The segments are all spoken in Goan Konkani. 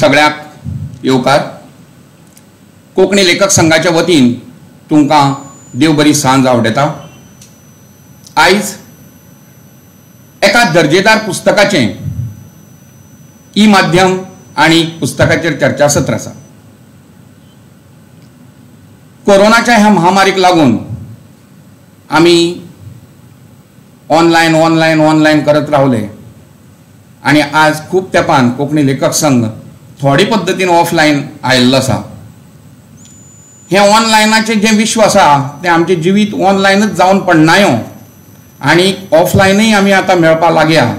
सगळ्यांक येवकार. कोंकणी लेखक संघाच्या वतीन तुमकां देव बरी सांज आवडटा. आयज एका दर्जेदार पुस्तकाचें ई माध्यम आनी पुस्तकाचेर चर्चासत्र आसा. कोरोनाच्या ह्या महामारीक लागून आमी ऑनलायन ऑनलायन ऑनलायन करत रावले आनी आज खूब तेंपान कोंकणी लेखक संघ थोडे पद्दतीन ऑफलायन आयिल्लो आसा. हें ऑनलायनाचें जें विश्व आसा तें आमचें जिवीत ऑनलायनच जावन पडनायो आनी ऑफलायनूय आमी आतां मेळपाक लागया.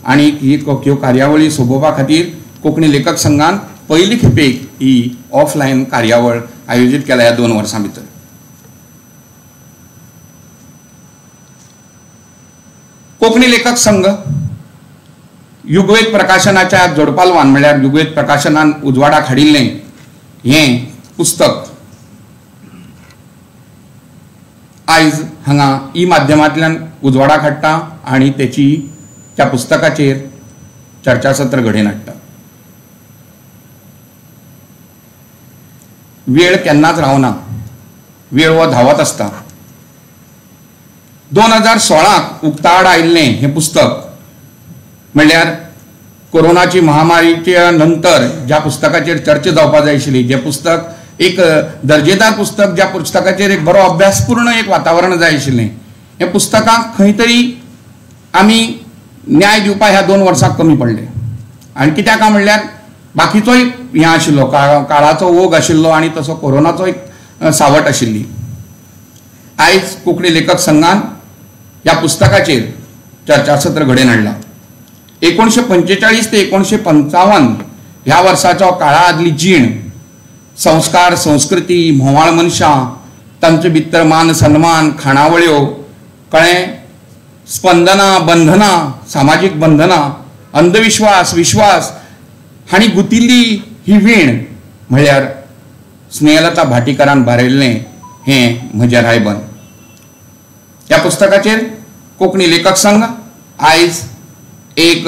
आनी ही ह्यो कार्यावळी सोबोवपा खातीर कोंकणी लेखक संघान पयली खेपेक ही ऑफलायन कार्यावळ आयोजीत केल्या ह्या 2 वर्सां भितर. कोंकणी लेखक संघ युगवेद प्रकाशनाच्या जोडपालवान म्हणल्यार युगवेद प्रकाशनान उजवाडाक हाडिल्लें हें पुस्तक आयज हांगा ई माध्यमांतल्यान उजवाडाक हाडटा आनी तेची त्या पुस्तकाचेर चर्चासत्र घडोवन हाडटा. वेळ केन्नाच रावना, वेळ हो धांवत आसता. 2016 उक्ताड आयिल्लें हें पुस्तक म्हणल्यार कोरोनाची महामारीच्या नंतर ज्या पुस्तकाचेर चर्चा जावपाक जाय आशिल्ली, जें पुस्तक एक दर्जेदार पुस्तक, ज्या पुस्तकाचेर एक बरो अभ्यासपूर्ण एक वातावरण जाय आशिल्लें, हें पुस्तकाक खंय तरी आमी न्याय दिवपाक ह्या 2 वर्सांक कमी पडले. आनी कित्याक काय म्हणल्यार बाकीचोय हें आशिल्लो काळाचो ओघ आशिल्लो आनी तसो कोरोनाचो एक सावट आशिल्ली. आयज कोंकणी लेखक संघान ह्या पुस्तकाचेर चर्चासत्र घडोवन हाडलां. 1945 ते 1955 ह्या वर्साचो काळा आदली जीण, संस्कार, संस्कृती, म्होंवाळ मनशां, तांचे भितर मान सन्मान, खाणावळ्यो, कळ्ळें, स्पंदनां, बंधनां, सामाजीक बंधनां, अंधविश्वास, विश्वास हांणी गुंतिल्ली ही वीण म्हळ्यार स्नेहलता भाटीकारान बरयल्लें हें म्हजें रायबन. ह्या पुस्तकाचेर कोंकणी लेखक संघ आयज एक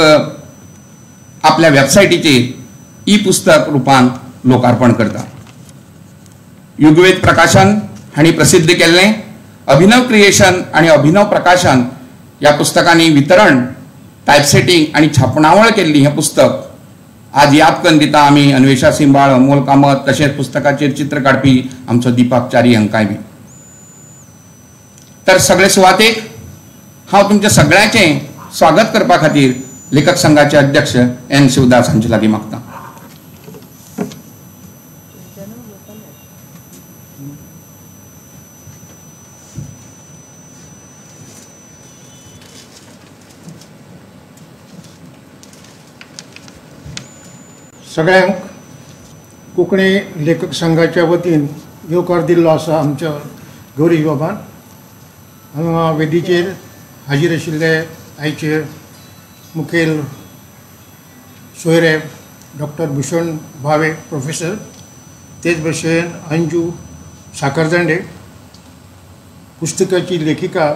आपल्या वेबसायटीचेर ई पुस्तक रुपान लोकार्पण करता. युगवेद प्रकाशन हांणी प्रसिद्ध केल्लें अभिनव क्रिएशन आनी अभिनव प्रकाशन ह्या पुस्तकांनी वितरण, टायपसेटींग आनी छापणावळ केल्ली हें पुस्तक आज याद करून दिता आमी अन्वेषा सिंबाळ, अमोल कामत, तशेंच पुस्तकाचेर चित्र काडपी आमचो दीपक च्यारी हांकांय बी. तर सगळे सुवातेक हांव तुमच्या सगळ्यांचें स्वागत करपा खातीर लेखक संघाचे अध्यक्ष एन शिवदास हांचे लागीं मागता. सगळ्यांक कोंकणी लेखक संघाच्या वतीन येवकार दिल्लो आसा आमच्या गौरीश बाबान. हांगा वेदीचेर हाजीर आशिल्ले आयचे मुखेल सोयरे डॉक्टर भूषण भावे प्रोफेसर, तेच भशेन अंजू साखरदांडे, पुस्तकाची लेखिका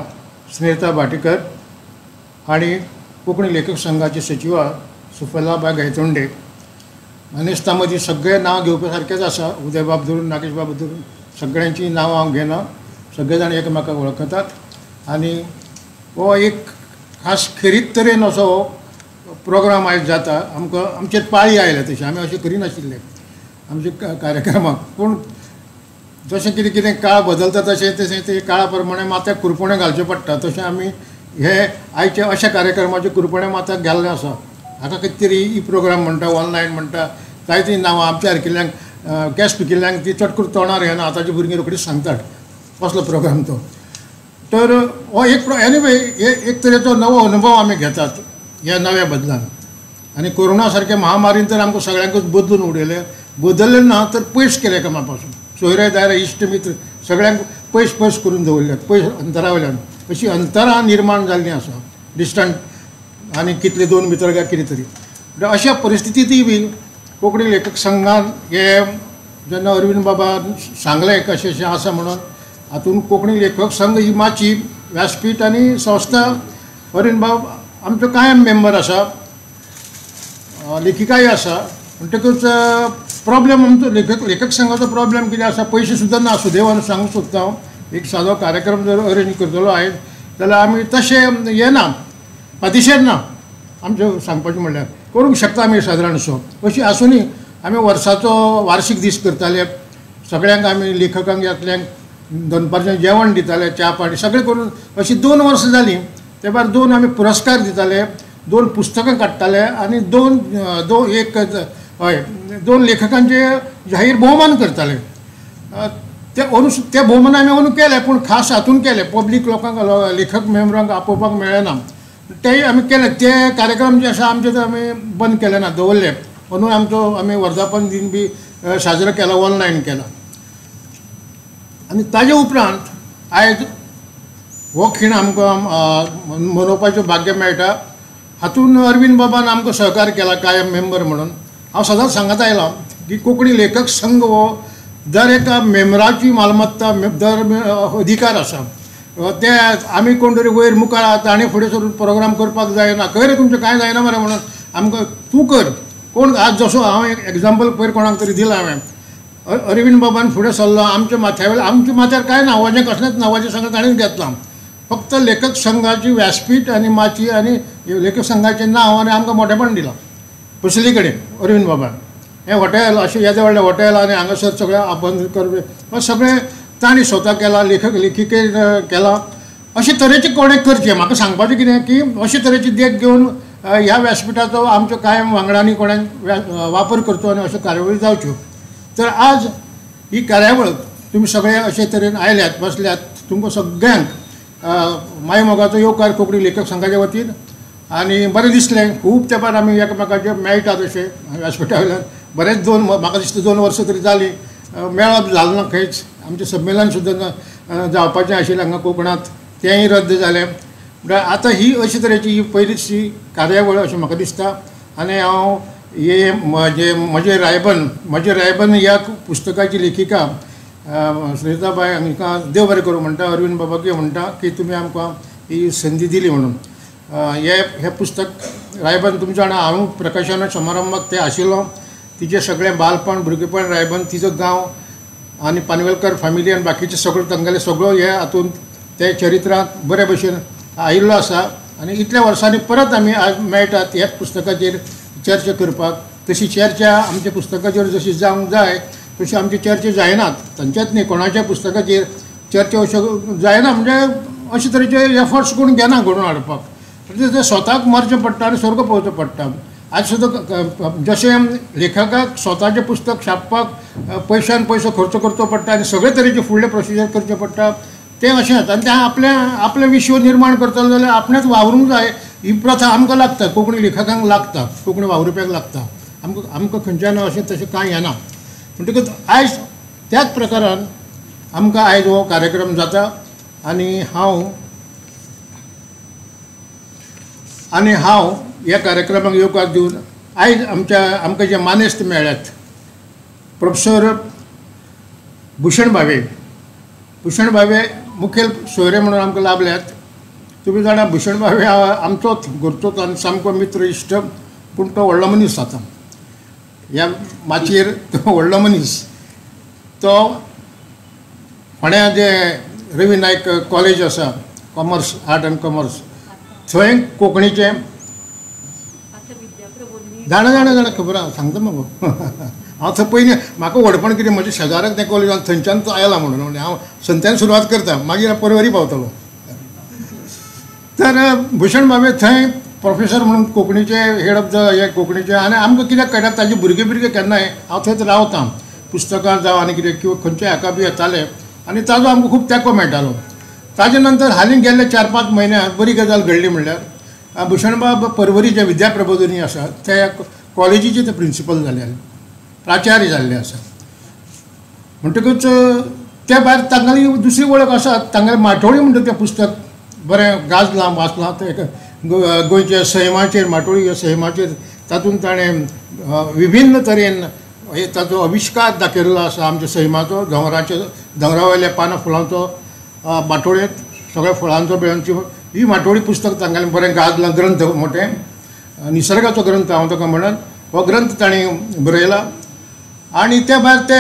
स्नेहलता भाटीकर आनी कोंकणी लेखक संघाचे सचिवा सुफलाबाय गायतोंडे. मानेस्तां मदीं सगळे नांव घेवपा सारकेंच आसा, उदयबाब धरून नागेशबाब धरून सगळ्यांचीं नांवां हांव घेना, सगळे जाण एकामेकाक वळखतात. आनी हो एक खास खेरीत तरेन असो प्रोग्राम आयज जाता. आमकां आमचेर पाळी आयल्या तशी आमी अशें करिनाशिल्ले आमच्या कार्यक्रमाक, पूण जशें कितें कितें काळ बदलता तशें तशें ते काळा प्रमाणे माथ्याक कुरपणें घालचें पडटा. तशें आमी हे आयच्या अशा कार्यक्रमाचें कुरपणें माथ्याक घाल्लें आसा. हाका कितें तरी ई प्रोग्राम म्हणटा, ऑनलायन म्हणटा, जायतीं नांवां आमच्या सारकिल्ल्यांक केंस पिकिल्ल्यांक ती चट करून तोंडार येना. आतांची भुरगीं रोखडीच सांगतात कसलो प्रोग्राम तो. तर हो एक एनिवे एक तरेचो नवो अनुभव आमी घेतात ह्या नव्या बदलान. आनी कोरोना सारक्या महामारीन तर आमकां सगळ्यांकूच बदलून उडयलें, बदललें ना तर पयस केलें एकामेका पासून, सोयरे दायरे इश्ट मित्र सगळ्यांक पयस पयस करून दवरल्यात, पयस अंतरा वयल्यान अशी अंतरां निर्माण जाल्लीं आसा, डिस्टंट आनी कितले 2 मिटर काय कितें तरी. अशा परिस्थितींतय बी कोंकणी लेखक संघान हे जेन्ना अरविंद बाबान सांगलें कशें अशें आसा म्हणून, हातूंत कोंकणी लेखक संघ ही माची व्यासपीठ आनी संस्था अरविंद बाब आमचो कायम मेंबर आसा, लेखिकाय आसा म्हणटकूच प्रॉब्लेम आमचो लेखक संघाचो प्रॉब्लेम कितें आसा, पयशे सुद्दां ना. सुदैवान सांगूंक सोदता हांव, एक सादो कार्यक्रम जर अरेंज करतलो आयज जाल्यार आमी तशें येना, पातिशेर ना आमचें सांगपाचें म्हणल्यार करूंक शकता आमी सादारणसो. अशी आसुनूय आमी वर्साचो वार्षीक दीस करताले, सगळ्यांक आमी लेखकांक येतल्यांक दनपारचें जेवण दिताले, च्या पाणी सगळें करून अशी 2 वर्सां जालीं. ते भायर 2 आमी पुरस्कार दिताले, 2 पुस्तकां काडटाले आनी दोन लेखकांचे जाहीर भोवमान करताले. ते अंदू ते भोवमान आमी अंदू केले, पूण खास हातून केले, पब्लीक लोकांक लेखक मेंबरांक आपोवपाक मेळ्ळें ना, तेय आमी केले. ते कार्यक्रम जे आसा आमचे ते आमी बंद केले ना, दवरले. अंदू आमचो आमी वर्धापन दीन बी साजरो केला, ऑनलायन केला. आनी ताजे उपरांत आयज हो खीण आमकां मनोवपाचें भाग्य मेळटा. हातून अरविंद बाबान आमकां सहकार केला कायम मेंबर म्हणून. हांव सदांच सांगत आयलां की कोंकणी लेखक संघ हो दर एका मेंबराची मालमत्ता, दर अधिकार आसा. ते आमी कोण तरी वयर मुखार आसा ताणें फुडें सरून प्रोग्राम करपाक जायना, खंय रे तुमचें कांय जायना मरे म्हणून आमकां तूं कर. कोण आज जसो हांव एक एग्जाम्पल पयर कोणाक तरी दिलां हांवें, अरविंद बाबान फुडें सरलो, आमच्या माथ्या आमच्या माथ्यार कांय ना, वजें कसलेंच ना, वजें सगळें ताणेंच घेतलां. फक्त लेखक संघाची व्यासपीठ आनी माची आनी लेखक संघाचें नांव आनी आमकां मोटेपण दिलां पसली कडेन अरविंद बाबान. हें हॉटेल अशें येदें व्हडलें हॉटेल आनी हांगासर सगळें बंद करपी सगळें तांणी स्वता केलां, लेखक लेखिके केलां. अशे तरेचें कोणें करचें, म्हाका सांगपाचें कितें की अशे तरेची देख घेवन ह्या व्यासपिठाचो आमच्या कायम वांगडांनी कोणें वापर करचो आनी अश्यो कार्यावळी जावच्यो. तर आज ही कार्यावळ तुमी सगळे अशे तरेन आयल्यात बसल्यात, तुमकां सगळ्यांक मायमोगाचो येवकार कोंकणी लेखक संघाच्या वतीन. आनी बरें दिसलें, खूब तेंपार आमी एकामेकाचे मेळटात अशें व्यासपिठा वयल्यान. बरेंच म्हाका दिसता 2 वर्सां तरी जालीं मेळप जालें ना खंयच. आमचें संमेलन सुद्दां जावपाचें आशिल्लें हांगा कोंकणांत, तेंय रद्द जालें. म्हणल्यार आतां ही अशे तरेची ही पयलीची कार्यावळ अशें म्हाका दिसता. आनी हांव हे म्हजें रायबन ह्या पुस्तकाची लेखिका सुनीताबाय हांकां देव बरें करूं म्हणटा, अरविंद बाबाकूय म्हणटा की तुमी आमकां ही संदी दिली म्हणून. हें पुस्तक रायबन तुमच्या जाणा, हांव प्रकाशन समारंभाक ते आशिल्लो. तिचें सगळें बालपण भुरगेपण रायबन, तिचो गांव आनी पानवेलकर फॅमिली आनी बाकीचें सगळें तांगेलें सगळो हे हातूंत ते चरित्रांत बरे भशेन आयिल्लो आसा. आनी इतल्या वर्सांनी परत आमी आज मेळटात ह्याच पुस्तकाचेर चर्चा करपाक. तशी चर्चा आमच्या पुस्तकाचेर जशी जावंक जाय तशी आमची चर्चा जायनात, तांच्याच न्ही कोणाच्या पुस्तकाचेर चर्चा अश्यो जायना, म्हणजे अशे तरेचे एफर्ट्स कोण घेना घडोवन हाडपाक. म्हणजे ते स्वताक मरचें पडटा आनी स्वर्ग पळोवचो पडटा. आज सुद्दां जशें लेखकाक स्वताचें पुस्तक छापपाक पयशान पयसो खर्च करचो पडटा आनी सगळे तरेचे फुडले प्रोसिजर करचें पडटा, तें अशेंच. आनी तें आपलें विश्व निर्माण करतलो जाल्यार आपणेंच वावरूंक जाय. ही प्रथा आमकां लागता, कोंकणी लेखकांक लागता, कोंकणी वावुरप्यांक लागता. आमकां खंयच्यान अशें तशें कांय येना. म्हणटकूच आयज त्याच प्रकारान आमकां आयज हो कार्यक्रम जाता. आनी हांव ह्या कार्यक्रमाक येवकार दिवन आयज आमकां जे मानेस्त मेळ्ळ्यात, प्रोफेसर भूषण भावे मुखेल सोयरे म्हणून आमकां लाभल्यात. तुमी जाणा भूषण भावे आमचोच घरचोच आनी सामको मित्र इश्ट, पूण तो व्हडलो मनीस आतां ह्या माचयेर तो व्हडलो मनीस. तो फोंड्या जे रवी नायक कॉलेज आसा, कॉमर्स आर्ट आनी कॉमर्स, थंय कोंकणीचें जाणा जाणा जाणा खबर आसा, सांगता मगो. हांव थंय पयलीं म्हाका व्हडपण कितें म्हज्या शेजाराक तें कॉलेज थंयच्यान तो आयला म्हणून हांव संत्यान सुरवात करता, मागीर परवरी पावतलो. तर भूषण भावे थंय प्रोफेसर म्हणून कोंकणीचे हेड ऑफ the हे कोंकणीचे. आनी आमकां कित्याक कळटा ताजे भुरगे भुरगे केन्नाय हांव थंयच रावता, पुस्तकां जावं आनी कितें किंवां खंयच्या हाका बी येताले आनी ताजो आमकां खूब तेंको मेळटालो. ताजे नंतर हालीं गेल्ले 4-5 म्हयन्यांत बरी गजाल घडली म्हणल्यार भूषणबाब परवरी जे विद्याप्रबोधिनी आसा त्या कॉलेजीचे ते प्रिंसिपल जाले, प्राचार्य जाल्ले आसा. म्हणटकूच त्या भायर तांगेली दुसरी वळख आसा, तांगेलें माटोळी म्हणटा तें पुस्तक बरें गाजलां वाचलां. तें गोंयच्या सैमाचेर, माटोळी ह्या सैमाचेर तातूंत ताणें विभिन्न तरेन हे ताचो आविश्कार दाखयल्लो आसा आमच्या सैमाचो, दोंगराचो, दोंगरा वयल्या पानां फुलांचो, माटोळेंत सगळ्या फळांचो बिळांची ही माटोळी पुस्तक तांगेलें बरें गाजलां, ग्रंथ मोठें निसर्गाचो ग्रंथ हांव ताका म्हणन. हो ग्रंथ तांणी बरयला. आनी त्या भायर ते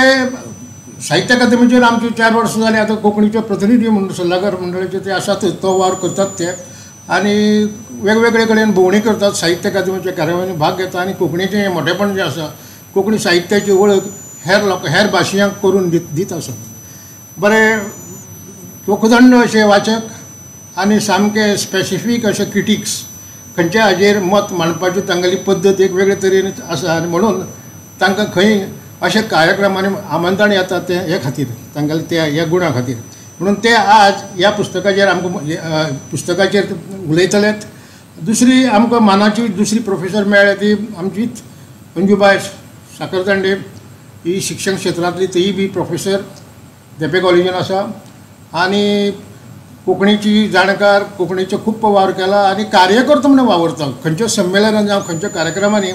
साहित्य अकादेमीचेर आमचे 4 वर्सां जालीं आतां कोंकणीचे प्रतिनिधी म्हणून सल्लागार मंडळाचे ते आसातच, तो वावर करतात ते आनी वेगवेगळे कडेन भोंवडी करतात, साहित्य अकादेमीच्या कार्यावळींनी भाग घेता आनी कोंकणीचें हें मोठेपण जें आसा कोंकणी साहित्याची वळख हेर लोक हेर भाशयांक करून दीत आसात. बरें चोखदंड अशे वाचक आनी सामके स्पेसिफीक अशे क्रिटिक्स खंयच्या हाजेर मत मांडपाची तांगेली पद्दत एक वेगळे तरेन आसा आनी म्हणून तांकां खंय अशे कार्यक्रमांनी आमंत्रण येता ते हे खातीर तांगेले त्या ह्या गुणा खातीर म्हणून ते आज ह्या पुस्तकाचेर आमकां पुस्तकाचेर उलयतलेत. दुसरी आमकां मानाची दुसरी प्रोफेसर मेळ्ळ्या ती आमचीच अंजूबाय साखरदांडे, ही शिक्षण क्षेत्रांतली तीय बी प्रोफेसर धेंपे कॉलेजीन आसा आनी कोंकणीची जाणकार, कोंकणीचो खूब वावर केला आनी कार्यकर्तो म्हणून वावुरता. खंयच्या संमेलनान जावं खंयच्या कार्यक्रमांनी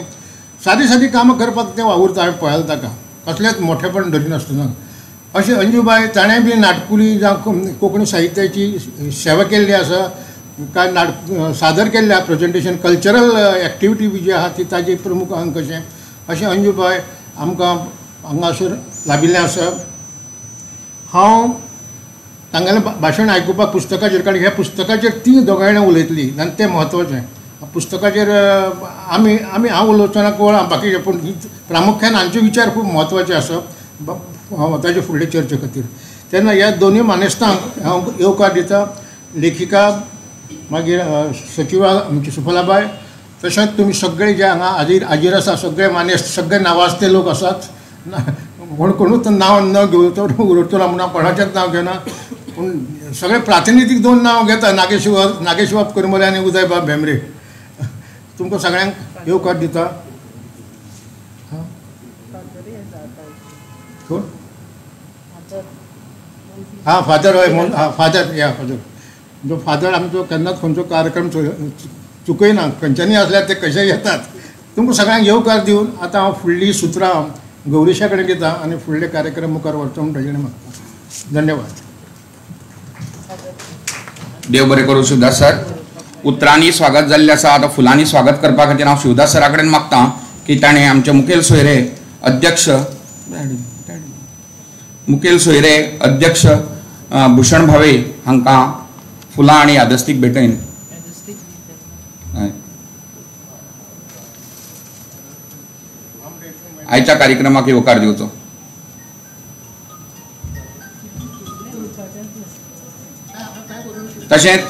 सादी सादी कामां करपाक तें वावुरता. हांवें पळयलां ताका कसलेंच मोठेपण धरिनासतना. अशें अंजूबाय ताणें बी नाटकुली जावं कोंकणी साहित्याची सेवा केल्ली आसा, कांय नाटक सादर केल्ले आसा, प्रेजेंटेशन कल्चरल एक्टिविटी बी जी आसा ती ताजी प्रमुख अंग कशें अशें अंजूबाय आमकां हांगासर लाभिल्लें आसा. हांव तांगेलें भाशण आयकुपाक पुस्तकाचेर, कारण ह्या पुस्तकाचेर ती दोगांय जाणां उलयतलीं आनी तें म्हत्वाचें. पुस्तकाचेर आमी आमी हांव उलोवचो ना कोण बाकीचे, पूण प्रामुख्यान हांचे विचार खूब म्हत्वाचे आसा ताजे फुडले चर्चे खातीर. तेन्ना ह्या दोनूय मानेस्तांक हांव येवकार दिता, लेखिका मागीर सचिवा आमची सुफलाबाय, तशेंच तुमी सगळे जे हांगा हाजीर आसा सगळे मानेस्त, सगळे नावाजते लोक आसात. कोण कोणूच नांव न घेवचो उरचो ना म्हणून हांव कोणाचेंच नांव घेना, पूण सगळे प्रातिनिधीक 2 नांव घेता, नागेशबाब करमले आनी उदयबाब भेंब्रे. तुमकां सगळ्यांक येवकार दिता. कोण? हां फादर, हय हां फादर, या फादर जो फादर आमचो केन्नाच खंयचो कार्यक्रम चुकयना, खंयच्यांनी आसल्यार ते कशेय येतात. तुमकां सगळ्यांक येवकार दिवन आतां हांव फुडलीं सुत्रां गौरीशा कडेन दिता आनी फुडले कार्यक्रम मुखार व्हरचो म्हूण ताजे कडेन मागता. धन्यवाद. देव बरें करूं शिवदास सर. उतरांनी स्वागत जाल्लें आसा, आतां फुलांनी स्वागत करपा खातीर हांव शिवदास सरा कडेन मागता की ताणें आमचे मुखेल सोयरे अध्यक्ष भूषण भावे हांकां फुलां आनी यादस्तीक भेटयन. आयच्या कार्यक्रमाक येवकार दिवचो. तशेंच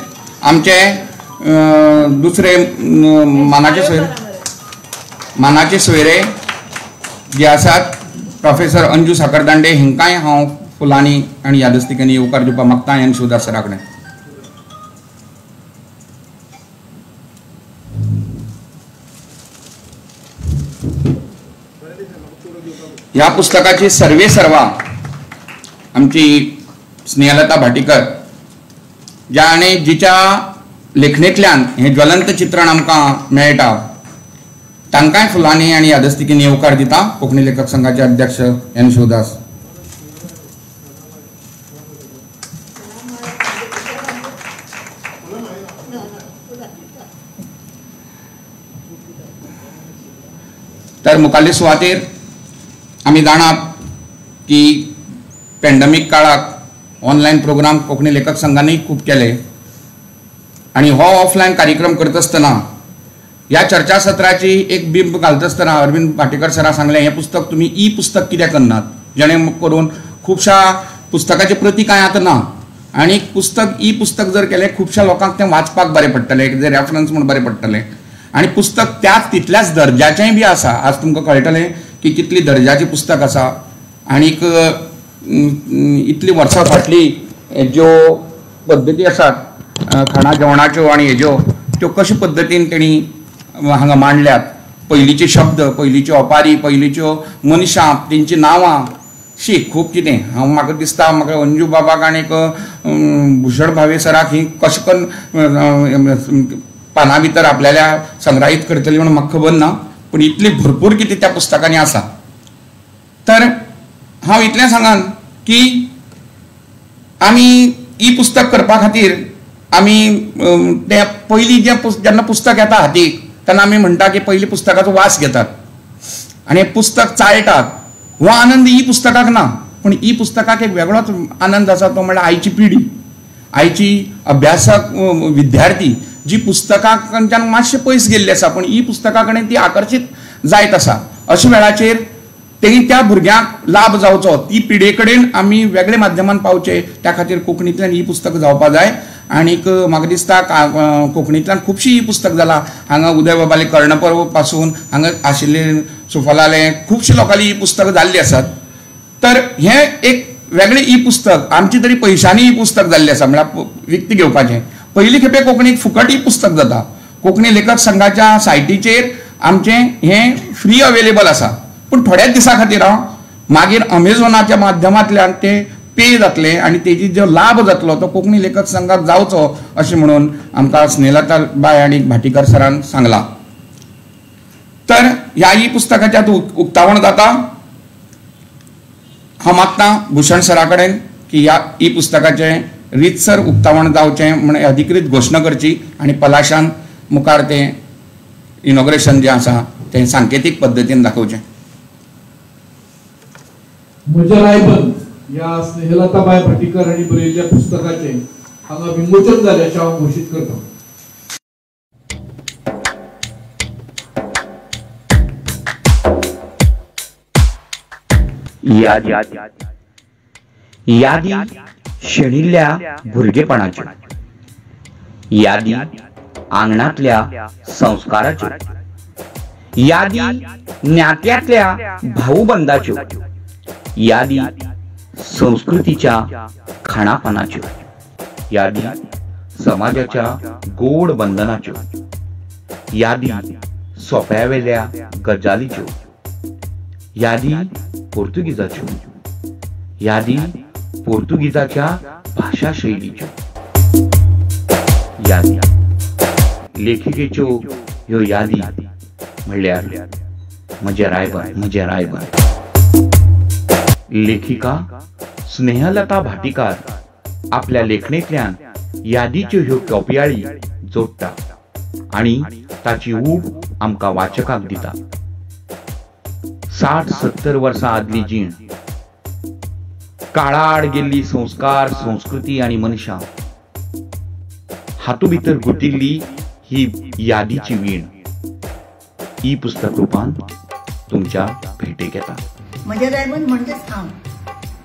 आमचे दुसरे मानाचे सोयरे जे आसात प्रोफेसर अंजू साखरदांडे हांकांय हांव फुलांनी आनी यादस्तिकांनी येवकार दिवपाक मागता आनी शिवदास सरा कडेन. ह्या पुस्तकाची सर्वे सर्वा आमची स्नेहलता भाटीकर, ज्या आनी जिच्या लेखणेंतल्यान हें ज्वलंत चित्रण आमकां मेळटा, तांकांय फुलांनी आनी यादस्तिकींनी येवकार दिता कोंकणी लेखक संघाचे अध्यक्ष एन शिवदास. तर मुखाल्ले सुवातेर आमी जाणात की पॅन्डमीक काळाक ऑनलायन प्रोग्राम कोंकणी लेखक संघानूय खूब केले आनी हो ऑफलायन कार्यक्रम करता आसतना ह्या चर्चासत्राची एक बिंब घालता आसतना अरविंद भाटीकर सरान सांगलें हें पुस्तक तुमी ई पुस्तक कित्याक करनात, जेणे करून खुबश्या पुस्तकाचे प्रती कांय आतां ना आनी पुस्तक ई पुस्तक जर केलें खुबश्या लोकांक तें वाचपाक बरें पडटलें, एक रेफरन्स म्हूण बरें पडटलें आनी पुस्तक त्याच तितल्याच दर्जाचेंय बी आसा. आज तुमकां कळटलें की कितली दर्जाचें पुस्तक आसा आनीक इतली वर्सां फाटली ज्यो पद्दती आसात खाणा जेवणाच्यो आनी हेज्यो त्यो कशे पद्दतीन तेणी हांगा मांडल्यात, पयलींचे शब्द, पयलींच्यो ओपारी, पयलींच्यो मनशां, तेंचीं नांवां, शी खूब कितें. हांव म्हाका दिसता म्हाका अंजू बाबाक आनीक भूषण भावे सराक ही कशें करून पानां भितर आपल्याल्या संग्रहीत करतली म्हणून म्हाका खबर ना, पूण इतली भरपूर कितें त्या पुस्तकांनी आसा. तर हांव इतलें सांगान की आमी ई पुस्तक करपा खातीर आमी तें पयलीं जें जेन्ना पुस्तक येता हातीक तेन्ना आमी म्हणटा की पयलीं पुस्तकाचो वास घेतात. आनी हें पुस्तक चाळटात हो आनंद ई पुस्तकाक ना, पूण ई पुस्तकाक एक वेगळोच आनंद आसा, तो म्हणल्यार आयची पिढी, आयची अभ्यासक विद्यार्थी जी पुस्तकांच्यान मातशें पयस गेल्ली आसा, पूण ई पुस्तका कडेन ती आकर्शीत जायत आसा. अशा वेळाचेर तेणी त्या भुरग्यांक लाभ जावचो, ती पिढे कडेन आमी वेगळे माध्यमान पावचे, त्या खातीर कोंकणींतल्यान ई पुस्तक जावपा जाय. आनीक म्हाका दिसता कोंकणींतल्यान खुबशीं ई पुस्तक जालां. हांगा उदयबाबाले कर्णपर्व पासून हांगा आशिल्ले सुफलाले खुबशे लोकांली ई पुस्तक जाल्लीं आसात. तर हें एक वेगळें ई पुस्तक आमची तरी पयशांनी ई पुस्तक जाल्लें आसा, म्हळ्यार विकती घेवपाचें. पयली खेपे कोंकणीक फुकट ई पुस्तक जाता. कोंकणी लेखक संघाच्या सायटीचेर आमचें हें फ्री अवेलेबल आसा, पूण थोड्याच दिसां खातीर हांव मागीर अमेझॉनाच्या माध्यमांतल्यान तें पे जातलें आनी तेजी जो लाभ जातलो तो कोंकणी लेखक संघाक जावचो अशें म्हणून आमकां स्नेहलता बाय आनी भाटीकर सरान सांगलां. तर ह्या ई पुस्तकाच्या उक्तावण जाता. हांव मागतां भूषण सरा कडेन की ह्या ई पुस्तकाचें रितसर उक्तावण जावचें म्हण अधिकृत घोशणा करची आनी पलाशान मुखार तें इनॉग्रेशन जें आसा तें सांकेतीक पद्दतीन दाखोवचें. म्हजें रायबन ह्या स्नेहलताबाय भाटीकर हांणी बरयल्ल्या पुस्तकाचें हांगा विमोचन जाल्याचें हांव घोशीत करतां. यादी यादी शेणिल्ल्या भुरगेपणाच्यो, यादी आंगणांतल्या संस्काराच्यो, यादी नात्यांतल्या भाऊबंदाच्यो, यादी संस्कृतीच्या खाणापानाच्यो, यादी समाजाच्या गोड बंधनाच्यो, यादी सोप्यावेल्या गजालीच्यो, यादी पोर्तुगीजाच्यो, यादी पोर्तुगीजाच्या भाशा शैलीच्यो, यादी लेखिकेच्यो ह्यो यादी म्हणल्यार म्हजें रायबन, म्हजें रायबन. लेखिका स्नेहलता भाटीकार आपल्या लेखणेंतल्यान यादीच्यो ह्यो कॉपयाळी जोडटा आनी ताची ऊब आमकां वाचकांक दिता. 60-70 वर्सां आदली जीण, काळाआड गेल्ली संस्कार, संस्कृती आनी मनशां हातूंत भितर गुंतिल्ली ही यादीची वीण ई पुस्तक रुपान तुमच्या भेटेक येता. म्हजें रायबन म्हणजेच हांव,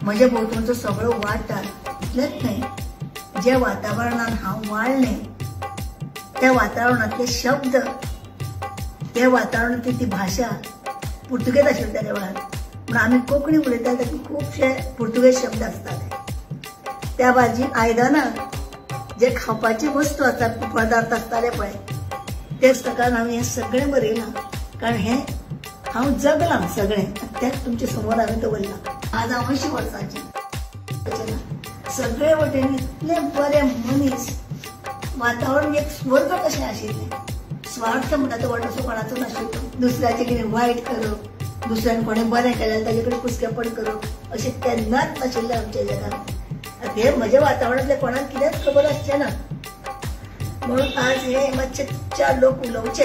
म्हज्या भोंवतणचो सगळो वाठार, इतलेंच न्हय ज्या वातावरणान हांव वाडलें त्या वातावरणांतले शब्द, त्या वातावरणांतली ती भाशा पुर्तुगेज आशिल्ली त्या वेळार, पूण आमी कोंकणी उलयता तातूंत खुबशे पुर्तुगेज शब्द आसताले. त्या भायर जी आयदनां, जे खावपाची वस्तू आसतात, पदार्थ आसताले पळय, ते पुस्तकान हांवें हें सगळें बरयलां, कारण हें हांव जगलां सगळें, तेंच तुमच्या समोर हांवें दवरलां. आज हांव 80 वर्सांचें, सगळे वटेन इतले बरे मनीस, वातावरण एक स्वर्ग कशें आशिल्लें. स्वार्थ म्हणटा तो व्हडलोसो कोणाचो नाशिल्लो. दुसऱ्याचें कितें वायट करप, दुसऱ्यान कोणें बरें केलें ताजे कडेन कुसकेपण करप अशें केन्नाच नाशिल्लें आमच्या जगांत. हें म्हज्या वातावरणांतलें कोणाक कितेंच खबर आसचें ना, म्हणून आज हे मातशे चार लोक उलोवचे.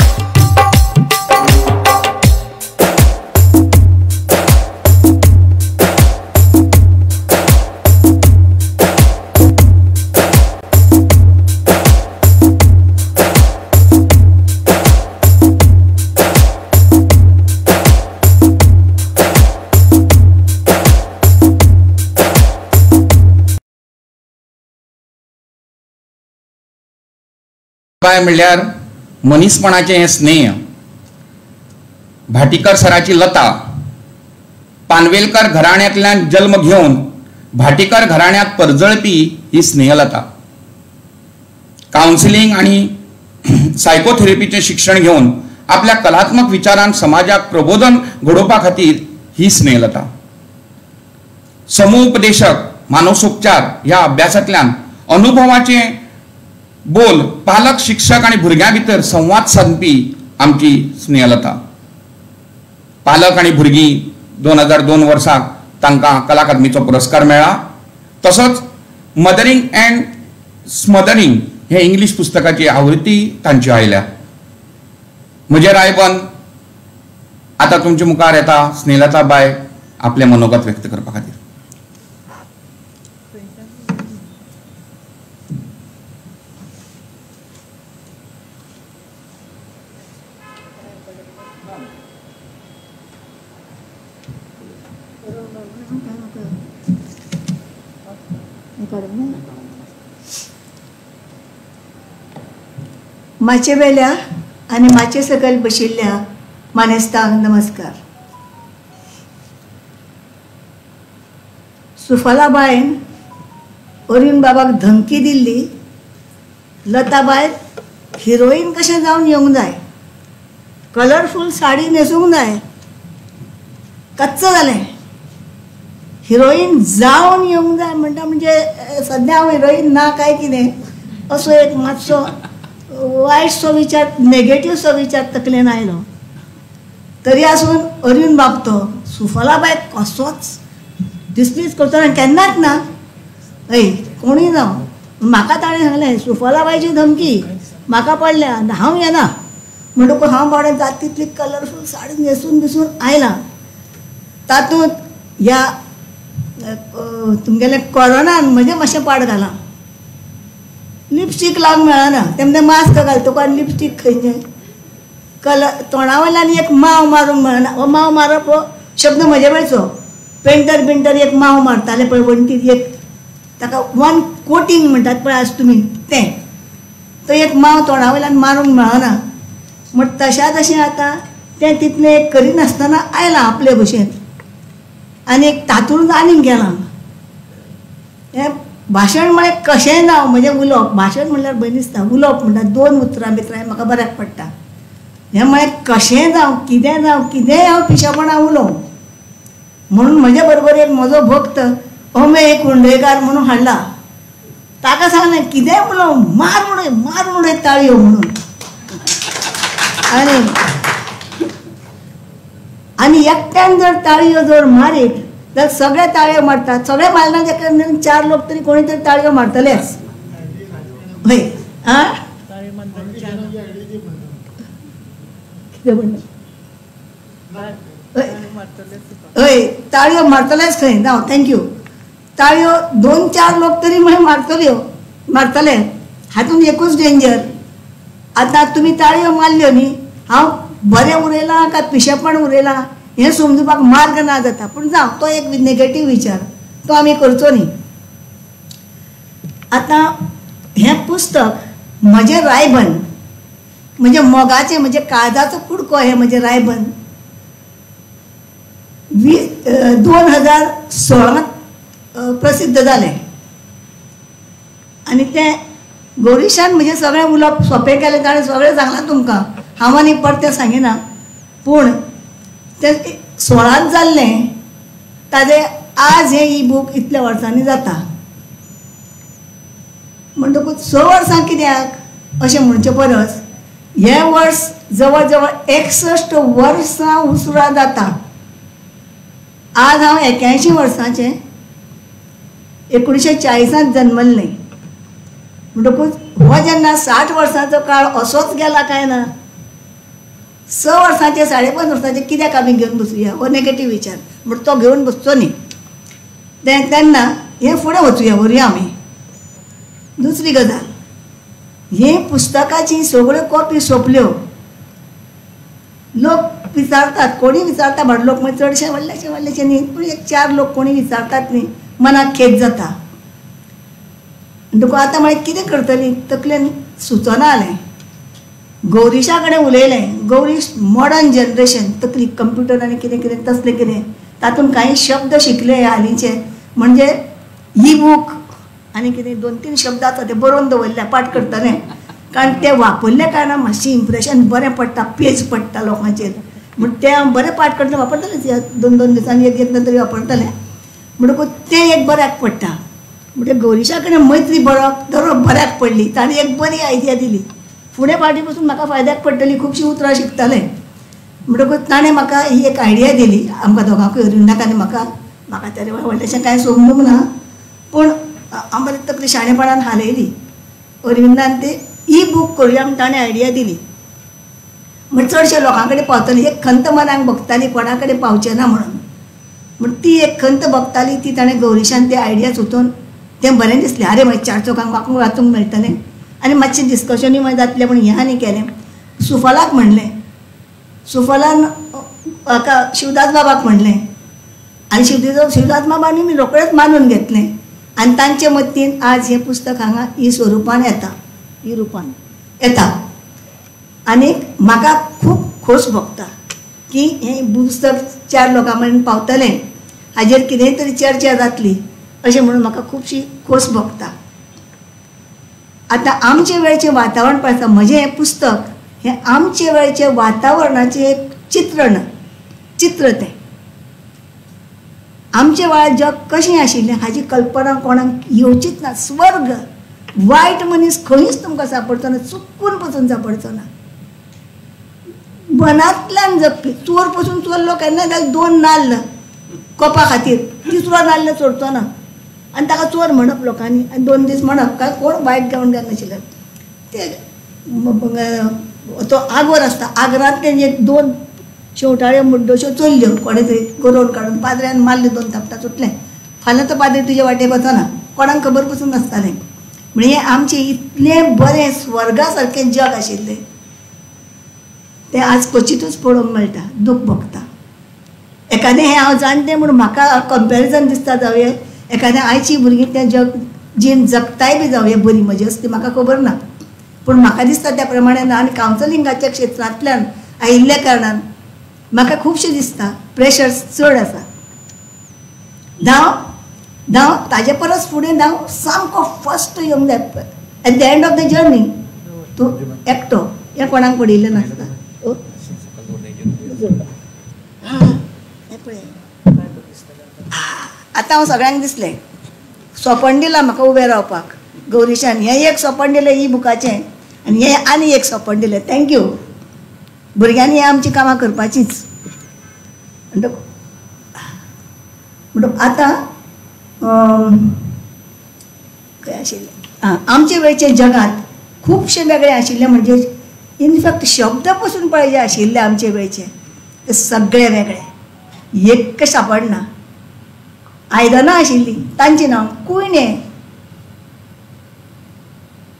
बाय म्हणल्यार मनीसपणाचें हें स्नेह, भाटीकर सराची लता, पानवेलकर घराण्यांतल्यान जल्म घेवन भाटीकर घराण्यांत परजळपी ही स्नेहलता. कावन्सिलींग आनी सायकोथेरपीचें शिक्षण घेवन आपल्या कलात्मक विचारान समाजाक प्रबोधन घडोवपा खातीर ही स्नेहलता. समुपदेशक, मानसोपचार ह्या अभ्यासांतल्यान अनुभवाचें बोल पालक, शिक्षक आनी भुरग्यां भितर संवाद सादपी आमची स्नेहलता. पालक आनी भुरगीं 2002 वर्साक तांकां कला अकादमीचो पुरस्कार मेळ्ळा. तसोच मदरींग अँड स्मदरींग हे इंग्लीश पुस्तकाची आवृत्ती तांची आयल्या. म्हजें रायबन आतां तुमच्या मुखार येता स्नेहलता बाय आपलें मनोगत व्यक्त करपा खातीर. माचे वेल्या आनी माचे सकयल बशिल्ल्या मानेस्तांक नमस्कार. सुफलाबायन अरुण बाबाक धमकी दिल्ली, लताबाय हिरोईन कशें जावन येवंक जाय, कलरफूल साडी न्हेसूंक जाय. कच्च जालें, हिरोईन जावन येवंक जाय म्हणटा म्हणजे सद्या हांव हिरोईन ना काय कितें असो एक मातसो वायटसो विचार, नेगेटिव्हसो विचार तकलेन आयलो. तरी आसून अरुण बाब तो सुफलाबाय कसोच डिसमीस करतो ना केन्नाच ना. हय कोणूय जावं, म्हाका ताणें सांगलें सुफलाबायची धमकी म्हाका पडल्या हांव येना म्हणटकूच हांव बावडे जात तितली कलरफूल साडी न्हेसून बिसून आयला. तातूंत ह्या तुमगेल्या कोरोनान म्हजें मातशें पाड घालां. लिपस्टीक लावंक मेळना, तेमकां मास्क घालतकूच आनी लिपस्टीक खंयचें कलर तोंडा वयल्यान एक माव मारूंक मेळना. हो माव मारप हो शब्द म्हजे वेळचो. पेंटर बिंटर एक माव मारताले पळय वण्टीर, एक ताका वन कोटींग म्हणटात पळय आज तुमी, तें तो एक माव तोंडा वयल्यान मारूंक मेळना. म्हण तशा तशें आतां तें तितलें एक करिनासतना आयलां आपले भशेन आनी एक तातूंत आनीक गेलां. हें भाशण म्हळ्यार कशेंय जावं म्हजें उलोवप, भाशण म्हणल्यार भंय दिसता, उलोवप म्हणल्यार दोन उतरां बितरां म्हाका बऱ्याक पडटा. हें म्हळ्यार कशेंय जावं कितेंय जावं कितेंय हांव पिशेपणां उलोवं म्हणून म्हजे बरोबर एक म्हजो भक्त अमेय कुंडयकार म्हणून हाडला. ताका सांगलें कितेंय उलोवं मार उडय मार उडय ताळयो म्हणून. आनी आनी एकट्यान जर ताळयो जर मारीत जाल्यार सगळे ताळयो मारतात, सगळे मारना ताका चार लोक तरी कोणी तरी ताळयो मारतलेच. हय आं कितें म्हणटा? हय ताळयो मारतलेच खंय. जावं thank you. ताळयो दोन चार लोक तरी मागीर मारतल्यो मारतले, हातूंत एकूच डेंजर. आतां तुमी ताळयो मारल्यो न्ही, हांव बरें उलयलां काय पिशेपण उलयलां हें समजुपाक मार्ग ना जाता. पूण जावं तो एक नेगेटीव विचार, तो आमी करचो न्ही. आतां हें पुस्तक म्हजें रायबन, म्हणजे मोगाचें, म्हणजे काळजाचो कुडको हें म्हजें रायबन 2016 प्रसिद्ध जालें. आनी तें गौरीशान म्हजें सगळें उलोवप सोंपें केलें, ताणें सगळें सांगलां तुमकां, हांव आनी परतें सांगिना. पूण तें 16 जाल्लें ताजें आज हें ई बूक इतल्या वर्सांनी जाता. म्हणटकूच 6 वर्सां कित्याक अशें म्हणचे परस हें वर्स जवळ जवळ 61 वर्सां उसरां जाता. आज हांव 81 वर्सांचें, 1940 जन्मल्लें. म्हणटकूच हो जेन्ना 60 वर्सांचो काळ असोच गेला काय ना, 6 वर्सांचे 5.5 वर्सांचे कित्याक आमी घेवन बसुया हो नेगेटीव विचार, म्हण तो घेवन बसचो न्ही. तें तेन्ना हें फुडें वचुया व्हरुया आमी. दुसरी गजाल, हे पुस्तकाची सगळ्यो कॉपी सोंपल्यो. लोक विचारतात, कोणी विचारता व्हड लोक म्हणजे चडशे व्हडलेशे व्हडलेशे न्ही, पूण एक चार लोक कोणी विचारतात न्ही, मनाक खेद जाता. म्हणटकूच आतां मागीर कितें करतली तकलेन सुचना आलें. गौरीशा कडेन उलयलें, गौरीश मॉडर्न जनरेशन, तकली कंप्युटर आनी कितें कितें तसलें कितें, तातूंत कांय शब्द शिकले हालींचे, म्हणजे ई बूक आनी कितें 2-3 शब्द आसा ते बरोवन दवरले, पाठ करतलें, कारण ते वापरल्या कारणान मातशें इम्प्रेशन बरें पडटा, पेज पडटा लोकांचेर. म्हण तें हांव बरें पाठ करतलें, वापरतलें, 2-2 दिसांनी एक एकदां तरी वापरतलें. म्हणटकूच तें एक बऱ्याक पडटा. म्हणजे गौरीशा कडेन मैत्री बरोवप दवरप बऱ्याक पडली, ताणें एक बरी आयडिया दिली, फुडें फाटीं पसून म्हाका फायद्याक पडटली, खुबशीं उतरां शिकतलें. म्हणटकूच ताणें म्हाका ही एक आयडिया दिली, आमकां दोगांकूय, अरुणाक आनी म्हाका. म्हाका तें व्हडलेशें कांय समजूंक ना, पूण आमकां तकली शाणेपणान हालयली. अरविंदान ते ई बूक करुया म्हण ताणें आयडिया दिली, म्हण चडशे लोकां कडेन पावतलें. एक खंत मनाक भोगताली कोणा कडेन पावचें ना म्हणून, म्हण ती एक खंत भोगताली ती ताणें गौरीशान ते आयडिया सुचोवन तें बरें दिसलें. आरे मागीर चार चौगांक वाकूंक वाचूंक मेळटलें आनी मातशें डिस्कशनूय मागीर जातलें म्हण हें आनी केलें. सुफलाक म्हणलें, सुफलान हाका शिवदास बाबाक म्हणलें आनी शिवदास बाबांनी मी रोखडेंच मानून घेतलें आनी तांचे मतीन आज हें पुस्तक हांगा ही स्वरुपान येता, ही रुपान येता. आनीक म्हाका खूब खोस भोगता की हें पुस्तक चार लोकां मेरेन पावतलें, हाजेर कितेंय तरी चर्चा जातली अशें म्हणून म्हाका खुबशी खोस भोगता. आतां आमचे वेळचें वातावरण पळयता, म्हजें हें पुस्तक हें आमचे वेळचें वातावरणाचें एक चित्रण, चित्र तें. आमचे वेळार जग कशें आशिल्लें हाजी कल्पना कोणाक येवचीच ना. स्वर्ग, वायट मनीस खंयच तुमकां सांपडचो ना, चुकून पसून सांपडचो ना. वनांतल्यान जगपी चोर पसून चोरलो केन्ना जाल्यार 2 नाल्ल कोपा खातीर, तिसरो नाल्ल चोरचो ना आनी ताका चोर म्हणप लोकांनी आनी 2 दीस म्हणप काय कोण वायट घेवन नाशिल्ले. ते तो आगोर आसता, आगरांतल्यान एक 2 शेवटाळ्यो मुड्डोश्यो चोरल्यो कोणें तरी गरोवन काडून पाद्र्यान मारल्यो 2 थापटां, सुटलें. फाल्यां तो पाद्री तुजे वाटेक वचना, कोणाक खबर पसून नासतालें. म्हणजे आमचें इतलें बरें स्वर्गा सारकें जग आशिल्लें तें आज क्वचितूच पळोवंक मेळटा. दूख भोगता एखादें हें हांव जाणटें म्हूण म्हाका कंपॅरिजन दिसता जावये, एखादें आयची भुरगीं तें जग जीण जगताय बी जावये बरी म्हजी असली म्हाका खबर ना, पूण म्हाका दिसता त्या प्रमाणे ना. आनी कावन्सलिंगाच्या क्षेत्रांतल्यान आयिल्ल्या कारणान म्हाका खुबशें दिसता प्रेशर चड आसा. धांव धांव ताजे परस फुडें धांव, सामको फस्ट येवंक जाय. At the end of the journey तूं एकटो, हें कोणाक पडिल्लें नासता. आतां हांव सगळ्यांक दिसलें सोपण दिलां म्हाका उबें रावपाक गौरीशान, हें एक सोपण दिलें ई बुकाचें आनी हें आनी एक सोपण दिलें. Thank you. भुरग्यांनी हें आमचीं कामां करपाचींच. म्हणटकच आतां खंय आशिल्लें, आं, आमचे वेळचे जगांत खुबशे वेगळे आशिल्ले, म्हणजे इनफॅक्ट शब्द पसून पळय जे आशिल्ले आमचे वेळचे ते सगळे वेगळे, एक सापडना. आयदनां आशिल्लीं तांचीं नांव कुयणें,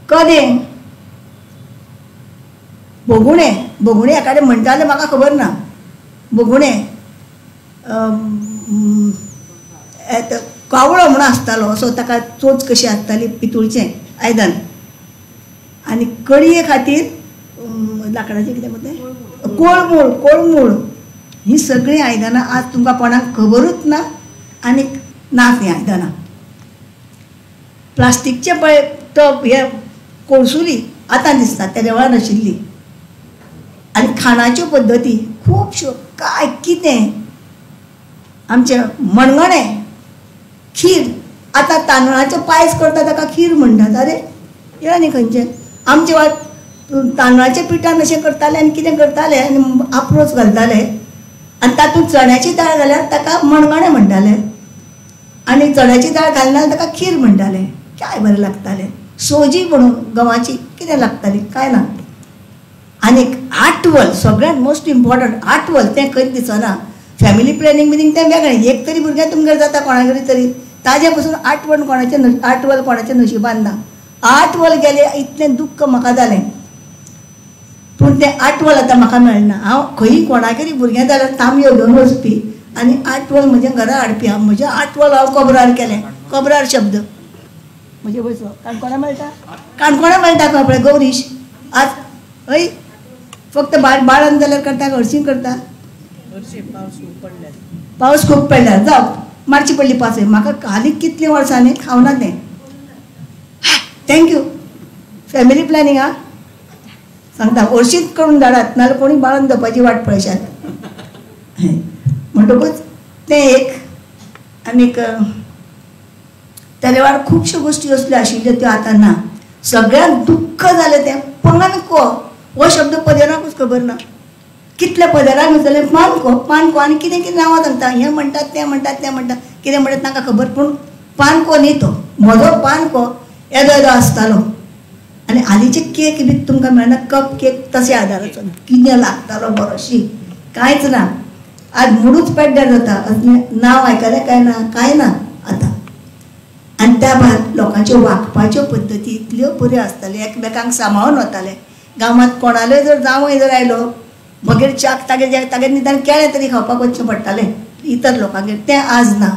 कदें, बोगुणें. बोगुणें एका कडेन म्हणटाले म्हाका खबर ना, बोगुणें, कावळो म्हणून आसतालो असो, ताका चोंच कशी आसताली, पितूळचें आयदन. आनी कडये खातीर लांकडाचें कितें म्हणटा कोळमूळ, कोळमूळ. हीं सगळीं आयदनां आज तुमकां कोणाक खबरूच ना आनी नाच हीं आयदनां. प्लास्टीकचे पळय टब हे कोळसुली आतां दिसता, त्या वेळार नाशिल्ली. आनी खाणाच्यो पद्दती खुबश्यो, काय कितें आमचें मणगणें, खीर, आतां तांदळाचो पायस करता ताका खीर म्हणटात. आरे हें आनी खंयचें आमचे वेळार तांदळाच्या पिठान अशें करताले आनी कितें करताले आनी आपरोस घालताले आनी तातूंत चण्याची दाळ घाल्यार ताका मणगणें म्हणटाले आनी चण्याची दाळ घालना ताका खीर म्हणटाले. काय बरें लागतालें. सोजी म्हणून गंवाची कितें लागताली काय ना. आनीक आटवल सगळ्यांत मोस्ट इम्पॉर्टंट, आटवल तें खंयच दिसना. फॅमिली प्लॅनिंग बिनींग तें वेगळें, एक तरी भुरगें तुमगेर जाता कोणागेर तरी, ताजे पसून आठवण कोणाचें आटवल कोणाच्या नशिबान ना. आटवल गेलें इतलें दुख्ख म्हाका जालें, पूण तें आटवल आतां म्हाका मेळना. हांव खंयी कोणागेर भुरगें जाल्यार तांबयो घेवन वचपी आनी आटवल म्हज्या घरा हाडपी. हांव म्हजें आटवल हांव कबरार केलें, कबरार शब्द म्हजे पयसो काणकोणा मेळटा, काणकोणा मेळटा खंय पळय गौरीश आज हय, फक्त बाळान जाल्यार करता, हरशीं करता. पावस खूब पडल्यार जावं मारची पडली पावस. म्हाका हालीं कितलीं वर्सां न्ही खावना तें. Thank you. Family planning आं सांगता, हरशींच करून धाडात, नाजाल्यार कोणी बाळान जावपाची वाट पळयशात. म्हणटकूच तें एक. आनीक त्या वेळार खुबश्यो गोश्टी असल्यो आशिल्ल्यो त्यो आतां ना. सगळ्यांत दुख्ख जालें तें पानको हो शब्द पदेराकूच खबर ना. कितल्या पदेराक विचारलें पानको पानको आनी कितें कितें नांवां सांगता, हें म्हणटात तें म्हणटात तें म्हणटात कितें म्हणटात तांकां खबर, पूण पानको न्ही तो. म्हजो पानको येदो येदो आसतालो. आनी हालींचे केक बी तुमकां मेळना, कप केक तशे आदाराचो कितें लागतालो बरोशी कांयच ना. आज मुडूच पेड्ड्यार जाता, नांव आयकलें काय ना, कांय ना आतां. आनी त्या भायर लोकांच्यो वागपाच्यो पद्दती इतल्यो बऱ्यो आसताल्यो, एकमेकांक सांबाळून वताले. गांवांत कोणालोय जर जांवय जर आयलो मगेर च्याक तागेर तागेर निदान केळें तरी खावपाक वचचें पडटालें इतर लोकांगेर, तें आज ना.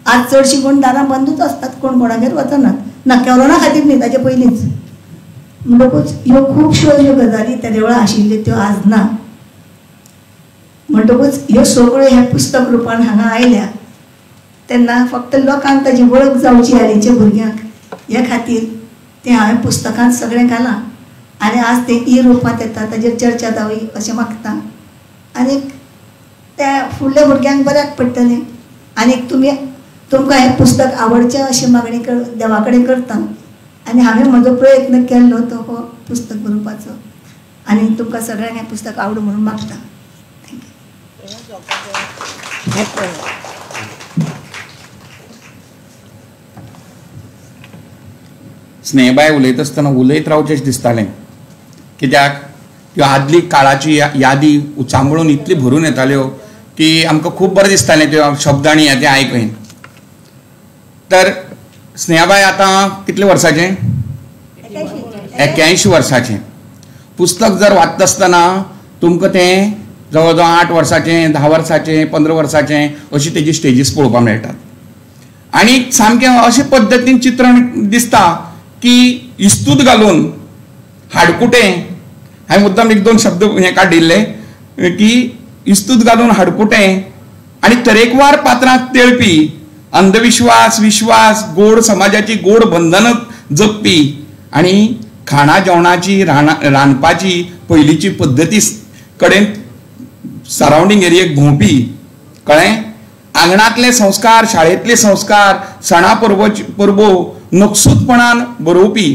आज चडशीं कोण दारां बंदूच आसतात, कोण कोणागेर वचनात ना, कोरोना खातीर न्ही, ताचे पयलींच. म्हणटकूच ह्यो खुबश्यो अश्यो गजाली त्या वेळार आशिल्ल्यो त्यो आज ना. म्हणटकूच ह्यो सगळ्यो ह्या पुस्तक रुपान हांगा आयल्या तेन्ना फक्त लोकांक ताजी वळख जावची हालींच्या भुरग्यांक ह्या खातीर तें हांवें पुस्तकांत सगळें घालां आनी आज तें ई रुपांत येता, ताजेर चर्चा जावी अशें मागता आनी त्या फुडल्या भुरग्यांक बऱ्याक पडटलें. आनी तुमी तुमकां हें पुस्तक आवडचें अशी मागणी देवा कडेन करता आनी हांवें म्हजो प्रयत्न केल्लो तो हो पुस्तक बरोवपाचो आनी तुमकां सगळ्यांक हें पुस्तक आवडूं म्हणून मागता. Thank you. स्नेहबाय उलयता आसतना उलयत रावचें दिसतालें, कित्याक त्यो आदली काळाची यादी उचांबळून इतली भरून येताल्यो की आमकां खूब बरें दिसतालें त्यो शब्द आनी हें तें आयकून. तर स्नेहाबाय आतां कितले वर्साचें? 81 वर्साचें. पुस्तक जर वाचता आसतना तुमकां तें जवळ जवळ 8 वर्साचें, 10 वर्साचें, 15 वर्साचें अशी तेजी स्टेजीस पळोवपाक मेळटात. आनी सामकें अशे पद्दतीन चित्रण दिसता की इस्तूद घालून हाडकुटें, हांवें मुद्दाम 1-2 शब्द हें काडिल्ले की इस्तूद घालून हाडकुटें आनी तरेकवार पात्रांक तेळपी, अंधविश्वास, विश्वास, गोड समाजाची गोड बंधनां जगपी आनी खाणा जेवणाची रांदपाची पयलींची पद्दती कडेन सरावंडींग एरियेक भोंवपी, कळ्ळें, आंगणांतले संस्कार, शाळेंतले संस्कार, सणा परबो नकसूदपणान बरोवपी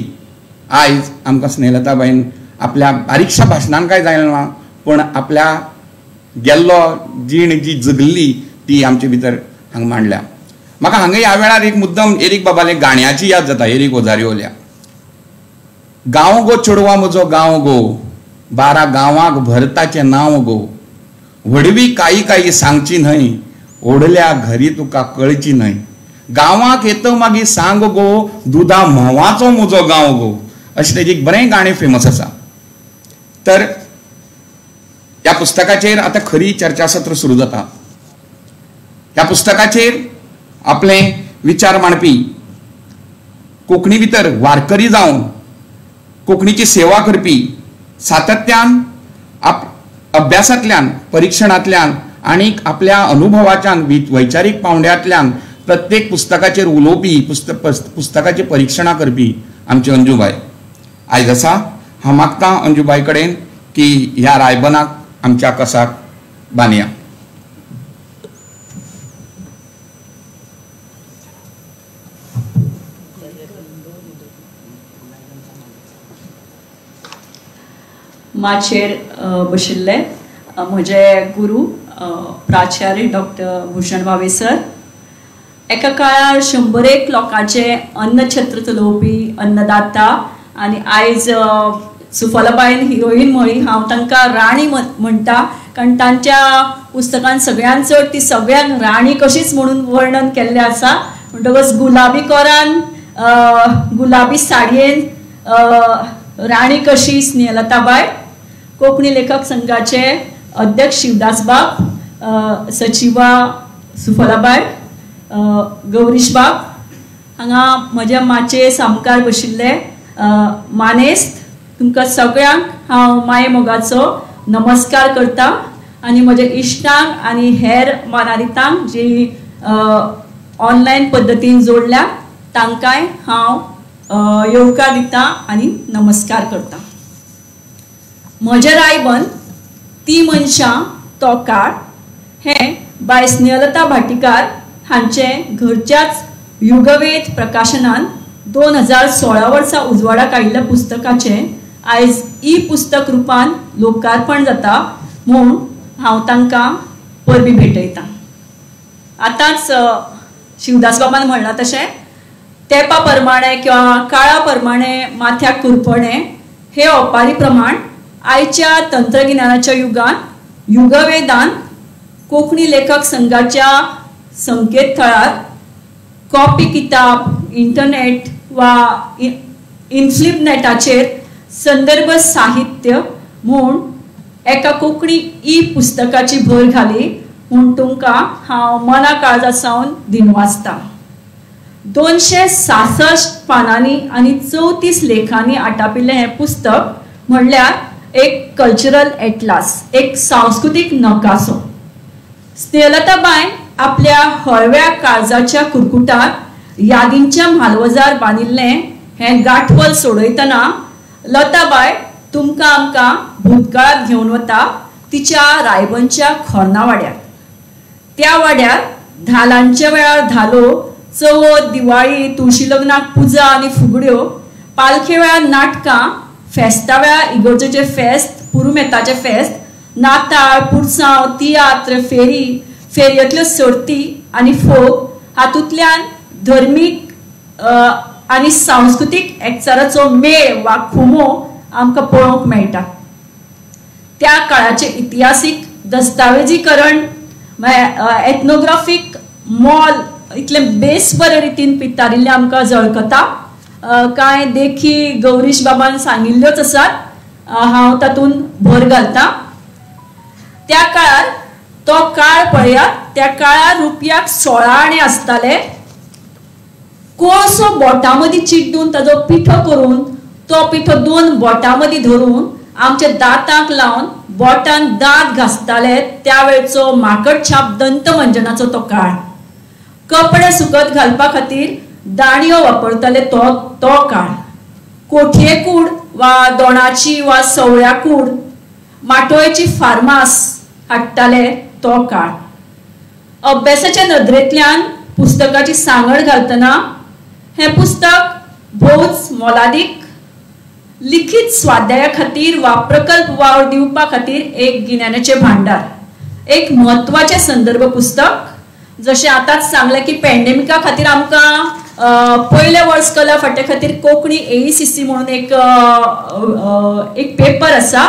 आयज आमकां स्नेहलताबाईन आपल्या बारीकशा भाशणान काय जायना ना, पूण आपल्या गेल्लो जीण जी जगल्ली ती आमचे भितर हांगा मांडल्या. म्हाका हांगा ह्या वेळार एक मुद्दम एरीक बाबाले गाण्याची याद जाता, एरीक ओजारियोल्या गांव गो चेडवा म्हजो गांव गो, 12 गांवाक भरताचें नांव गो, व्हडवी काई काई सांगची न्हय, ओडल्या घरी तुका कळची न्हय, गांवाक येत मागीर सांग गो, दुदा म्होंवाचो म्हजो गांव गो, अशें तेजी एक बरें गाणें फेमस आसा. तर ह्या पुस्तकाचेर आतां खरी चर्चासत्र सुरू जाता. ह्या पुस्तकाचेर आपले विचार मांडपी कोंकणी भितर वारकरी जावन कोंकणीची सेवा करपी, सातत्यान अभ्यासांतल्यान, परिक्षणांतल्यान आनी आपल्या अनुभवाच्यान वैचारीक पावंड्यांतल्यान प्रत्येक पुस्तकाचेर उलोवपी, पुस्तकाची परिक्षणां करपी आमची अंजूबाय आयज आसा. हांव मागता अंजूबाय कडेन की ह्या रायबनाक आमच्या कसाक बांदया. माचयेर बशिल्ले म्हजे गुरू प्राचार्य डॉक्टर भूषण भावे सर, एका काळार 101 लोकांचें अन्नछत्र चलोवपी अन्नदाता आनी आयज सुफलाबायन हिरोईन म्हळी, हांव तांकां राणी म्हणटा, कारण तांच्या पुस्तकान सगळ्यान चड ती सगळ्यांक राणी कशीच म्हणून वर्णन केल्लें आसा. म्हणटकच गुलाबी कोरान, गुलाबी साडयेन राणी कशी स्नेहलताबाय, कोंकणी लेखक संघाचे अध्यक्ष शिवदासबाब, सचिवा सुफलाबाय, गौरीशबाब, हांगा म्हज्या माचये सामकार बशिल्ले मानेस्त, तुमकां सगळ्यांक हांव माये मोगाचो नमस्कार करता आनी म्हज्या इश्टांक आनी हेर मानादितांक जी ऑनलायन पद्दतीन जोडल्या तांकांय हांव येवकार दिता आनी नमस्कार करता. म्हजें रायबन ती मनशां तो काळ हें बाय स्नेहलता भाटीकार हांचें घरच्याच युगवेद प्रकाशनान 2016 वर्सा उजवाडाक आयिल्ल्या पुस्तकाचें आयज ई पुस्तक रुपान लोकार्पण जाता म्हूण हांव तांकां परबीं भेटयतां. आतांच शिवदास बाबान म्हणलां तशें तेंपा प्रमाणे किंवा काळा प्रमाणे माथ्याक कुरपणें हे ओपारी प्रमाण आयच्या तंत्रगिन्यानाच्या युगांत युगवेदान कोंकणी लेखक संघाच्या संकेतथळार कॉपी किताब, इंटरनेट वा इन्फ्लिपनेटाचेर संदर्भ साहित्य म्हूण एका कोंकणी ई पुस्तकाची भर घाली म्हूण तुमकां हांव मना काळजा सावन दिनवासता. 266 पानांनी आनी 34 लेखांनी आटापिल्लें हें पुस्तक म्हणल्यार एक कल्चरल एटलास, एक सांस्कृतीक नकासो. स्नेहलताबाय आपल्या हळव्या काळजाच्या कुरकुटात यादींच्या म्हालवजार बांदिल्लें हें गांठवल सोडयतना लताबाय तुमकां आमकां भूतकाळांत घेवन वता, तिच्या रायबनच्या खोर्ना वाड्यार. त्या वाड्यार धालांच्या वेळार धालो, चवथ, दिवाळी, तुळशी लग्नाक पुजा आनी फुगड्यो, पालखे वेळार नाटकां, फेस्ता वेळार इगर्जेचें फेस्त, पुरुमेताचें फेस्त, नाताळ, पुरसांव, तियात्र, फेरी, फेरयेंतल्यो सर्ती आनी फोग हातूंतल्यान धर्मीक आनी सांस्कृतीक एकचाराचो मेळ वा खुमो आमकां पळोवंक मेळटा. त्या काळाचें इतिहासीक दस्तावेजीकरण, एथनोग्राफीक मोल इतलें बेस बरे रितीन पितारिल्लें आमकां झळकता. कांय देखी गौरीश बाबान सांगिल्ल्योच आसात, हांव तातूंत भर घालता. त्या काळार तो काळ पळयात, त्या काळार रुपयाक 16 आणे आसताले. कोळसो बोटां मदीं चिड्डून ताजो पिठो करून तो पिठो 2 बोटां मदीं धरून आमच्या दांतांक लावन बोटान दांत घासताले. त्या वेळचो माकड छाप दंतमंजनाचो तो काळ. कपडे सुकत घालपा खातीर दाणयो वापरताले तो काळ. कोठये कूड वा दोणाची वा सवळ्या कूड, माटोळेची फार्मास हाडटाले तो काळ. अभ्यासाच्या नदरेंतल्यान पुस्तकाची सांगड घालतना हें पुस्तक भोवच मोलादीक, लिखीत स्वाध्याया खातीर वा प्रकल्प वावर दिवपा खातीर एक गिन्यानाचें भांडार, एक म्हत्वाचें संदर्भ पुस्तक. जशें आतांच सांगलें की पॅन्डेमिका खातीर आमकां पयलें वर्स कला फाट्या खातीर कोंकणी AECC म्हणून एक एक पेपर आसा.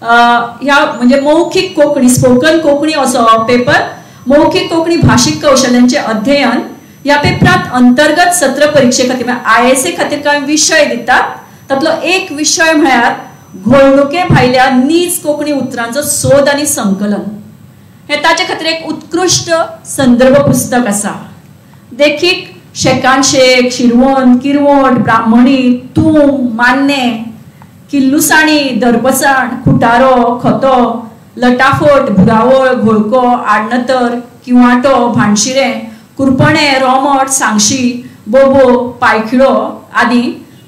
ह्या म्हणजे मौखीक कोंकणी, स्पोकन कोंकणी असो पेपर, मौखीक कोंकणी भाशीक कौशल्यांचें अध्ययन. ह्या पेपरांत अंतर्गत सत्र परिक्षे खातीर म्हळ्यार ISA खातीर कांय विशय दितात. तातलो एक विशय म्हळ्यार घोळणुके भायल्या नीज कोंकणी उतरांचो सोद आनी संकलन. हें ताचे खातीर एक उत्कृश्ट संदर्भ पुस्तक आसा. देखीक शेकान शेक, शिरवण, किरवण, ब्राह्मणी, तूम, मान्ने, किल्लुसाणी, दरपसाण, खुटारो, खतो, लटाफट, भुरावळ, घोळको, आडनतर, किंवाटो, भाणशिरें, कुरपणे, रोमट, सांगशी, बोबो, पायखिळो आदी.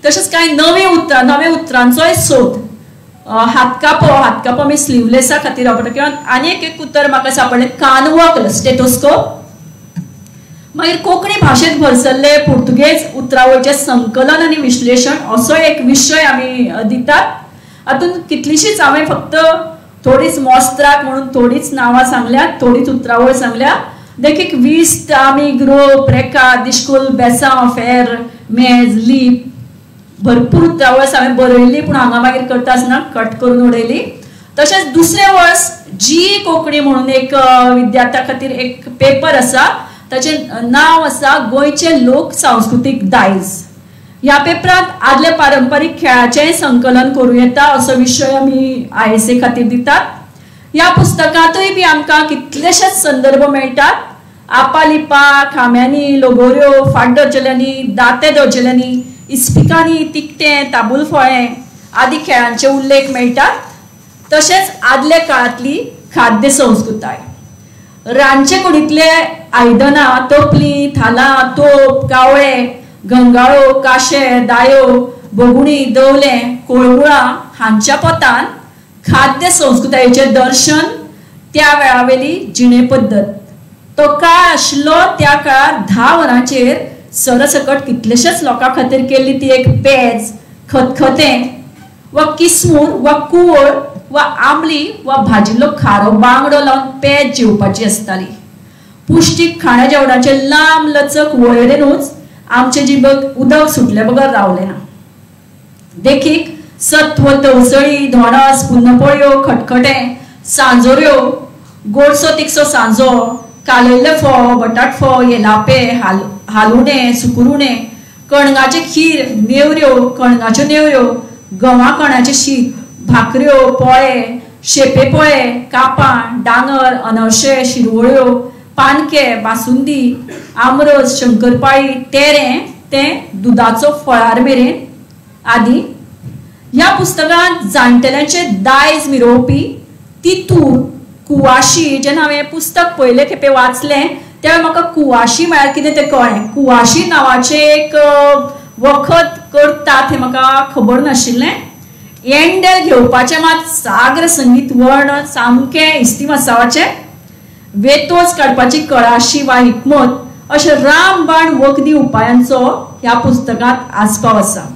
तशेंच कांय नवे उतरां, नवे उतरांचोय सोद. हातकापो, हातकापो आमी स्लिवलेसा खातीर वापरता. किंवा आनी एक उतर म्हाका सांपडलें, कानवकल, स्टेटोस्कोप. मागीर कोंकणी भाशेंत भरसल्ले पुर्तुगेज उतरावळीचें संकलन आनी विश्लेशण असो एक विशय आमी दितात. हातूंत कितलीशीच हांवें फक्त थोडीच मोस्त्राक म्हणून थोडीच नांवां सांगल्यात, थोडीच उतरावळ सांगल्या. देखीक वीस, आमी, ग्रोप, रेका, दिश्कूल, बेसांव, फेर, मेज, लीप, भरपूर उतरावळ हांवें बरयल्ली, पूण हांगा मागीर करता आसतना कट करून उडयली. तशेंच दुसरें वर्स जी कोंकणी म्हणून एक विद्यार्थ्या खातीर एक पेपर आसा, ताचें नांव आसा गोंयचें लोक सांस्कृतीक दायज. ह्या पेपरांत आदल्या पारंपारीक खेळाचेंय संकलन करूं येता असो विशय आमी ISA खातीर दितात. ह्या पुस्तकांतूय बी आमकां कितलेशेच संदर्भ मेळटात. आपालिपा, खांब्यांनी, लोगोऱ्यो, फाट धरचेल्यांनी, दांते धरचेल्यांनी, इस्पिकांनी, तिकटें, ताबूलफळें आदी खेळांचे उल्लेख मेळटात. तशेंच आदल्या काळांतली खाद्य संस्कृताय, रांदचे कुडींतले आयदनां, तोपली, थालां, तोप, कावळे, गंगाळो, काशे, दायो, बोगुणी, दवले, कोळमुळां हांच्या पोतान खाद्य संस्कृतायेचें दर्शन, त्या वेळावेली जिणे पद्दत. तो काळ आशिल्लो त्या काळार 10 वरांचेर सरसकट कितलेशेच लोकां खातीर केल्ली ती एक पेज, खतखतें वा किसमूर वा कुवळ वा आंबली वा भाजिल्लो खारो बांगडो लावन पेज जेवपाची आसताली. पुश्टीक खाणा जेवणाचे लांब लचक वळेरेनूच आमचे जिबक उदक सुटले बगर रावलें ना. देखीक सत्व, तवसळी, धोणस, पुन्नपोळयो, खटखटें, सांजोऱ्यो, गोडसो तिखसो सांजो, कालयल्ले फोव, बटाट फोव, येलापे, हालुणे, सुकुरुणे, कणगाचें खीर, नेवऱ्यो, कणगाच्यो नेवऱ्यो, गंवा कणाचें शीत, भाकऱ्यो, पोळे, शेपे पोळे, कापां, डांगर, अनवशे, शिरवळ्यो, पानके, बासुंदी, आमरस, शंकरपाळी, तेरें तें दुदाचो फळार मेरेन आदी. ह्या पुस्तकांत जाणटेल्यांचे दायज मिरोवपी तितूर, कुवाशी, जेन्ना हांवें हें पुस्तक पयले खेपे वाचलें तेन्ना म्हाका कुवाशी म्हळ्यार कितें तें कळ्ळें. कुवाशी नांवाचें एक वखद करतात हें म्हाका खबर नाशिल्लें. एंडेल घेवपाचें मात साग्र संगीत वर्णन सामकें इस्तिमसावाचें. वेतोज काडपाची कळाशी वा हिकमत अशें रामबाण वखदी उपायांचो ह्या पुस्तकांत आस्पाव आसा.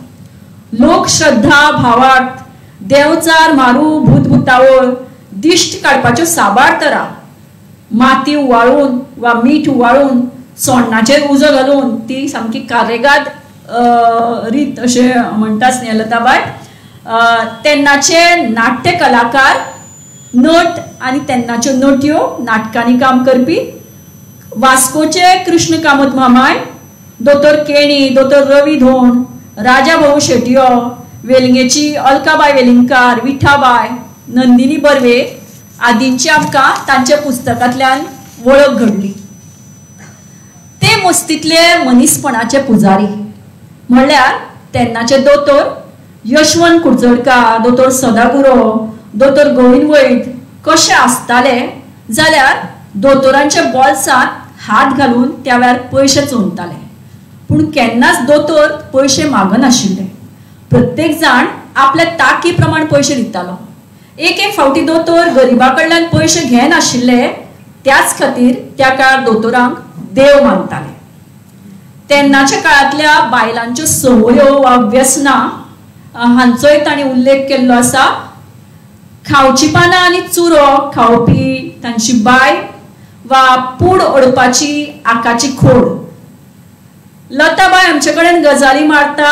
लोकश्रद्धा, भावार्थ, देंवचार, म्हारू, भूतभुतावळ, दिश्ट काडपाच्यो साबार तरा, माती उवाळून वा मीठ उवाळून सोण्णाचेर उजो घालून ती सामकी कारेगाद रीत अशें म्हणटा स्नेहलताबाय. तेन्नाचे नाट्य कलाकार, नट आनी तेन्नाच्यो नटयो नाटकांनी काम करपी, वास्कोचे कृष्ण कामत मामाय, दोतोर केणी, दोतोर रवी धोंड, राजा भाऊ शेटयो, वेलिंगेची अलकाबाय वेलिंगकार, विठाबाय, नंदिनी बर्वे आदींची आमकां तांच्या पुस्तकांतल्यान वळख घडली. ते मुस्तींतले मनीसपणाचे पुजारी म्हणल्यार तेन्नाचे दोतोर यशवंत कुडचडकार, दोतोर सदागुरो, दोतोर गोविंद वैद कशे आसताले जाल्यार दोतोरांच्या बोल्सांत हात घालून त्या वेळार पयशे चोंदताले. पूण केन्नाच दोतोर पयशे मागनाशिल्ले. प्रत्येक जाण आपल्या ताकी प्रमाण पयशे दितालो. एक एक फावटी दोतोर गरिबा कडल्यान पयशे घेनाशिल्ले, त्याच खातीर त्या काळार दोतोरांक देव मानताले. तेन्नाच्या काळांतल्या बायलांच्यो संवयो वा व्यसनां हांचोय तांणी उल्लेख केल्लो आसा. खावची पानां आनी चुरो खावपी तांची बाय वा पूड ओडपाची आकाची खोड. लताबाय आमचे कडेन गजाली मारता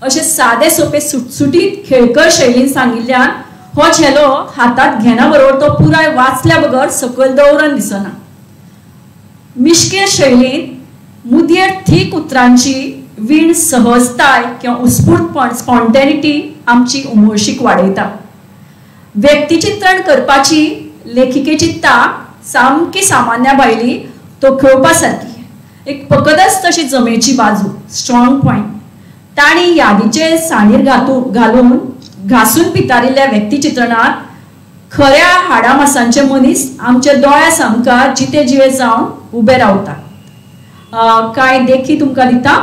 अशे सादे सोपे सुटसुटीत खेळकर शैलीन सांगिल्ल्यान हो झेलो हातात घेना बरोबर तो पुराय वाचल्या बगर सकयल दवरन दिसना. मिश्कील शैलीन मुदयेर थीक उतरांची वीण सहजताय किंवा उत्स्फूर्तपण, स्पॉन्टेनिटी आमची उमळशीक वाडयता. व्यक्तिचित्रण करपाची लेखिकेची तांक सामकी सामान्या भायली, तोखेवपा सारकी, एक पकदस्त अशी जमेची बाजू, स्ट्रॉंग पॉयंट. तांणी यादीचे साणीर घालून घासून पितारिल्ल्या व्यक्तिचित्रणांत खऱ्या हाडा मासांचे मनीस आमच्या दोळ्या सामकार जिते जिवे जावन उबे रावतात. कांय देखी तुमकां दिता.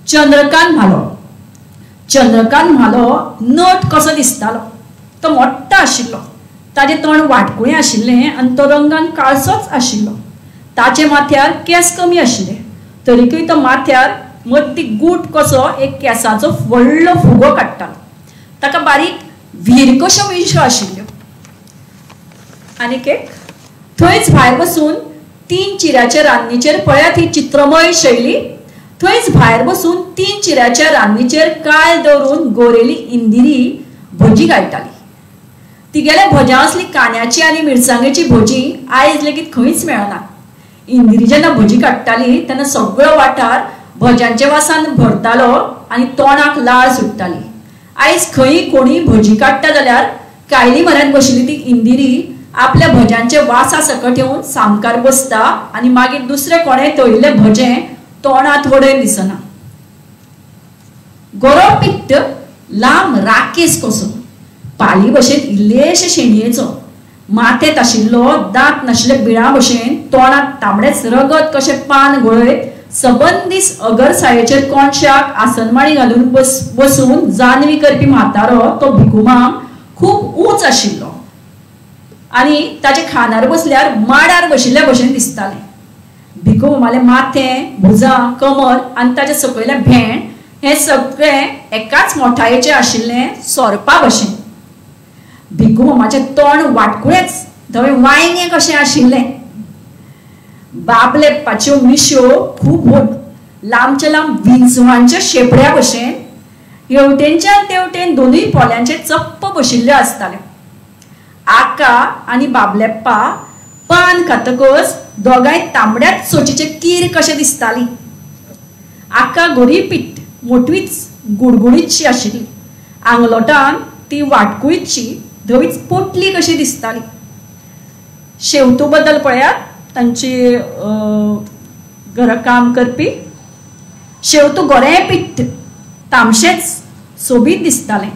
चंद्रकांत म्हालो. चंद्रकांत म्हालो नट कसो दिसतालो. तो मोठो आशिल्लो, ताजें तोंड वाटकुळें आशिल्लें आनी तो रंगान काळसोच आशिल्लो. ताचे माथ्यार केंस कमी आशिल्ले तरीकय तो माथ्यार मदीं गूट कसो एक केंसाचो व्हडलो फुगो काडटालो. ताका बारीक व्हीर कश्यो मिरश्यो आशिल्ल्यो. आनीक एक, थंयच भायर बसून 3 चिऱ्याच्या रान्नीचेर, पळयात ही चित्रमय शैली, थंयच भायर बसून 3 चिऱ्याच्या रान्नीचेर कायल दवरून गोरेली इंदिरी भजी गायताली. तिगेल्या भज्यां असली कांद्याची आनी मिरसांगेची भजी आयज लेगीत खंयच मेळना. इंदिरी जेन्ना भजी काडटाली तेन्ना सगळो वाठार भज्यांच्या वासान भरतालो आनी तोंडाक लाळ सुट्टाली. आयज खंय कोणी भजी काडटा जाल्यार कायली म्हऱ्यांत बशिल्ली ती इंदिरी आपल्या भज्यांचे वासा सकट येवन सामकार बसता आनी मागीर दुसरे कोणें तळिल्लें भजें तोंडांत वडयन दिसना. गोरो पिट्ट, लांब राकेस कसो, पाली भशेन इल्लेशे शेणयेचो, माथेंत आशिल्लो दांत नाशिल्ले बिळा भशेन, तोंडांत तांबडेच रगत कशें पान घोळयत सबंद दीस अगरसायेचेर कोनशाक आसनमाळी घालून बसून जानवी करपी म्हातारो तो भिकूमाम खूब ऊंच आशिल्लो आनी ताचे खानार बसल्यार माडार बशिल्ल्या भशेन दिसतालें. भिकूमामालें माथें, भुजां, कमर आनी ताचे सकयलें भेंड हें सगळें एकाच मोठायेचें आशिल्लें सोरपा भशेन. भिकूमामाचें तोंड वाटकुळेंच धवें वांयगें कशें आशिल्लें. बाबलेप्पाच्यो मिश्यो खूब व्हड, लांबचे लांब विंचवांच्या शेपड्या भशेन, हेवटेनच्यान तेवटेन दोनूय पोल्यांचे चप्प बशिल्ल्यो आसताल्यो. आका आनी बाबलेप्पा पान खातकच दोगांय तांबड्याच सोचीचे कीर कशें दिसताली. आका गोरी पीठ मोटवीच गुडगुडीतशी आशिल्ली. आंगलोटान ती वाटकुळीतशी धवीच पोटली कशी दिसताली. शेवतू बद्दल पळयात, तांची घरा काम करपी. शेवतू गोरें पीठ तामशेंच सोबीत दिसतालें.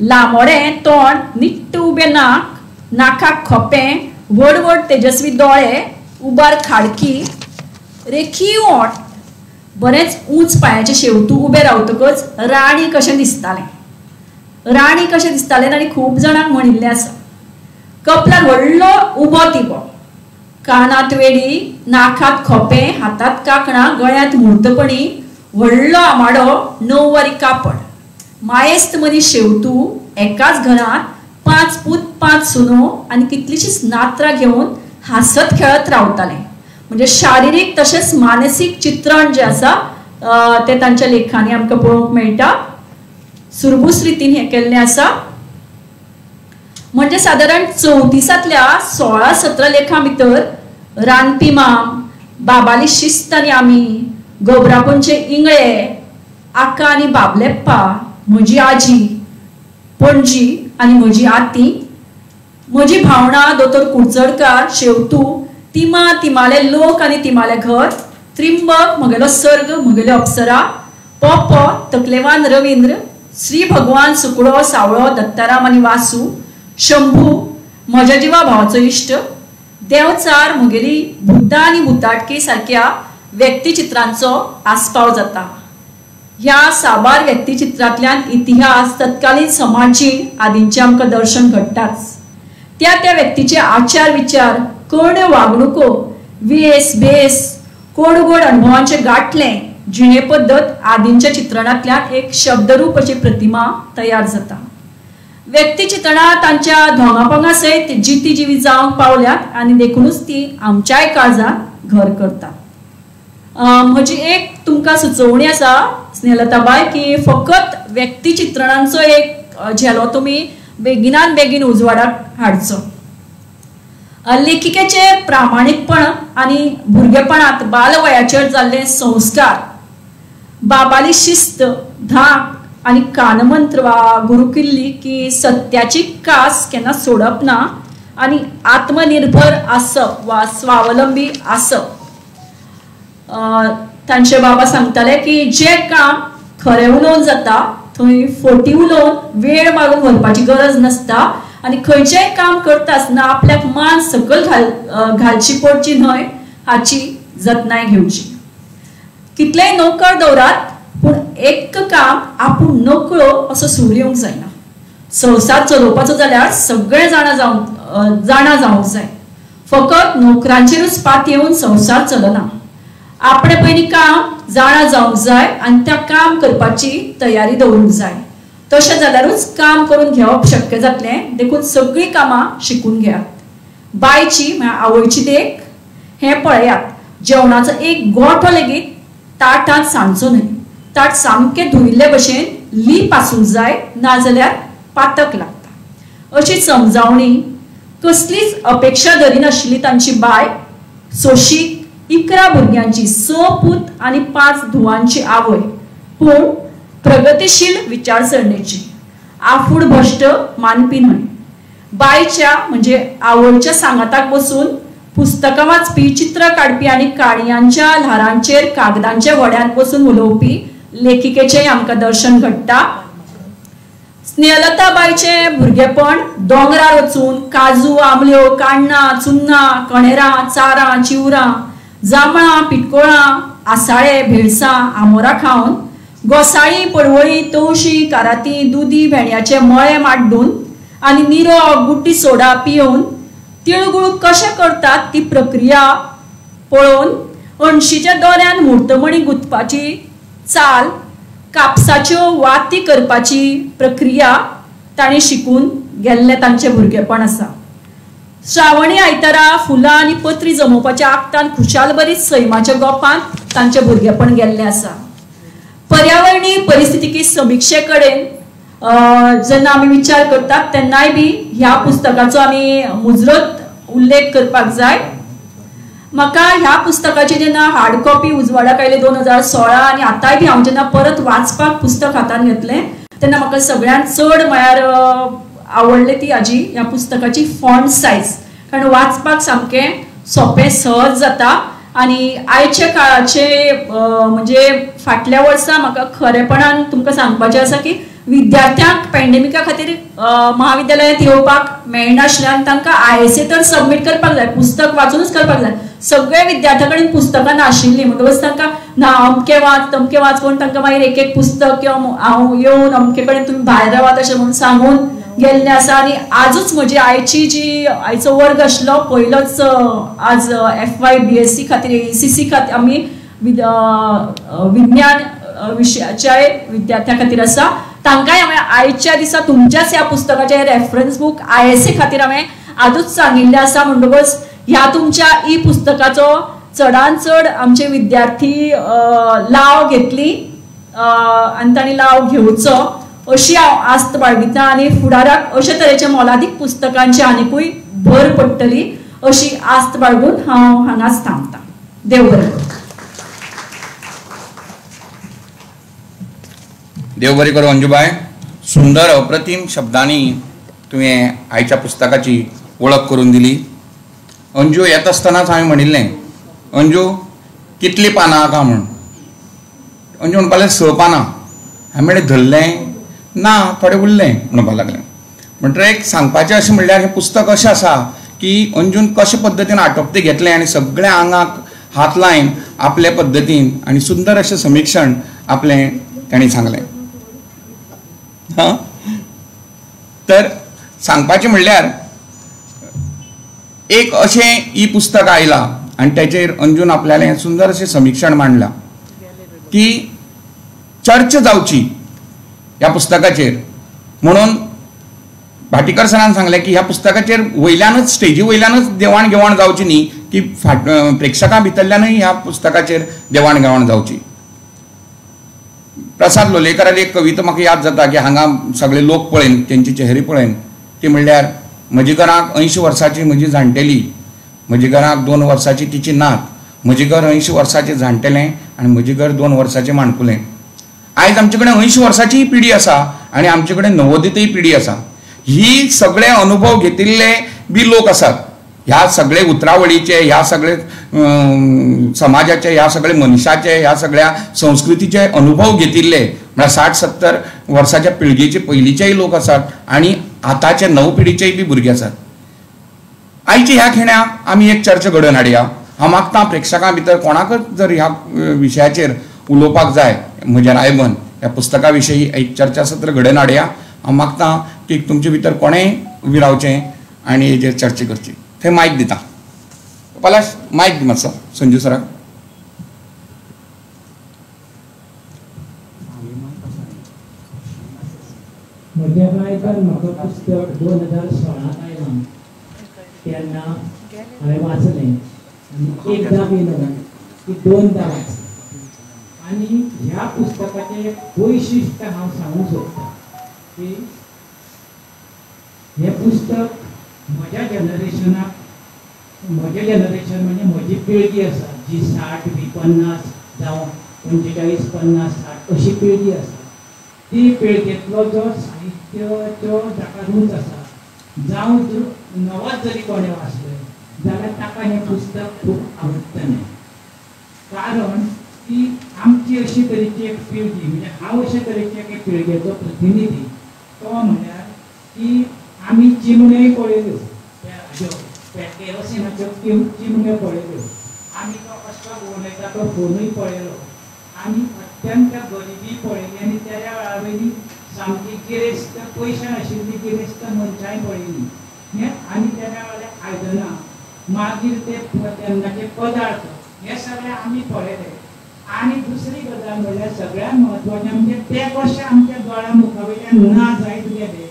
लांबोडें तोंड, निट्ट उबें नाक, नाकाक खोपें, व्हड व्हड तेजस्वी दोळे, उबार खाडकी, रेखीव ओंठ, बरेंच ऊंच पांयाचें शेवतू उबें रावतकच राणी कशें दिसतालें. राणी कशें दिसतालें ताणें खूब जाणांक म्हणिल्लें आसा. कपलार व्हडलो उबो तिबो, कानांत वेडी, नाकांत खोपें, हातांत कांकणां, गळ्यांत मुर्तपणी, व्हडलो आमाडो, णव वारी कापड. मायेस्त मनीस शेवतू एकाच घरांत 5 पूत 5 सुनो आनी कितलीशीच नात्रां घेवन हांसत खेळत रावताले. म्हणजे शारिरीक तशेंच मानसीक चित्रण जें आसा तें तांच्या लेखांनी आमकां पळोवंक मेळटा. सुरबूस रितीन हें केल्लें आसा. म्हणजे सादारण 34तल्या 16-17 लेखां भितर रानपी माम, बाबाली शिस्त आनी आमी, गोबरापोनचे इंगळे, आका आनी बाबलेप्पा, म्हजी आजी पणजी आनी म्हजी आती, म्हजी भावणां दोतोर कुडचडकार, शेवतू, तिमा, तिमाले लोक आनी तिमाले घर, त्रिंबक, म्हगेलो सर्ग, म्हगेल्यो अप्सरा, पोपो, तकलेवान रवींद्र, श्री भगवान सुकडो, सावळो, दत्ताराम आनी वासू, शंभू, म्हज्या जिवा भावाचो इश्ट, देंवचार, म्हगेली भुतां आनी भुताटकी सारक्या व्यक्तिचित्रांचो आस्पाव जाता. ह्या साबार व्यक्तिचित्रांतल्यान इतिहास, तत्कालीन समाजीण आदींचें आमकां दर्शन घडटाच. त्या त्या व्यक्तीचे आचार विचार, करण्यो वागणुको, वेस भेस, कोड गोड अणभवांचे गांठलें, जिणे पद्दत आदींच्या चित्रणांतल्यान एक शब्दरूप अशी प्रतिमा तयार जाता. व्यक्तिचित्रणां तांच्या धोंगापोंगा सयत जिती जिवी जावंक पावल्यात आनी देखूनच ती आमच्याय काळजांत घर करतात. म्हजी एक तुमकां सुचोवणी आसा स्नेहलताबाय, की फकत व्यक्तिचित्रणांचो एक झेलो तुमी बेगिनान बेगीन उजवाडाक हाडचो. लेखिकेचे प्रामाणीकपण आनी भुरगेपणांत बालवयाचेर जाल्ले संस्कार, बाबाली शिस्त, धाक आनी कानमंत्र वा गुरुकिल्ली की सत्याची कास केन्ना सोडप ना आनी आत्मनिर्भर आसप वा स्वावलंबी आसप. तांचे बाबा सांगताले की जें काम खरें उलोवन जाता थंय फटी उलोवन वेळ मारून व्हरपाची गरज नासता आनी खंयचेंय काम करता आसतना आपल्याक मान सकयल घालची पडची न्हय हाची जतनाय घेवची. कितलेय नोकर दवरात पूण एक काम आपूण नकळो असो सूर येवंक जायना. संवसार चलोवपाचो जाल्यार सगळें जाणा जावंक जाय. फकत नोकरांचेरूच पातयेवन संवसार चलना. आपणे पयलीं काम जाणा जावंक जाय आनी त्या काम करपाची तयारी दवरूंक जाय. तशें जाल्यारूच काम करून घेवप शक्य जातलें. देखून सगळीं कामां शिकून घेयात. बायची म्हळ्यार आवयची देख हें पळयात. जेवणाचो एक गोठो लेगीत ताटांत सांडचो न्हय. ताट सामकें धुयिल्ले भशेन लीप आसूंक जाय, नाजाल्यार पातक लागता. अशी समजावणी कसलीच अपेक्षा धरिनाशिल्ली तांची बाय सोशीक 11 भुरग्यांची, 6 पूत आनी 5 धुवांची आवय, पूण प्रगतिशील विचारसरणेची, आफूड भश्ट मानपी न्हय. बायच्या म्हणजे आवयच्या सांगाताक बसून पुस्तकां वाचपी, चित्र काडपी आनी काणयांच्या ल्हारांचेर कागदांच्या व्हड्यांत बसून उलोवपी लेखिकेचें आमकां दर्शन घडटा. स्नेहलताबायचें भुरगेपण दोंगरार वचून काजू, आंबल्यो, काण्णां, चुन्नां, कणेरां, चारां, चिवरां, जांबळां, पिटकोळां, आसाळे, भेळसां, आमोरां खावन, गोसाळी, पडवळी, तवशी, काराती, दुदी, भेंड्याचे मळे माड्डून आनी निरो, गुड्डी सोडा पिवन तिळगुळ कशें करतात ती प्रक्रिया पळोवन अणशीच्या दोऱ्यान मुर्तमणी गुंतपाची चाल, कापसाच्यो वाती करपाची प्रक्रिया ताणें शिकून गेल्लें तांचें भुरगेपण आसा. श्रावणी आयतारा फुलां आनी पत्री जमोवपाच्या आक्तान खुशालभरीत सैमाच्या गोपांत तांचें भुरगेपण गेल्लें आसा. पर्यावरणीय परिस्थितीकी समिक्षे कडेन जेन्ना आमी विचार करतात तेन्नाय बी ह्या पुस्तकाचो आमी मुजरत उल्लेख करपाक जाय. म्हाका ह्या पुस्तकाची जेन्ना हार्ड कॉपी उजवाडाक आयली 2016 आनी आतांय बी हांव जेन्ना परत वाचपाक पुस्तक हातान घेतलें तेन्ना म्हाका सगळ्यांत चड म्हळ्यार आवडलें ती हाजी ह्या पुस्तकाची फॉन्ट सायज, कारण वाचपाक सामकें सोंपें सहज जाता. आनी आयच्या काळाचे म्हणजे फाटल्या वर्सा म्हाका खरेपणान तुमकां सांगपाचें आसा की विद्यार्थ्यांक पॅन्डेमिका खातीर महाविद्यालयांत येवपाक मेळनाशिल्ल्यान तांकां ISA तर सबमीट करपाक जाय, पुस्तक वाचूनच करपाक जाय. सगळे विद्यार्थ्यां कडेन पुस्तकां नाशिल्लीं म्हणटकच तांकां ना अमकें वाच तमकें वाच करून तांकां मागीर एक एक पुस्तक किंवा हांव येवन अमके कडेन तुमी भायर रावात अशें म्हणून सांगून गेल्लें आसा. आनी आजूच म्हजी आयची जी आयचो वर्ग आशिल्लो पयलोच आज FY BSc खातीर ACC खातीर आमी विज्ञान विशयाच्या विद्यार्थ्यां खातीर आसा, तांकांय हांवें आयच्या दिसा तुमच्याच ह्या पुस्तकाचें रेफरन्स बूक ISA खातीर हांवें आजूच सांगिल्लें आसा. म्हणटकच ह्या तुमच्या ई पुस्तकाचो चडान चड आमचे विद्यार्थी लाव घेतली आनी तांणी लाव घेवचो अशी हांव आस्त बाळगिता आनी फुडाराक अशे तरेचे मोलादीक पुस्तकांची आनिकूय भर पडटली अशी आस्त बाळगून हांव हांगाच थांबता. देव बरें करूं. देव बरें करूं अंजूबाय. सुंदर अप्रतीम शब्दांनी तुवें आयच्या पुस्तकाची वळख करून दिली. अंजू येता आसतनाच हांवें म्हणिल्लें, अंजू कितलीं पानां आसा म्हूण. अंजू म्हणपाक लागलें 6 पानां. हांवें म्हणलें धरलें ना, थोडें उरलें म्हणपाक लागलें. म्हणटकीर एक सांगपाचें अशें म्हणल्यार हें पुस्तक अशें आसा की अंजून कशे पद्दतीन आटोपतें घेतलें आनी सगळ्या आंगाक हात लायन आपले पद्दतीन आनी सुंदर अशें समिक्षण आपलें तांणी सांगलें. हां, तर सांगपाचें म्हणल्यार एक अशें ई पुस्तक आयलां आनी ताचेर अंजून आपल्यालें सुंदर अशें समिक्षण मांडलां की चर्चा जावची ह्या पुस्तकाचेर. म्हणून भाटीकर सरान सांगलें की ह्या पुस्तकाचेर वयल्यानच स्टेजी वयल्यानच देवाण घेवाण जावची न्ही, की फाट प्रेक्षकां भितरल्यानूय ह्या पुस्तकाचेर देवाण घेवाण जावची. प्रसाद लोलयेकराली एक कविता म्हाका याद जाता की हांगा सगळे लोक पळयन, तेंचे चेहरे पळयन, ती म्हणल्यार म्हज्या घराक 80 वर्सांची म्हजी जाणटेली, म्हज्या घराक 2 वर्सांची तिची नात, म्हजें घर 80 वर्सांचें जाणटेलें आनी म्हजें घर 2 वर्सांचें माणकुलें. आयज आमचे कडेन 80 वर्सांचीय पिढी आसा आनी आमचे कडेन नवोदितय पिढी आसा. ही सगळे अनुभव घेतिल्ले बी लोक आसात. ह्या सगळे उतरावळीचे, ह्या सगळे समाजाचे, ह्या सगळे मनशाचे, ह्या सगळ्या संस्कृतीचे अनुभव घेतिल्ले म्हळ्यार 60-70 वर्साच्या पिळगेचे पयलींचेय लोक आसात आनी आतांचे नव पिढीचेय बी भुरगे आसात. आयच्या ह्या खिणाक आमी एक चर्चा घडोवन हाडया. हांव मागता प्रेक्षकां भितर कोणाकच जर ह्या विशयाचेर उलोवपाक जाय, म्हज्या रायबन ह्या पुस्तका विशयी एक चर्चासत्र घडोवन हाडया. हांव मागता की तुमचे भितर कोणेंय उबी रावचें आनी हेजेर चर्चा करची. थंय मायक दिता, पलाश मायक दी मातसो संजू सराक. म्हज्या रायबन म्हाका पुस्तक 2016 आयलां तेन्ना हांवें वाचलें आनी एकदां बी न्हय की 2दा वाचलें. आनी ह्या पुस्तकाचें एक वैशिश्ट हांव सांगूंक सोदतां की हें पुस्तक म्हज्या जनरेशनाक, म्हजें जनरेशन म्हणजे म्हजी पिळगी आसा जी 60 बी 50 जावं 45 50 60 अशी पिळगी आसा, ती पिळगेंतलो जो साहित्याचो जाका रूच आसा जावं नवोच जरी कोणें वाचलें जाल्यार ताका हें पुस्तक खूब आवडटलें. कारण की आमची अशी तरेची एक पिळगी, म्हणजे हांव अशे तरेचे एके पिळगेचो प्रतिनिधी, तो म्हळ्यार की आमी चिमण्योय पळयल्यो, केरोसिनाच्यो चिमण्यो पळयल्यो, आमी तो कसो उलयता तो फोनूय पळयलो, आमी अत्यंत गरिबी पळयली आनी त्या वेळा वयली सामकी गिरेस्त, पयशे नाशिल्ली गिरेस्त मनशांय पळयली. आनी त्या वेळार आयदनां, मागीर ते तेन्नाचे पदार्थ, हे सगळे आमी पळयले. आनी दुसरी गजाल म्हणल्यार सगळ्यांत म्हत्वाचें म्हणजे ते कशे आमच्या दोळ्या मुखा वयल्यान ना जायत गेले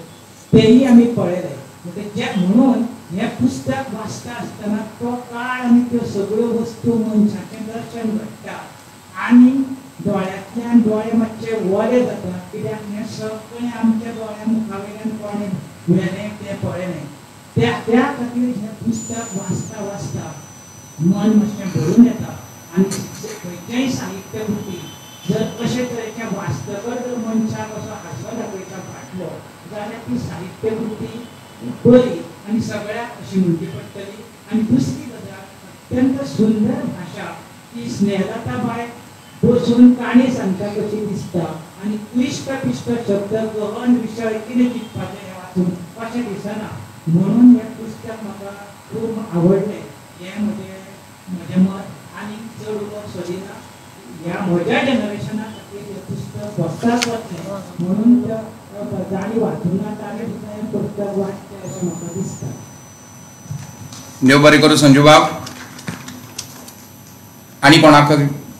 तेही आमी पळयले. म्हणजे म्हणून हें पुस्तक वाचता आसतना तो काळ आनी त्यो सगळ्यो वस्तू मनशाचें दर्शन घडटा आनी दोळ्यांतल्यान दोळे मातशे वरे जाता कित्याक हें सगळें आमच्या दोळ्या मुखावयल्यान कोणें व्हेलें तें पळयलें. त्या त्या खातीर हें पुस्तक वाचता वाचता मन मातशें भरून येता आनी खंयचेंय साहित्य कृती जर अशे तरेच्या वाचतकर जर मनशाक असो हांसो दाखयता फाटलो जाल्यार ती साहित्य कृती बरी आनी सगळ्याक अशी म्हणची पडटली. आनी दुसरी गजाल अत्यंत सुंदर भाशा की स्नेहलताबाय बसून काणी सांगता कशी दिसता आनी क्लिश्ट क्लिश्ट शब्द गहन विशय कितें चिंतपाचें हें वाचून अशें दिसना. म्हणून हें पुस्तक म्हाका खूब आवडलें. हें म्हजें म्हजें मत आनी चड उलोवप सोदिना. ह्या म्हज्या जनरेशना खातीर हें पुस्तक बसताच वतलें म्हणून जांणी वाचूना ताणें सुद्दां हें पुस्तक वाचचें अशें म्हाका दिसता. देव बरें करूं संजूबाब. आनी कोणाक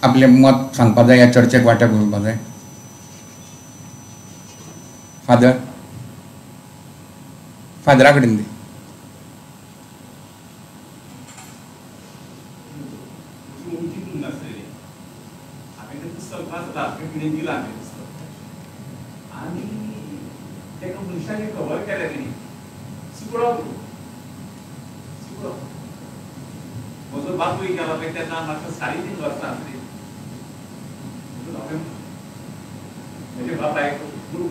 आपलें मत सांगपा जाय ह्या चर्चेक वांट्याक घेवपा जाय? फादर, फादरा कडेन दी. आनी तेका मनशाचें खबर केलें तेणी सुकडो सुकडो म्हजो बापूय गेलो पळय तेन्ना म्हाका 3.5 वर्सां आसली. म्हज्या बापायक गुरू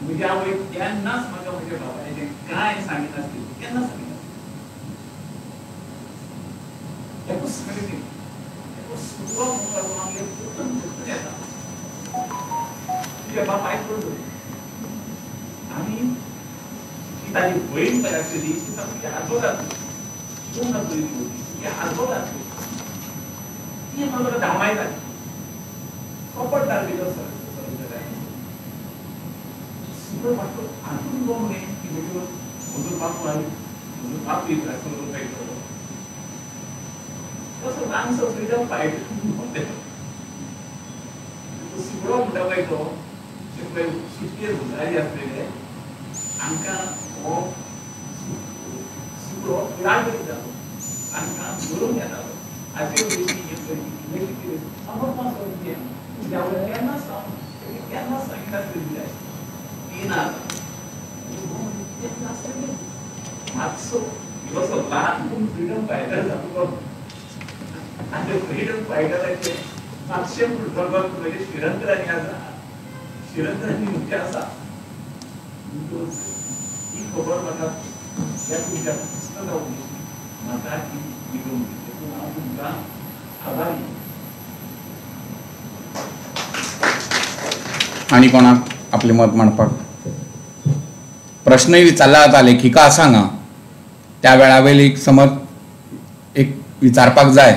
म्हजी आवय केन्नाच म्हाका म्हज्या बापायचें कांय सांगिनासली, केन्ना सांगिनासली. एकूच सांगली सुकडो आमगे तुटून येता तुज्या बापायक पडलो आनी ती ताजी भयण खंय आसली ती सामकी आजोळ आसली, शिकूंक नासली ती आजोळ आसली. ती म्हाका धांवायताली कपट दाखयलो सर सुकडो म्हाका आजून गो न्ही की म्हजो बापूय आनी म्हजो बापूय मेळटलो तसो ल्हानसो फ्रिडम फायटर सुकडो म्हणटा पळय तो पळय सुटके झुजारी आसलेले हांकां हो सुकडो राग दितालो, हांकां धरून येतालो. हाचे विशीं हें केन्ना केन्ना सांगिनासलेली ती ना मातसो असो ल्हान पूण फ्रिडम फायटर जालो. आनी फ्रिडम फायटराचे मातशें म्हणजे शिरंतरांनी आसा, शिरंतरांनी म्हणजे आसा. ही खबर म्हाका ह्या तुमच्या पुस्तका विशीं म्हाका ती मेळून दिली, हांव तुमकां आभारी. आनी कोणाक आपलें मत मांडपाक प्रश्नय विचारला जाता लेखिका आसा हांगा त्या वेळा वयली समज एक विचारपाक जाय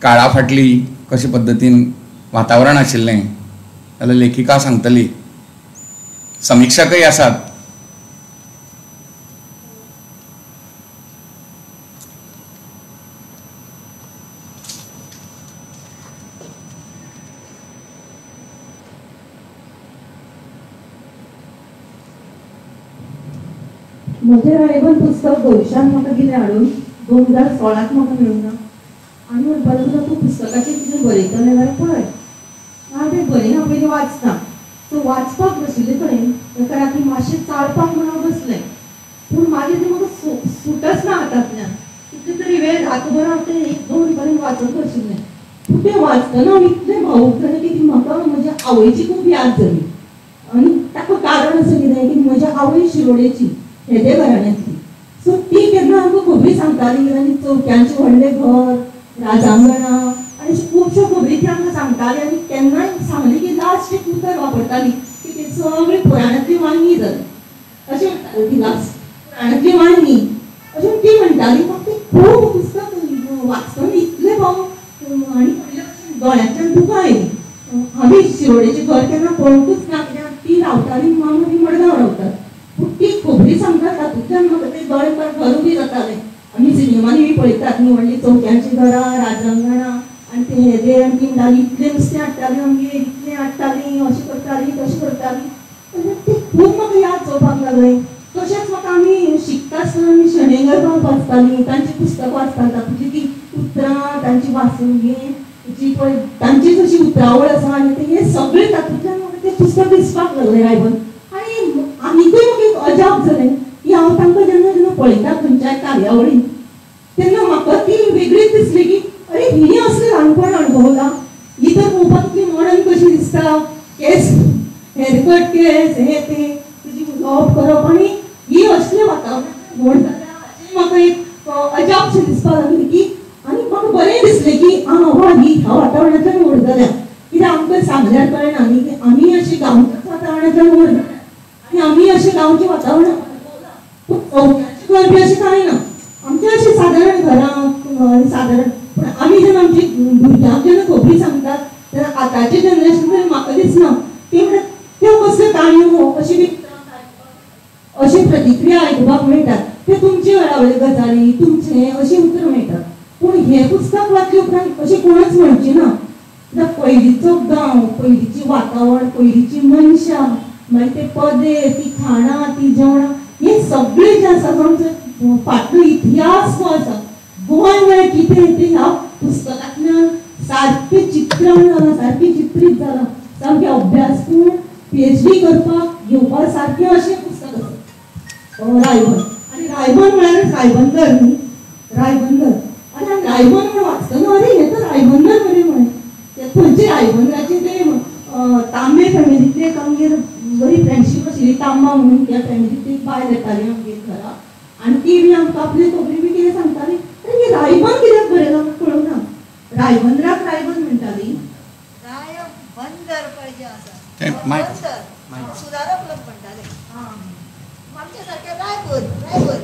काळा फाटली कशे पद्दतीन वातावरण आशिल्लें जाल्यार लेखिका सांगतली. समिक्षकय आसात. म्हजें रायबन पुस्तक भविश्यांत म्हाका कितें हाडून 2016 म्हाका मेळूंक ना आनी म्हणपाक लागलो तूं पुस्तकाचेर कितें बरयतलें जाल्यार पळय. हांव तें बरयना पयलीं वाचता. सो वाचपाक बशिल्ले कडेन एका राती मातशें चाळपाक म्हूण हांव बसलें पूण मागीर तें म्हाका सुटच ना हातांतल्यान. कितले तरी वेळ रातभर हांव तें 1-2 पर्यंत वाचत बशिल्लें. पूण तें वाचतना हांव इतलें भावूक जालें की ती म्हाका म्हज्या आवयची खूब याद जाली. आनी ताका कारण अशें कितें की म्हज्या आवय शिरोडेची हेदे घराण्यांतली. सो ती केन्ना आमकां खबरी सांगताली आनी चवक्यांचें व्हडलें घर, राजांगणां आनी अश्यो खुबश्यो खबरी ती आमकां सांगताली. आनी केन्नाय सांगली की लास्ट एक उतर वापरताली की ती सगळी पुराणांतली वांगी जाली अशें म्हणटाली ती, लास्ट पुराणांतली वांगी अशें ती म्हणटाली. म्हाका तें खूब पुस्तक वाचतना इतलें भाव आनी पयले भशेन दोळ्यांतल्यान दुकां आयलीं. हांवें शिरोडेचें घर केन्ना पळोवंकूच ना कित्याक ती रावताली मामा ती मडगांव रावतात. पूण ती खबरी सांगतात तातूंतल्यान म्हाका ते दोळे मुखार घर उबी जातालें. आमी सिनेमांनी बी पळयतात न्ही व्हडलीं चौक्यांचीं घरां, राजांगणां आनी ते हेदे आनी ती म्हणटाली इतलें नुस्तें हाडटालीं आमगेर, इतलें हाडटालीं, अशें करतालीं तशें करतालीं. तें खूब म्हाका याद जावपाक लागलें. तशेंच म्हाका आमी शिकता आसतना आमी शणैगरबाब वाचतालीं, तांचीं पुस्तकां वाचतालीं, तातूंतलीं तीं उतरां तांची वाचून जी पळय तांचीच अशी उतरावळ आसा आनी ते हे सगळे तातूंतल्यान म्हाका तें पुस्तक दिसपाक लागलें रायबन. आनी आनीकूय म्हाका एक अजाप जालें की हांव तांकां जेन्ना जेन्ना पळयता खंयच्याय कार्यावळीन तेन्ना म्हाका ती वेगळीच दिसली की अरे हिणी असलें ल्हानपण अणभवलां, ही तर पळोवपाक इतली मॉडर्न कशी दिसता, केस हेअरकट केस हे ते तुजी उलोवप करप आनी ही असलें वातावरण व्हड जाल्या हाचें म्हाका एक अजापशें दिसपाक लागलें की आनी म्हाका बरें दिसलें की आं वा ही ह्या वातावरणांतल्यान व्हड जाल्या. कित्याक आमकां सांगल्यार कळना न्ही की आमी अशें गांवच्याच वातावरणांतल्यान व्हड जाल्या आनी आमी अशें गांवचें वातावरण अणभवलां. पूण चौक्याचें घर बी अशें कांय ना, आमचें अशें सादारण घरां सादारण. पूण आमी जेन्ना आमच्या भुरग्यांक जेन्ना खबरी सांगतात तेन्ना आतांचें जनरेशन तरी म्हाका दिसना ती म्हणटा त्यो कसल्यो काणयो अशी बी अशी प्रतिक्रिया आयकुपाक मेळटात. ते तुमचे वेळा वयले गजाली तुमचे अशी उतरां मेळटात. पूण हें पुस्तक वाचले उपरांत अशें कोणच म्हणचें ना. कित्याक पयलींचो गांव, पयलींचें वातावरण, पयलींचीं मनशां, मागीर ते पदेर, ती खाणां, ती जेवणां, हें सगळें जें आसा तो आमचो फाटलो इतिहास जो आसा गोंय म्हळ्यार कितें तें ह्या पुस्तकांतल्यान सारकें चित्रण जालां, सारकें चित्रीत जालां, सामकें अभ्यासपूर्ण PhD करपाक घेवपा सारकें अशें पुस्तक आसा रायबन. आनी रायबन म्हळ्यार रायबंदर न्ही, रायबंदर. आनी रायबन म्हण वाचतना अरे हें तर रायबंदर मरे म्हळें, ते खंयचे रायबंदराचे ते तांबे फॅमिलींतले एक आमगेर बरी फ्रेंडशीप आशिल्ली तांबा म्हणून त्या फॅमिलींतली एक बायल येताली आमगेर घरा आनी ती बी आमकां आपली खबरी बी कितें सांगताली. आनी हें रायबन कित्याक बरयलां कळूंक ना, रायबंदराक रायबन म्हणटाली. रायबंदर पळय जें आसा सुदारक लोक म्हणटाले आमच्या सारके रायबन रायबन.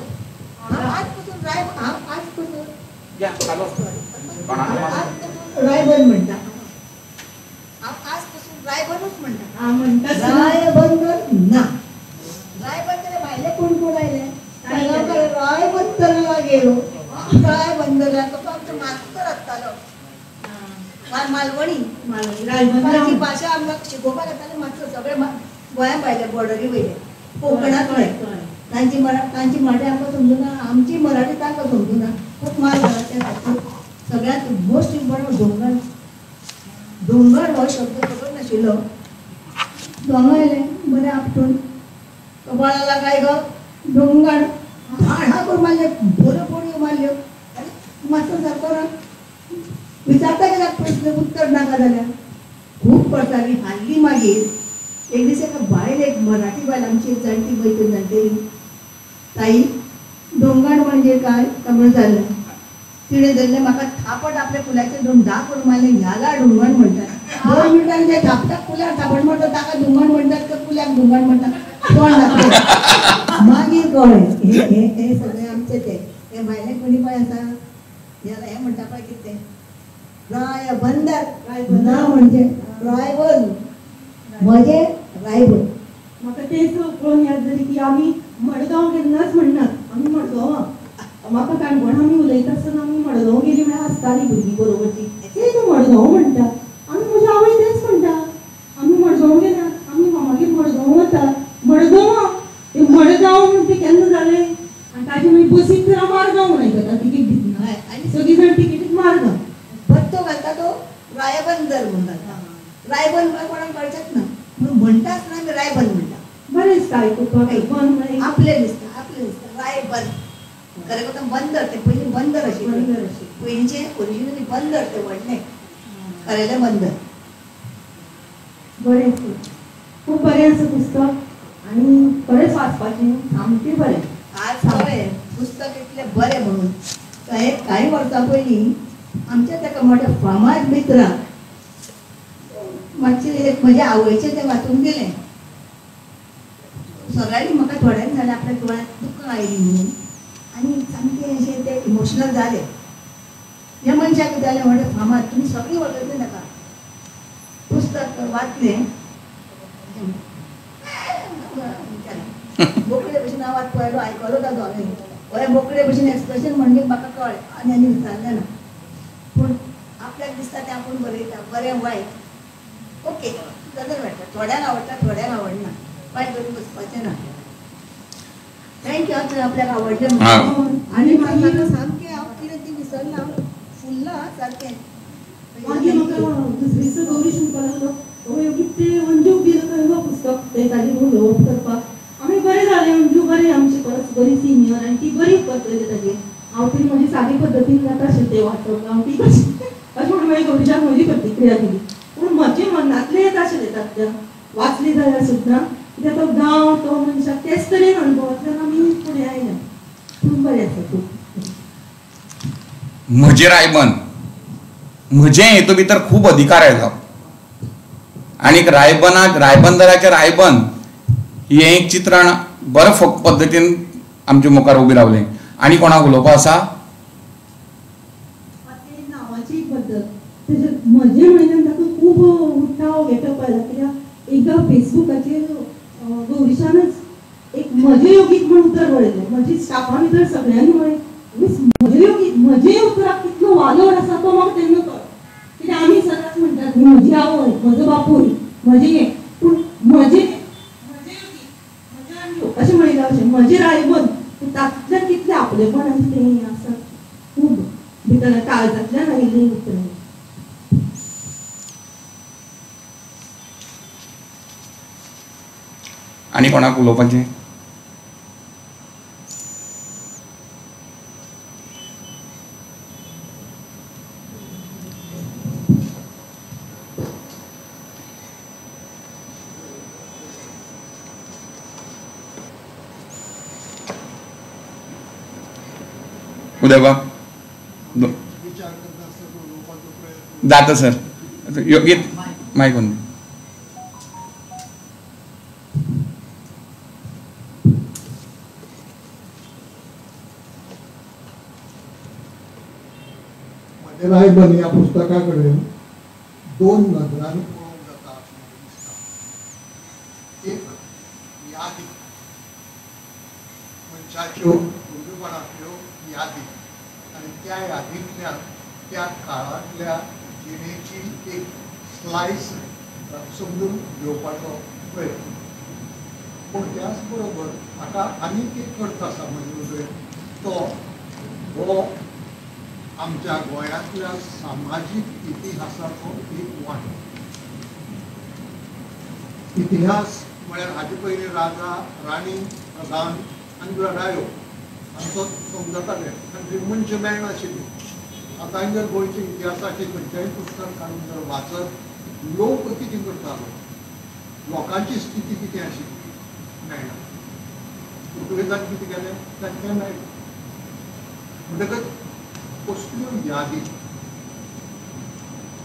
हांव आज पसून हांव आज पसून रायबन म्हणटा, हांव आज पसून रायबनूच म्हणटा. रायबंदर ना, रायबंदर भायले कोण कोण आयले रायबंदरला गेलो, रायबंदरला तो आमचो मास्तर आसतालो मालवणी, ताची भाशा आमकां शिकोवपाक येताली मातसो सगळे गोंया भायले बॉर्डरी वयले कोंकणांतले तांची तांची मराठी आमकां समजुना, आमची मराठी तांकां समजुना. खूब माल जाला त्या खातीर. सगळ्यांत मोस्ट इम्पॉर्टंट दोंगर, दोंगर हो शब्द खबर नाशिल्लो. दोंगर आयलें बरें आपटून कपाळाला काय गो दोंगर हाडा करून मारल्यो, बऱ्यो बोडयो मारल्यो आनी मातसो सारको विचारता कित्याक प्रस्न उत्तर नाका जाल्यार खूब करताली. हाडली मागीर एक दीस एका बायल, एक मराठी बायल आमची एक जाणटी मैत्रीण जाणटेली ताई दोंगर म्हणजे काय काय म्हणून जालें, तिणें धरलें म्हाका थापट आपल्या कुल्याचेर दोन धा करून मारलें. ह्याला डोंगण म्हणटात. 2 मिनटांनी ते थापटाक कुल्यार थापट म्हणटात, ताका डोंगण म्हणटात, त्या कुल्याक डोंगण म्हणटात. तोंड दाखयलें मागीर कळ्ळें हे हे हे सगळें आमचें तें हे भायलें कोणी पळय आसा ह्याला हें म्हणटा पळय कितें तें रायबंदर ना म्हणजे रायबन म्हणजे रायबन. म्हाका तेच पळोवन याद जाली की आमी मडगांव केन्नाच म्हणनात, आमी मडगांवां. म्हाका काणकोण आमी उलयता आसतना आमी मडगांव गेली म्हळ्यार आसताली भुरगीं बरोबरची, ते तूं मडगांव म्हणटा. आमी म्हज्या आवय तेच म्हणटा, आमी मडगांव गेल्यात, आमी मामागेर मडगांव वतात, मडगांवां. ते मडगांव म्हण तें केन्ना जालें आनी ताजे मागीर बसीक तर हांव मारगांव म्हण आयकता तिकीट दितना आनी सगळीं जाण तिकेटीक मारगांव पत्तो घालता तो रायबंदर म्हणून घालता. रायबन म्हळ्यार कोणाक कळचेंच ना म्हणून म्हणटा आसतना आमी रायबन म्हणटा. बरें दिसता आयकुपाक, आपलें दिसता, आपलें दिसता रायबन. खरें करता बंदर तें पयलीं बंदर आशिल्लें, पयलींचें ओरिजिनली बंदर तें व्हडलें खरेलें बंदर. बरें, खूब बरें आसा पुस्तक आनी खरेंच वाचपाचें सामकें बरें. आज कळ्ळें पुस्तक इतलें बरें म्हणून. कांय वर्सां पयलीं आमच्या ताका मोठ्या फामाद मित्राक मातशें एक म्हज्या आवयचें तें वाचूंक दिलें. सगळ्यांनी म्हाका थोड्यांनी जालें आपल्या दोळ्यांत दुकां आयलीं म्हणून आनी सामकें अशें ते इमोशनल जाले. ह्या मनशाक कितें जालें व्हडलें फामाद, तुमी सगळीं वळखतलीं ताका. पुस्तक वाचलें बोकडे भशेन आवाज पळयलो, आयकलो ताजो हांवें. हय बोकडे भशेन एक्सप्रेशन म्हणजे म्हाका कळ्ळें आनी आनी विचारलें ना. पूण आपल्याक दिसता तें आपूण बरयता, बरें वायट ओके डजंट मॅटर. थोड्यांक आवडटा, थोड्यांक आवडना, वायट करून बसपाचें ना. Thank you, आपल्याक आवडलें म्हणून. आनी म्हाका सामकें हांव कितें ती विसरना, फुल्लां सारकें. मागीर एकदां दुसरे दिसा गौरीश म्हणपाक लागलो, ओ योगीत तें अंजूक दिलां खंय गो पुस्तक तें ताजेर उलोवप करपाक. आमी बरें जालें, अंजू बरें आमचे परस बरी सिनियर आनी ती बरी करतली ताजेर. हांव तरी म्हजी सादी पद्दतीन जाता आशिल्लें तें वाचप, हांव ती कशी अशें म्हणून मागीर गौरीशाक म्हजी प्रतिक्रिया दिली. पूण म्हजे मनांतलें येता आशिल्लें तातूंतल्यान वाचली जाल्यार सुद्दां, कित्याक तो गांव तो मनशाक तेच तरेन अणभवांतल्यान आमी फुडें आयल्या. पूण बरें आसा खूब. म्हजें रायबन म्हजें हेतू भितर खूब अधिकार आयलो आनीक रायबनाक रायबंदराचें रायबन हें एक चित्रण बरें पद्दतीन आमच्या मुखार उबें रावलें. आनी कोणाक उलोवपा आसा? नांवाची पद्दत तशें म्हजें म्हणल्यार तातूंत खूब उठाव गेटअप आयला, कित्याक एकदां फेसबुकाचेर गौरीशानच एक म्हजें योगीक म्हूण उतर बरयलें. म्हजी स्टाफा भितर सगळ्यांनी म्हळें म्हजें योगीक, म्हजें उतराक कितलो वालोर आसा तो म्हाका तेन्ना कळ्ळो. कित्याक आमी सदांच म्हणटात म्हजी आवय, म्हजो बापूय, म्हजें हें, पूण म्हजें म्हजें योगीक, म्हजें अंजू अशें म्हणिल्लें अशें म्हजें रायबन, तातूंतल्यान कितलें आपलेपण आनी तें हें आसा खूब भितर काळजांतल्यान आयिल्लीं उतरां. आनी कोणाक उलोवपाचें? उदयबाब जाता सर, योगीत मायक ऑन. म्हजें रायबन ह्या पुस्तका कडेन दोन नदरांनी पळोवंक जाता अशें म्हाका दिसता. एक यादी, मनशाच्यो भुरगेपणांतल्यो यादी, आनी त्या यादींतल्यान त्या काळांतल्या जिणेची एक स्लायस समजून घेवपाचो प्रयत्न. पूण त्याच बरोबर म्हाका आनीक एक अर्थ आसा म्हजे नदरेन, तो हो आमच्या गोंयांतल्या सामाजीक इतिहासाचो एक वांटो. इतिहास म्हळ्यार हाजे पयलीं राजा राणी प्रधान आनी लडायो हांचो समजताले आनी मनशां मेळनाशिल्लीं. आतां जर गोंयच्या इतिहासाचें खंयचेंय पुस्तक काडून जर वाचत लोक कितें करतालो, लोकांची स्थिती कितें आशिल्ली मेळना. पुर्तुगेजान कितें केलें तांकां मेळना. म्हणटकच कसल्यो यादी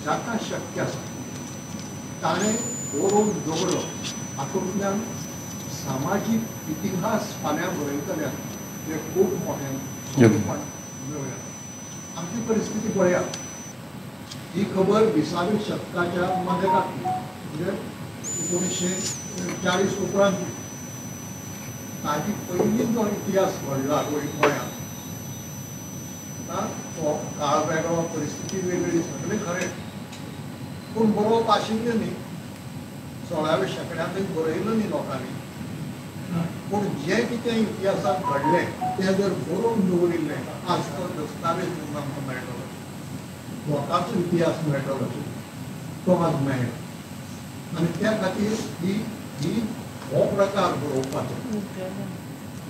जाका शक्य आसा ताणें बरोवन दवरप, हातूंतल्यान सामाजीक इतिहास फाल्यां बरयतल्याक ते खूब मोठें सोंपेपण मेळूं. आमची परिस्थिती पळयात, ही खबर 20व्या शतकाच्या मध्यकांतली, म्हणजे 1940 उपरांत. ताजी पयलीं जो इतिहास घडला गोंयांत, तो काळ वेगळो, परिस्थिती वेगळी, सगळें खरें, पूण बरोवप आशिल्लें न्ही. 16व्या शेंकड्यांतूय बरयलें न्ही लोकांनी, पूण जें कितें इतिहासांत घडलें तें जर बरोवन दवरिल्लें आज तो दस्तावेज म्हणून आमकां मेळटलो, लोकांचो इतिहास मेळटलो, तो आज मेळटा. आनी त्या खातीर ही ही हो प्रकार बरोवपाचो,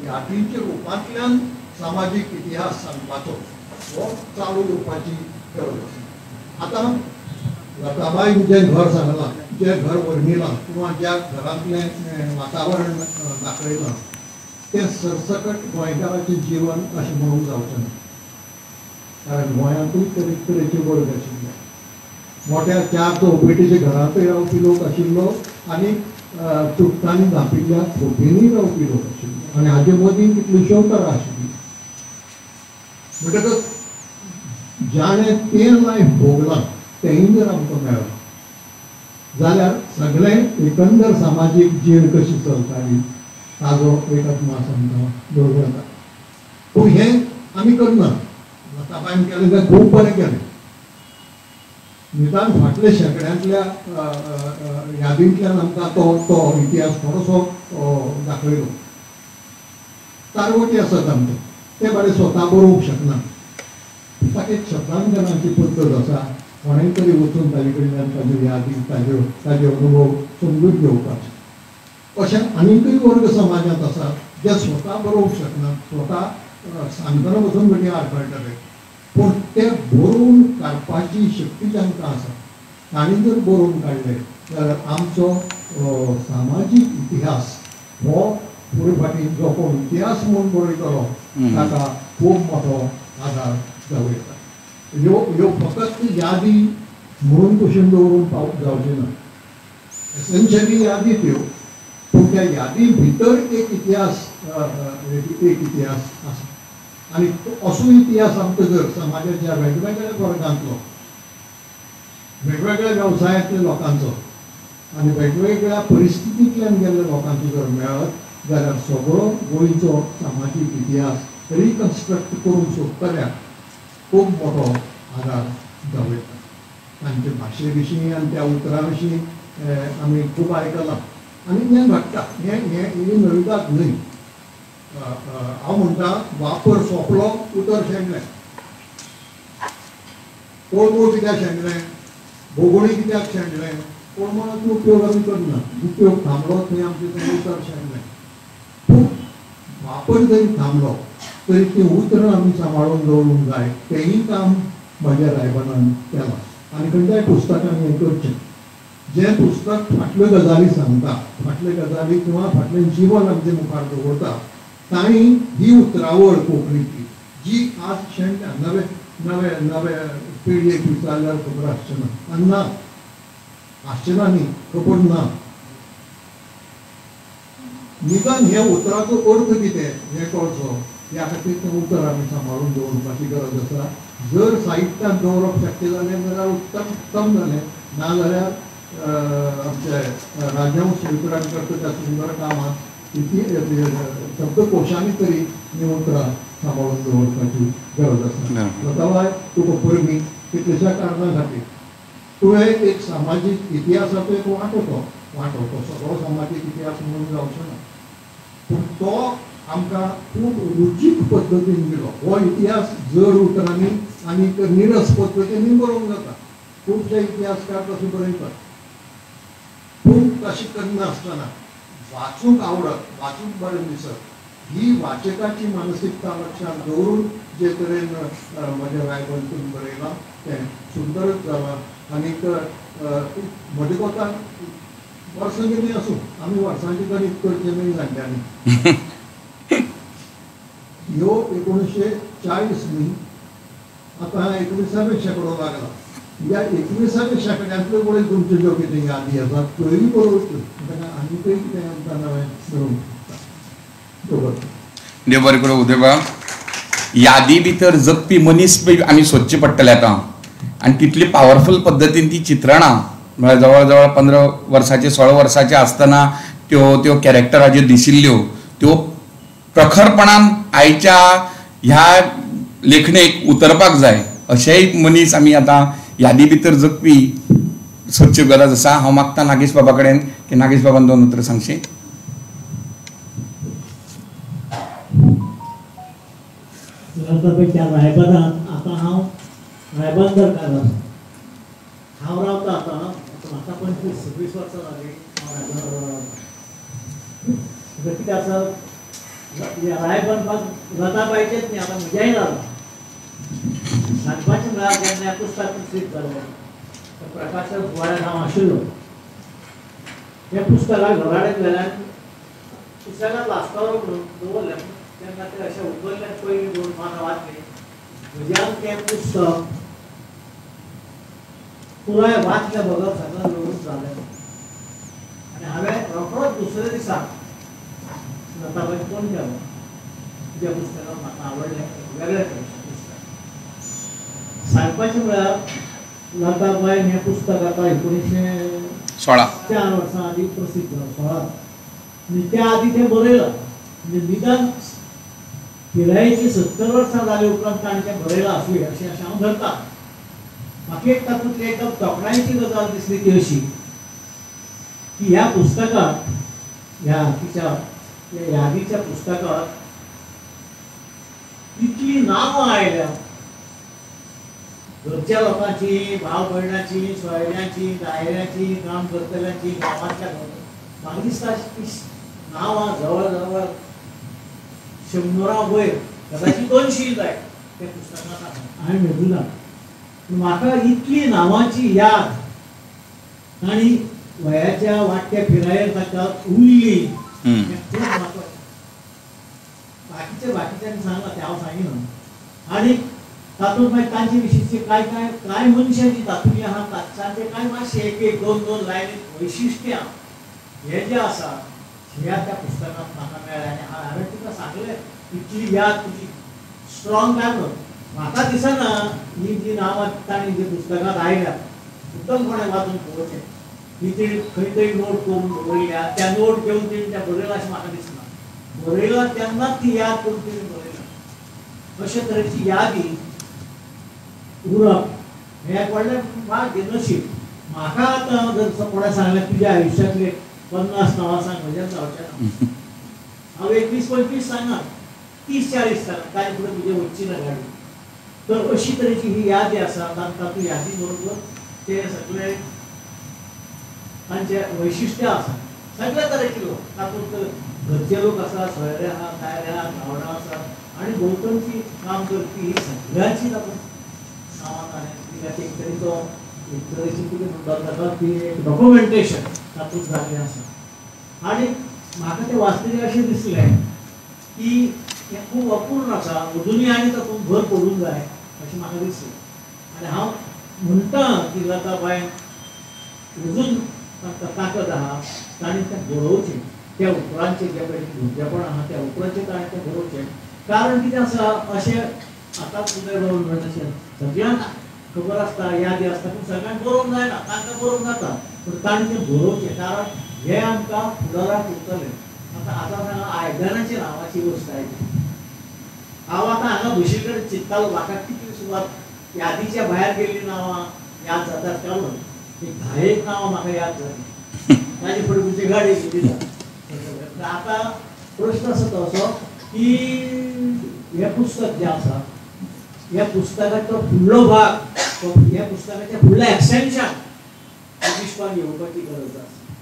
यादींच्या रुपांतल्यान सामाजीक इतिहास सांगपाचो हो चालू दवरपाची गरज आसा. आतां लताबाईन जें घर सांगलां, जें घर वर्णिलां किंवा ज्या घरांतलें वातावरण दाखयलां तें सरसकट गोंयकाराचें जीवन अशें म्हणूंक जावचें ना, कारण गोंयांतूय तरेतरेचे वर्ग आशिल्ले. मोट्या 4 चौपेटीच्या घरांतूय रावपी लोक आशिल्लो आनी चुट्टांनी धांपिल्ल्या खोपींनी रावपी लोक आशिल्ले, आनी हाजे मदीं कितल्योश्यो तरा आशिल्ली. म्हणटकच जाणें तें लायफ भोगलां तेंय जर आमकां मेळ्ळां जाल्यार सगळें एकंदर सामाजीक जीण कशी चलताली ताजो एक अदमास आमकां दवरूं येता. पूण हें आमी करना. लताबाईन केलें तें खूब बरें केलें. निदान फाटल्या शेंकड्यांतल्या यादींतल्यान आमकां तो तो इतिहास थोडोसो दाखयलो. तारवटी आसात आमचे, ते बारे स्वता बरोवंक शकना, ताका एक शब्दांकनाची पद्दत आसा, कोणें तरी वचून ताजे कडल्यान ताज्यो यादी ताज्यो ताजे अनुभव समजून घेवपाचे. अशें आनीकय वर्ग समाजांत आसा जे स्वता बरोवंक शकनात, स्वता सांगतना वचून घडये आडखळटले, पूण ते बरोवन काडपाची शक्ती जांकां आसा तांणी जर बरोवन काडले जाल्यार आमचो सामाजीक इतिहास हो फुडें फाटीं जो कोण इतिहास म्हूण बरयतलो ताका खूब मोठो आदार जावं येता. ह्यो ह्यो फकत यादी म्हणून कुशीन दवरून पाव जावचें ना, एसेन्शियली यादी त्यो, पूण त्या यादी भितर एक इतिहास आसा आनी असो इतिहास आमकां जर समाजाच्या वेगवेगळ्या वर्गांतलो, वेगवेगळ्या वेवसायांतल्या लोकांचो आनी वेगवेगळ्या परिस्थितींतल्यान गेल्ल्या लोकांचो जर मेळत जाल्यार सगळो गोंयचो सामाजीक इतिहास रिकन्स्ट्रक्ट करूंक सोदतल्याक खूब मोठो आदार जावं येता. तांचे भाशे विशीं आनी त्या उतरां विशीं आमी खूब आयकलां आनी हें घडटा, हें हें ही नविदाद न्हय. हांव म्हणटा वापर सोंपलो उतर शेणलें, कोळंबो कित्याक शेणलें, भोगोणी कित्याक शेणलें, कोळंबोळाचो उपयोग आमी करना, उपयोग थांबलो थंय आमचें तें उतर शेणलें. पूण वापर जरी थांबलो तरी तीं उतरां आमी सांबाळून दवरूंक जाय, तेंय काम म्हज्या रायबनान केलां आनी खंयच्याय पुस्तकान हें करचें. जें पुस्तक फाटल्यो गजाली सांगता, फाटल्यो गजाली किंवा फाटलें जिवन आमचे मुखार दवरता, तांणी ही उतरावळ कोंकणीची जी आज शेणल्या, नवे नवे नवे पिळगेक विचारल्यार खबर आसचें ना, आनी ना आसचें ना न्ही, खबर ना. निदान ह्या उतराचो अर्थ कितें हें कळचो ह्या खातीर तें उतर आमी सांबाळून दवरपाची गरज आसा. जर साहित्यांत दवरप शक्य जालें जाल्यार उत्तम उत्तम जालें, ना जाल्यार आमचे राजहंस वितरण करता त्या सुंदर कामांत शब्दकोशांनी तरी हीं उतरां सांबाळून दवरपाची गरज आसा. लताबाय, तुका परबीं कितल्याश्या कारणां खातीर. तुवें एक सामाजीक इतिहासाचो एक वांटो, तो वांटो तो सगळो सामाजीक इतिहास म्हणून जावचो ना, पूण तो आमकां खूब रुचीक पद्दतीन दिलो. हो इतिहास जड उतरांनी आनी निरस पद्दतीन बरोवंक जाता, खुबशे इतिहासकार तशें बरयतात, पूण तशें करनासतना वाचूंक आवडत, वाचूंक बरें दिसत ही वाचकाची मानसिकता लक्षांत दवरून जे तरेन म्हजें रायबन तुमी बरयलां तें सुंदरच जालां. आनीक म्हजे कोतान वर्सां कितें आसूं, आमी वर्सांचें गणीत करचें न्हय जाणट्यांनी. ह्यो 1940 न्ही, आतां 19व्या शेंकडो लागला, ह्या 21व्या शेंकड्यांतल्यो पळय तुमच्यो ज्यो कितें यादी आसात त्योय बरोवच्यो, ताका आनीकय कितें आमकां नवें मेळूंक शकता. देव बरें करूं उदयबाब. यादी भितर जगपी मनीस आमी सोदचे पडटले आतां, आनी तितली पावरफूल पद्दतीन ती चित्रणां म्हळ्यार जवळ जवळ 15 वर्साचे 16 वर्साचे आसतना त्यो त्यो कॅरेक्टरां ज्यो दिशिल्ल्यो त्यो प्रखरपणान आयच्या ह्या लेखणेक उतरपाक जाय अशेंय मनीस आमी आतां यादी भितर जगपी सोदची गरज आसा. हांव मागता नागेश बाबा कडेन की नागेश बाबान 2 उतरां सांगशी. त्या रायबनांत आतां हांव रायबंदरकार आसा, हांव रावता आतां म्हाका 25-26 वर्सां जालीं हांव रायबंदर रावता. कितें आसा, रायबन लताबायचेंच न्ही, आतां म्हजेंय जालां. सांगपाचें म्हळ्यार जेन्ना हें पुस्तक प्रसिद्ध जालें प्रकाशक सुवाळ्याक हांव आशिल्लो. हें पुस्तकाक घराडेन वेल्यान पुस्तकांत लास्तावरो म्हणून दवरलें, तेन्ना तें अशें उखल्लें, पयलीं 2 पानां वाचलीं. म्हज्यान तें पुस्तक पुराय वाचल्या बगर सगळें लोडून जालें आनी हांवें रोखडोच दुसऱ्या दिसा लताबायक फोन केलो, तुज्या पुस्तकाक म्हाका आवडलें, वेगळें पुस्तक. सांगपाचें म्हळ्यार लताबायन हें पुस्तक आतां 1916 4 वर्सां आदीं प्रसिद्ध जालें, 16, आनी त्या आदीं तें बरयलां. म्हणजे निदान पिरायेची 70 वर्सां जाले उपरांत ताणें तें बरयलां आसुये अशें अशें हांव धरता. म्हाका एक तातूंतली एकदम तोखणायेची गजाल दिसली ती अशी की ह्या पुस्तकांत, ह्या तिच्या ह्या यादीच्या पुस्तकांत इतलीं नांवां आयल्या घरच्या लोकांची, भाव भयणाची, सोयऱ्यांची, दायऱ्याची, काम करतल्यांची, गांवांतल्या म्हाका दिसता ती नांवां जवळ जवळ 100 वयर, कदाचित 200 जाय त्या पुस्तकांत आसा. हांवें मेजूना, पूण म्हाका इतली नांवांची याद आनी वयाच्या वाडट्या पिरायेर ताका उरली हें खूब म्हत्वाचें. बाकीचे बाकीच्यांनी सांगलां तें हांव सांगिना. आनी तातूंत मागीर तांचे विशींचे कांय कांय कांय मनशां जीं तातूंतलीं आहा तांचे कांय मातशें एक एक दोन दोन लायनीत वैशिश्ट्यां हें जें आसा ह्या त्या पुस्तकांत म्हाका मेळ्ळें. आनी हांवें तुका सांगलें इतली याद तुजी स्ट्रॉंग काय म्हणून म्हाका दिसना ही जी नांवां तांणी जी पुस्तकांत आयल्यात मुद्दम कोणें वाचून पळोवचें, ही तिणें खंय तरी नोट करून दवरिल्ल्या, त्या नोट घेवन तिणें त्या बरयलां अशें म्हाका दिसना. बरयलां तेन्नाच ती याद करून तिणें बरयलां. अशे तरेची यादी उरप हें एक व्हडलें भाग्य, नशीब. म्हाका आतां जर कोणें सांगलें तुज्या आयुश्यांतले 50 नांवां सांग, म्हज्यान जावचें ना. हांव 21-25 सांगा, 30-40 सांगा, ताजे फुडें तुजें वचची ना गाडी. तर अशी तरेची ही यादी आसा, तातूंत यादी बरोबर ते सगळे तांचे वैशिश्ट्य आसा. सगळे तरेचे लोक तातूंत, घरचे लोक आसा, सोयरे आहा, दायरे आहा, भावंडां आसा आनी भोंवतणची काम करपी ही सगळ्यांची तातूंत नांवां ताणें दिल्यात. एक तरेचो एक तरेची कितें म्हणटात ताका ती एक डॉक्युमेंटेशन तातूंत जाल्लें आसा. आनी म्हाका तें वाचतकीर अशें दिसलें की हें खूब अपूर्ण आसा, अजुनूय आनी तातूंत भर पडूंक जाय अशें म्हाका दिसलें. आनी हांव म्हणटा की लताबायन अजून तांकां ताकद आहा, तांणी तें बरोवचें. त्या उपरांतचें जें पळय भुरगेपण आहा त्या उपरांतचें ताणें तें बरोवचें. कारण कितें आसा, अशें आतां उदय बाबून म्हणलें तशें सगळ्यांक खबर आसता, यादी आसता, पूण सगळ्यांक बरोवंक जायना, तांकां बरोवंक जाता, पूण तांणी तें बरोवचें कारण हें आमकां फुडाराक उरतलें. आतां आतां सांगा आयदनाची नांवाची गोश्ट आयली. हांव आतां हांगा बशिल्ले कडेन चिंत्तालो म्हाका कितली सुवात यादीच्या भायर गेल्लीं नांवां याद जातात काय म्हणून. एक 10 नांवां म्हाका याद जालीं, ताजे फुडें तुजी गाडी गेली ना. आतां प्रश्न आसा तो असो की हें पुस्तक जें आसा ह्या पुस्तकाचो फुडलो भाग, ह्या पुस्तकाचें फुडलें एक्सटेंशन विश्वान येवपाची गरज आसा.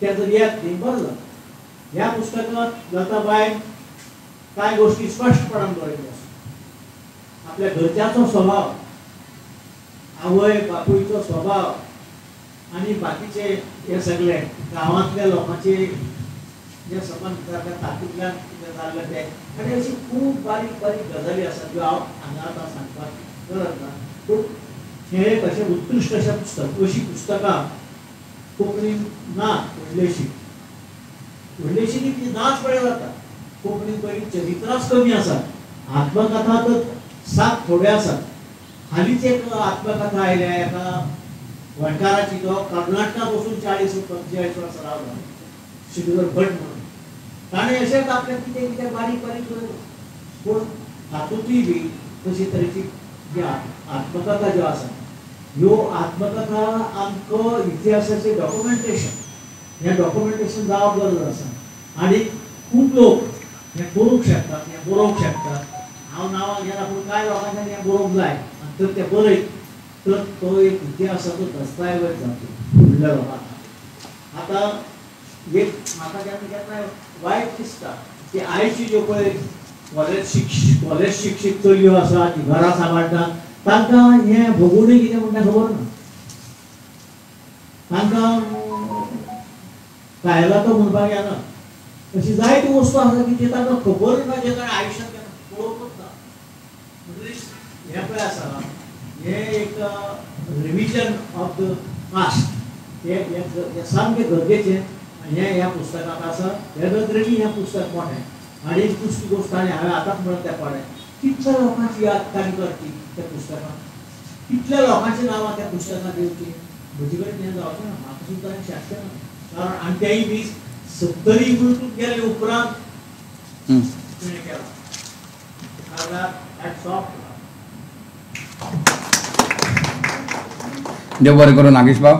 तें जर येत न्ही बरें जाता. ह्या पुस्तकांत लताबायन कांय गोश्टी स्पश्टपणान बरयल्ल्यो आसा. आपल्या घरच्यांचो स्वभाव, आवय बापूयचो स्वभाव आनी बाकीचे हे सगळे गांवांतल्या लोकांचे जे संबंद तातूंतल्यान कितें जाल्लें तें, आनी अशी खूब बारीक बारीक गजाली आसात ज्यो हांव हांगा आतां सांगपाक गरज ना. पूण हें एक अशें उत्कृश्ट अशें पुस्तक, अशीं पुस्तकां कोंकणीन ना व्हडलीशी, व्हडलीशी न्ही ती नाच पळय जाता. कोंकणीन पयलीं चरित्रांच कमी आसात, आत्मकथा तर सात थोड्यो आसात. हालींच एक आत्मकथा आयल्या एका गोंयकाराची, तो कर्नाटकाक वचून 40-45 वर्सां रावला, श्रीधर भट म्हणून. ताणें अशेंच आपल्याक कितें कितें बारीक बारीक बरयलें, पूण तातूंतय बी तशी तरेची जी आत्मकथा ज्यो आसा ह्यो आत्मकथा आमकां इतिहासाचें डॉक्युमेंटेशन, हें डॉक्युमेंटेशन जावप गरज आसा. आनी खूब लोक हें करूंक शकतात, हें बरोवंक शकतात. हांव नांवां घेना, पूण कांय लोकांच्यान हें बरोवंक जाय आनी तर तें बरयत तर तो एक इतिहासाचो दस्तावेज जातलो फुडल्या लोकांक. आतां एक म्हाका केन्ना केन्ना वायट दिसता की आयची ज्यो पळय कॉलेज शिक्षीत चलयो आसा, ती घरां सांबाळटा, तांकां हें भोगोवणें कितें म्हणटा खबर ना. तांकां कायलातो म्हणपाक येना. अशी जायती वस्तू आसा की जे तांकां खबर ना, जे ताणें आयुश्यांत केन्ना पळोवंकूच ना. म्हणटकीर हें पळय आसा, हें एक रिविजन ऑफ the past, हें सामकें गरजेचें. हें ह्या पुस्तकांत आसा. हे नदरेन हें पुस्तक मोठें. आनी एक दुसरी गोश्ट आनी हांवें आतांच म्हणत त्या पाडें, कितल्या लोकांची याद तांणी करची त्या पुस्तकांत, कितल्या लोकांची नांवां त्या पुस्तकांत येवची, म्हजे कडेन हें जावचें ना, म्हाका सुद्दां शक्य ना. कारण आनी तेंय बी 70 उलटून गेले उपरांत तुवें केलां. Hats off. देव बरें करूं नागेश बाब.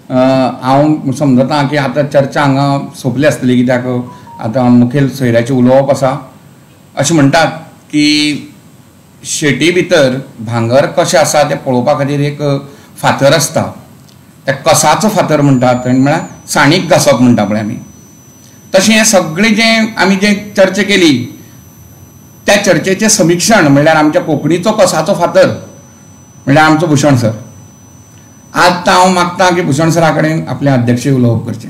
हांव समजता की आतां चर्चा हांगा सोंपली आसतली, कित्याक आतां मुखेल सोयऱ्याचें उलोवप आसा. अशें म्हणटात की शेटी भितर भांगर कशें आसा तें पळोवपा खातीर एक फातर आसता, त्या कसाचो फातर म्हणटात, आनी म्हळ्यार साणीक घांसप म्हणटा पळय आमी, तशें हें सगळें जें आमी जें चर्चा केली त्या चर्चेचें समिक्षण म्हणल्यार आमच्या कोंकणीचो कसाचो फातर म्हणल्यार आमचो भूषण सर. आतां हांव मागता की भूषण सरा कडेन आपलें अध्यक्षीय उलोवप करचें.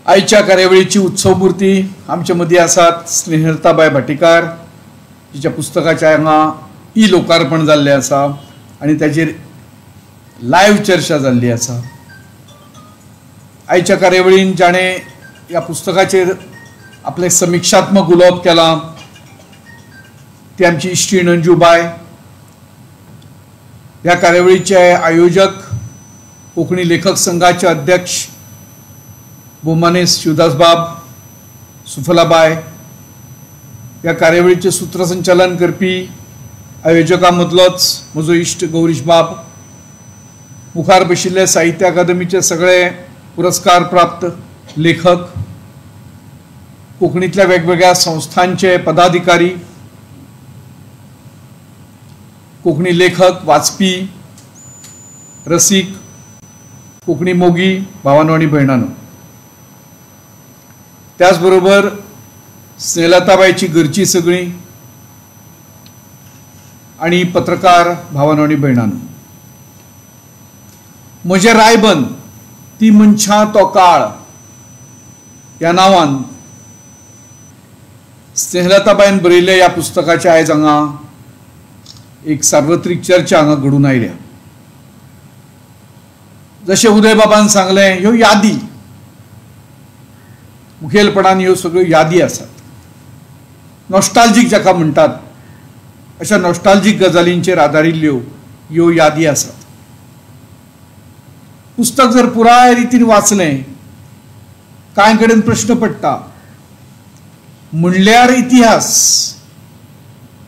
आयच्या कार्यावळीची उत्सवमूर्ती आमच्या मदीं आसात स्नेहलताबाय भाटीकार, जिच्या पुस्तकाच्या हांगा ई लोकार्पण जाल्लें आसा आनी ताचेर लायव्ह चर्चा जाल्ली आसा. आयच्या कार्यावळीन जाणें ह्या पुस्तकाचेर आपलें समिक्षात्मक उलोवप केलां ती आमची इश्टीण अंजूबाय. ह्या कार्यावळीचे आयोजक कोंकणी लेखक संघाचे अध्यक्ष भोवमानेस्त शिवदासबाब, सुफलाबाय, ह्या कार्यावळीचें सूत्रसंचालन करपी आयोजकां मदलोच म्हजो इश्ट गौरीश बाब, मुखार बशिल्ले साहित्य अकादमीचे सगळे पुरस्कार प्राप्त लेखक, कोंकणींतल्या वेगवेगळ्या संस्थांचे पदाधिकारी, कोंकणी लेखक, वाचपी, रसीक, कोंकणी मोगी भावानो आनी भयणानो, त्याचबरोबर स्नेहलताबायची घरची सगळीं आनी पत्रकार भावानो आनी भयणानो, म्हजें रायबन ती मनशां तो काळ ह्या नांवान स्नेहलताबायन बरयिल्ल्या ह्या पुस्तकाचे आयज हांगा एक सार्वत्रिक चर्चा हांगा घडून आयल्या. जशें उदयबाबान सांगलें, ह्यो यादी मुखेलपणान ह्यो सगळ्यो यादी आसात, नॉस्टाल्जीक जाका म्हणटात अशा नॉस्टाल्जीक गजालींचेर आदारिल्ल्यो ह्यो यादी आसात. पुस्तक जर पुराय रितीन वाचलें कांय कडेन प्रश्न पडटा, म्हणल्यार इतिहास,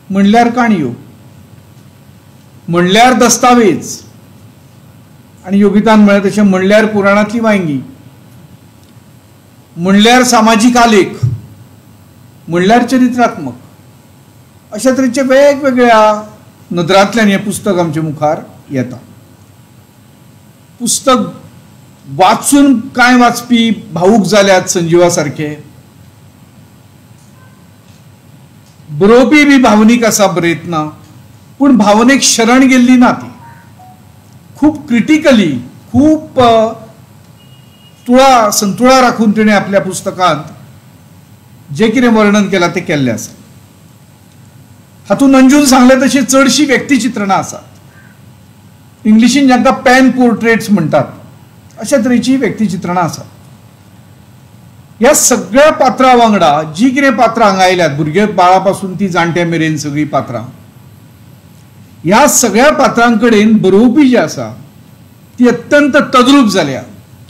म्हणल्यार काणयो, म्हणल्यार दस्तावेज, आनी योगितान म्हळें तशें म्हणल्यार पुराणांतली वांयगी, म्हणल्यार सामाजीक आलेख, म्हणल्यार चरित्रात्मक, अशा तरेचे वेगवेगळ्या नदरांतल्यान हें पुस्तक आमचे मुखार येता. पुस्तक वाचून कांय वाचपी भावूक जाल्यात संजीवा सारखे, बरोवपी बी भावनीक आसा बरयतना, पूण भावनेक शरण गेल्ली ना ती, खूब क्रिटिकली, खूब तुळा संतुळा राखून तिणें आपल्या पुस्तकांत जें कितें वर्णन केलां तें केल्लें आसा. हातूंत अंजून सांगलें तशी चडशीं व्यक्तिचित्रणां आसात, इंग्लिशीन जांकां पॅन पोर्ट्रेट्स म्हणटात अशा तरेची व्यक्तिचित्रणां आसात. ह्या सगळ्या पात्रां वांगडा जी कितें पात्रां हांगा आयल्यात, भुरगे बाळा पासून ती जाणट्या मेरेन सगळीं पात्रां, ह्या सगळ्या पात्रां कडेन बरोवपी जी आसा ती अत्यंत तद्रूप जाल्या,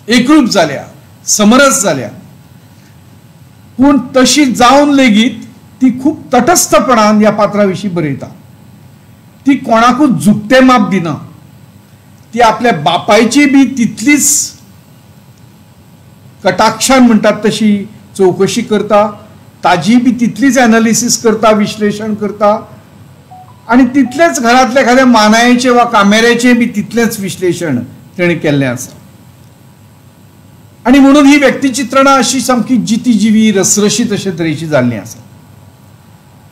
एकरूप जाल्या, समरस जाल्या. पूण तशी जावन लेगीत ती खूब तटस्थपणान ह्या पात्रां विशीं बरयता. ती कोणाकूच झुकतें माप दिना, ती आपल्या बापायची बी तितलीच कटाक्षान म्हणटात तशी चवकशी करता, ताजी बी तितलीच एनालिसीस करता, विश्लेशण करता, आनी तितलेंच घरांतल्या एखाद्या मानायाचें वा कामेऱ्याचें बी तितलेंच विश्लेशण तेणें केल्लें आसा. आनी म्हणून ही व्यक्तिचित्रणां अशी सामकी जिती जिवी रसरशीत अशे तरेची जाल्लीं आसा.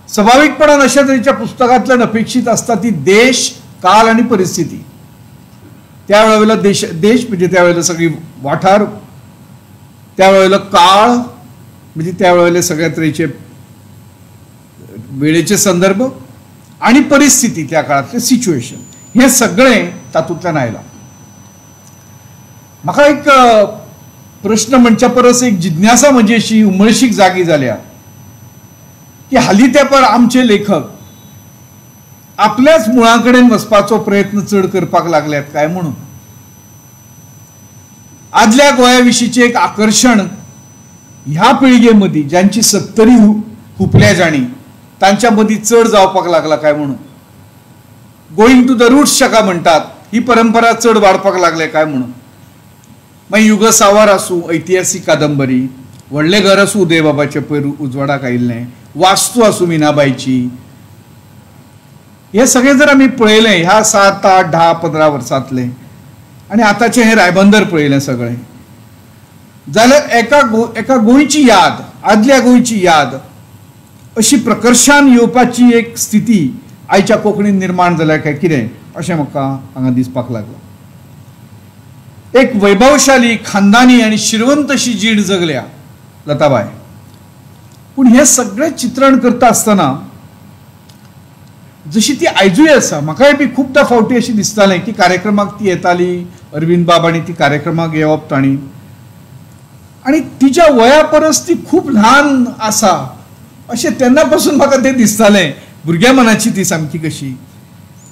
सभावीकपणान अशा तरेच्या पुस्तकांतल्यान अपेक्षीत आसता ती देश, काल आनी परिस्थिती. त्या वेळावेलो देश, देश म्हणजे त्या वेळेलो सगळी वाठार, त्या वेळेलो काळ म्हणजे त्या वेळेले सगळ्या तरेचे वेळेचे संदर्भ आनी परिस्थिती, त्या काळांतलें सिच्युएशन, हें सगळें तातूंतल्यान आयलां. म्हाका एक प्रश्न म्हणच्या परस एक जिज्ञासा म्हणजे अशी उमळशीक जागी जाल्या की हालीं तेंपार आमचे लेखक आपल्याच मुळां कडेन वचपाचो प्रयत्न चड करपाक लागल्यात काय म्हणून. आदल्या गोंया विशींचें एक आकर्शण ह्या पिळगे मदीं, ज्यांची 70 हुपल्या जाणी तांच्या मदीं चड जावपाक लागला काय म्हणून, गोईंग टू the roots जाका म्हणटात ही परंपरा चड वाडपाक लागल्या काय म्हणून. मागीर युगसावार आसूं ऐतिहासीक कादंबरी, व्हडलें घर आसूं उदयबाबाचें पयर उजवाडाक आयिल्लें, वास्तू आसूं मीनाबायची, हे सगळें जर आमी पळयलें ह्या 7, 8, 10, 15 वर्सांतलें आनी आतांचें हें रायबंदर पळयलें सगळें जाल्यार एका गोंयची याद, आदल्या गोंयची याद अशी प्रकर्शान येवपाची एक स्थिती आयच्या कोंकणीन निर्माण जाल्या काय कितें अशें म्हाका हांगा दिसपाक लागलां. एक वैभवशाली खानदानी आनी शिरवंत अशी जीण जगल्या लताबाय, पूण हें सगळें चित्रण करता आसतना जशी ती आयजूय आसा, म्हाकाय बी खुबदां फावटी अशें दिसतालें की कार्यक्रमाक ती येताली, अरविंद बाब आनी ती कार्यक्रमाक येवप तांणी, आनी तिच्या वया परस ती खूब ल्हान आसा अशें तेन्ना पासून म्हाका तें दिसतालें. भुरग्या मनाची ती सामकी कशी,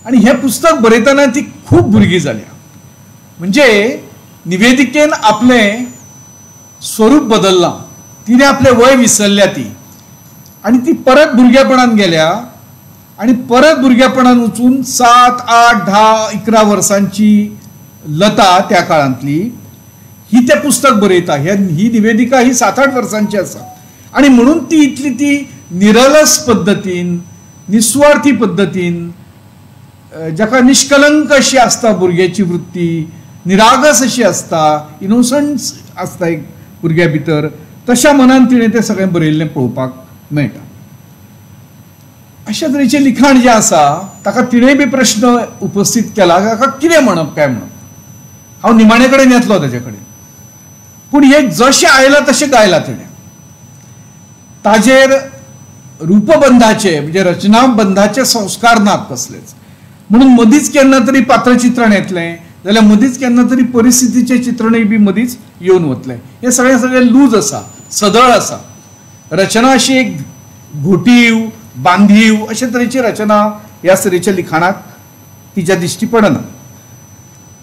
आनी हें पुस्तक बरयतना ती खूब भुरगीं जाल्या, म्हणजे निवेदिकेन आपलें स्वरूप बदल्लां, तिणें आपलें वय विसरल्या ती, आनी ती परत भुरगेपणान गेल्या आनी परत भुरगेपणान वचून 7, 8, 10, 11 वर्सांची लता त्या काळांतली ही तें पुस्तक बरयता. ही निवेदिका ही 7, 8 वर्सांची आसा आनी म्हणून ती इतली ती निरलस पद्दतीन, निस्वार्थी पद्दतीन, जाका निष्कलंक अशी आसता भुरग्याची वृत्ती, निरागस अशी आसता, इनोसंट आसता एक भुरग्या भितर, तशा मनान तिणें तें सगळें बरयल्लें पळोवपाक मेळटा. अशा तरेचें लिखाण जें आसा ताका तिणें बी प्रश्न उपस्थीत केला, ताका कितें म्हणप काय म्हणप, हांव निमाणे कडेन येतलो ताजे कडेन, पूण हें जशें आयलां तशें गायलां तिणें. ताजेर रूपबंधाचे म्हणजे रचनाबंधाचे संस्कार नात कसलेच, म्हणून मदींच केन्ना तरी पात्रचित्रण येतलें जाल्यार मदींच केन्ना तरी परिस्थितीचें चित्रणूय बी मदींच येवन वतलें. हें सगळें सगळें लूज आसा, सदळ आसा. रचना अशी एक घोटीव बांधीव अशे तरेची रचना ह्या तरेच्या लिखाणाक तिच्या दिश्टी पडना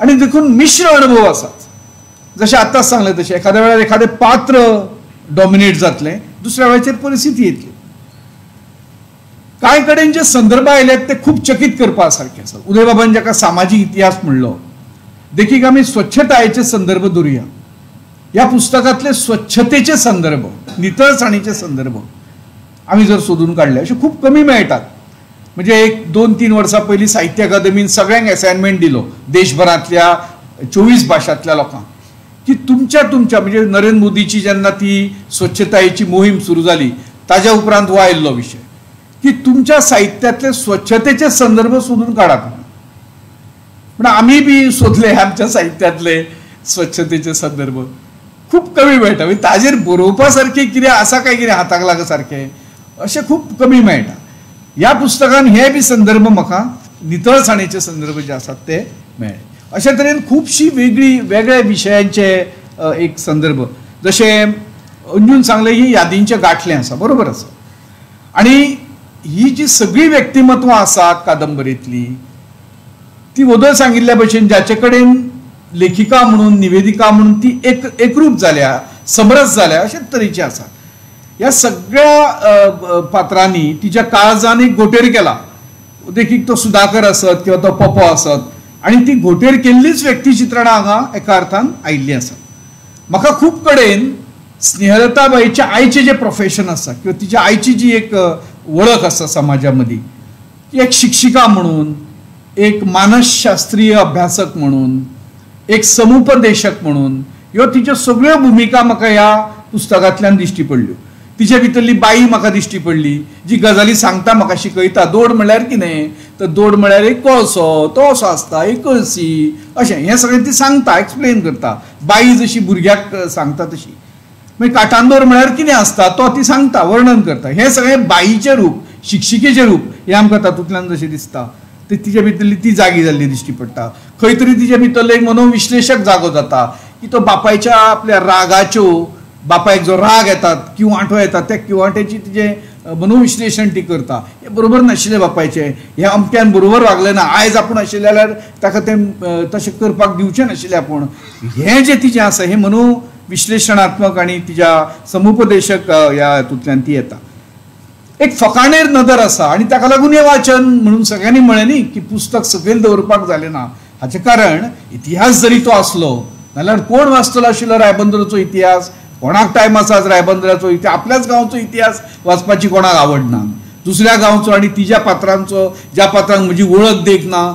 आनी देखून मिश्र अणभव आसात. जशें आत्ताच सांगलें तशें एखाद्या वेळार एखादें पात्र डॉमिनेट जातलें, दुसऱ्या वेळाचेर परिस्थिती येतली. कांय कडेन जे संदर्भ आयल्यात ते खूब चकीत करपा सारके आसात. उदयबाबान जाका सामाजीक इतिहास म्हणलो, देखीक आमी स्वच्छतायेचे संदर्भ धरुया. ह्या पुस्तकांतले स्वच्छतेचे संदर्भ, नितळसाणीचे संदर्भ आमी जर सोदून काडले अशे खूब कमी मेळटात. म्हणजे 1, 2, 3 वर्सां पयलीं साहित्य अकादमीन सगळ्यांक एसायनमेंट दिलो देशभरांतल्या 24 भाशांतल्या लोकांक की तुमच्या तुमच्या म्हणजे नरेंद्र मोदीची जेन्ना ती स्वच्छतायेची मोहीम सुरू जाली ताज्या उपरांत हो आयिल्लो विशय की तुमच्या साहित्यांतले स्वच्छतेचे संदर्भ सोदून काडात. पण आमी बी सोदले आमच्या साहित्यांतले स्वच्छतेचे संदर्भ खूब कमी मेळटा. म्हणजे ताजेर बरोवपा सारकें कितें आसा काय कितें हाताक लाग सारकें अशें खूब कमी मेळटा. ह्या पुस्तकान हे बी संदर्भ म्हाका नितळसाणेचे संदर्भ जे आसात ते मेळ्ळे. अशे तरेन खुबशी वेगळी वेगळ्या विशयांचे एक संदर्भ, जशें अंजून सांगलें ही यादींचें गांठलें आसा, बरोबर आसा. आनी ही जी सगळीं व्यक्तिमत्वां आसात कादंबरींतली ती वदळ सांगिल्ल्या भशेन जाचे कडेन लेखिका म्हणून निवेदिका म्हणून ती एकरूप जाल्या, समरस जाल्या अशे तरेची आसात. ह्या सगळ्या पात्रांनी तिच्या काळजान एक घोंटेर केला, देखीक तो सुधाकर आसत किंवा तो पप्पो आसत, आनी ती घोंटेर केल्लीच व्यक्तिचित्रणां हांगा एका अर्थान आयिल्लीं आसात. म्हाका खूब कडेन स्नेहलताबाईच्या आईचें जें प्रोफेशन आसा किंवा तिच्या आईची जी एक वळख आसा समाजा मदीं, ती एक शिक्षिका म्हणून, एक मानसशास्त्रीय अभ्यासक म्हणून, एक समुपदेशक म्हणून, ह्यो तिच्यो सगळ्यो भुमिका म्हाका ह्या पुस्तकांतल्यान दिश्टी पडल्यो. तिचे भितरली बाई म्हाका दिश्टी पडली जी गजाली सांगता, म्हाका शिकयता. दोड म्हळ्यार कितें तर दोड म्हळ्यार एक कळसो, तो असो आसता, एक कळसी, अशें हें सगळें ती सांगता, एक्सप्लेन करता. बाई जशी भुरग्याक सांगता तशी. मागीर काटांदोर म्हळ्यार कितें आसता तो ती सांगता, वर्णन करता. हें सगळें बाईचें रूप, शिक्षिकेचें रूप हें आमकां तातूंतल्यान जशें दिसता ते तिच्या भितरली ती जागी जाल्ली दिश्टी पडटा. खंय तरी तिच्या भितरलो एक मनोविश्लेशक जागो जाता की तो बापायच्या आपल्या रागाच्यो, बापायक जो राग येतात, किंवाटो येतात, त्या किंवाट्याची तिचें मनोविश्लेशण ती करता. हें बरोबर नाशिल्लें बापायचें, हें अमक्यान बरोबर वागलें ना, आयज आपूण आशिल्लें जाल्यार ताका तें तशें करपाक दिवचें नाशिल्लें आपूण. हें जें तिचें आसा हें मनोविश्लेशणात्मक आनी तिच्या समुपदेशक ह्या हातूंतल्यान ती येता. एक फकाणेर नदर आसा आनी ताका लागून हें वाचन म्हणून सगळ्यांनी म्हळें न्ही की पुस्तक सकयल दवरपाक जालें ना. हाचें कारण इतिहास जरी तो आसलो नाल्यार कोण वाचतलो आशिल्लो रायबंदराचो इतिहास? कोणाक टायम आसा आज रायबंदराचो इतिहास, आपल्याच गांवचो इतिहास वाचपाची कोणाक आवड ना. दुसऱ्या गांवचो आनी तिज्या पात्रांचो, ज्या पात्रांक म्हजी वळख देख ना,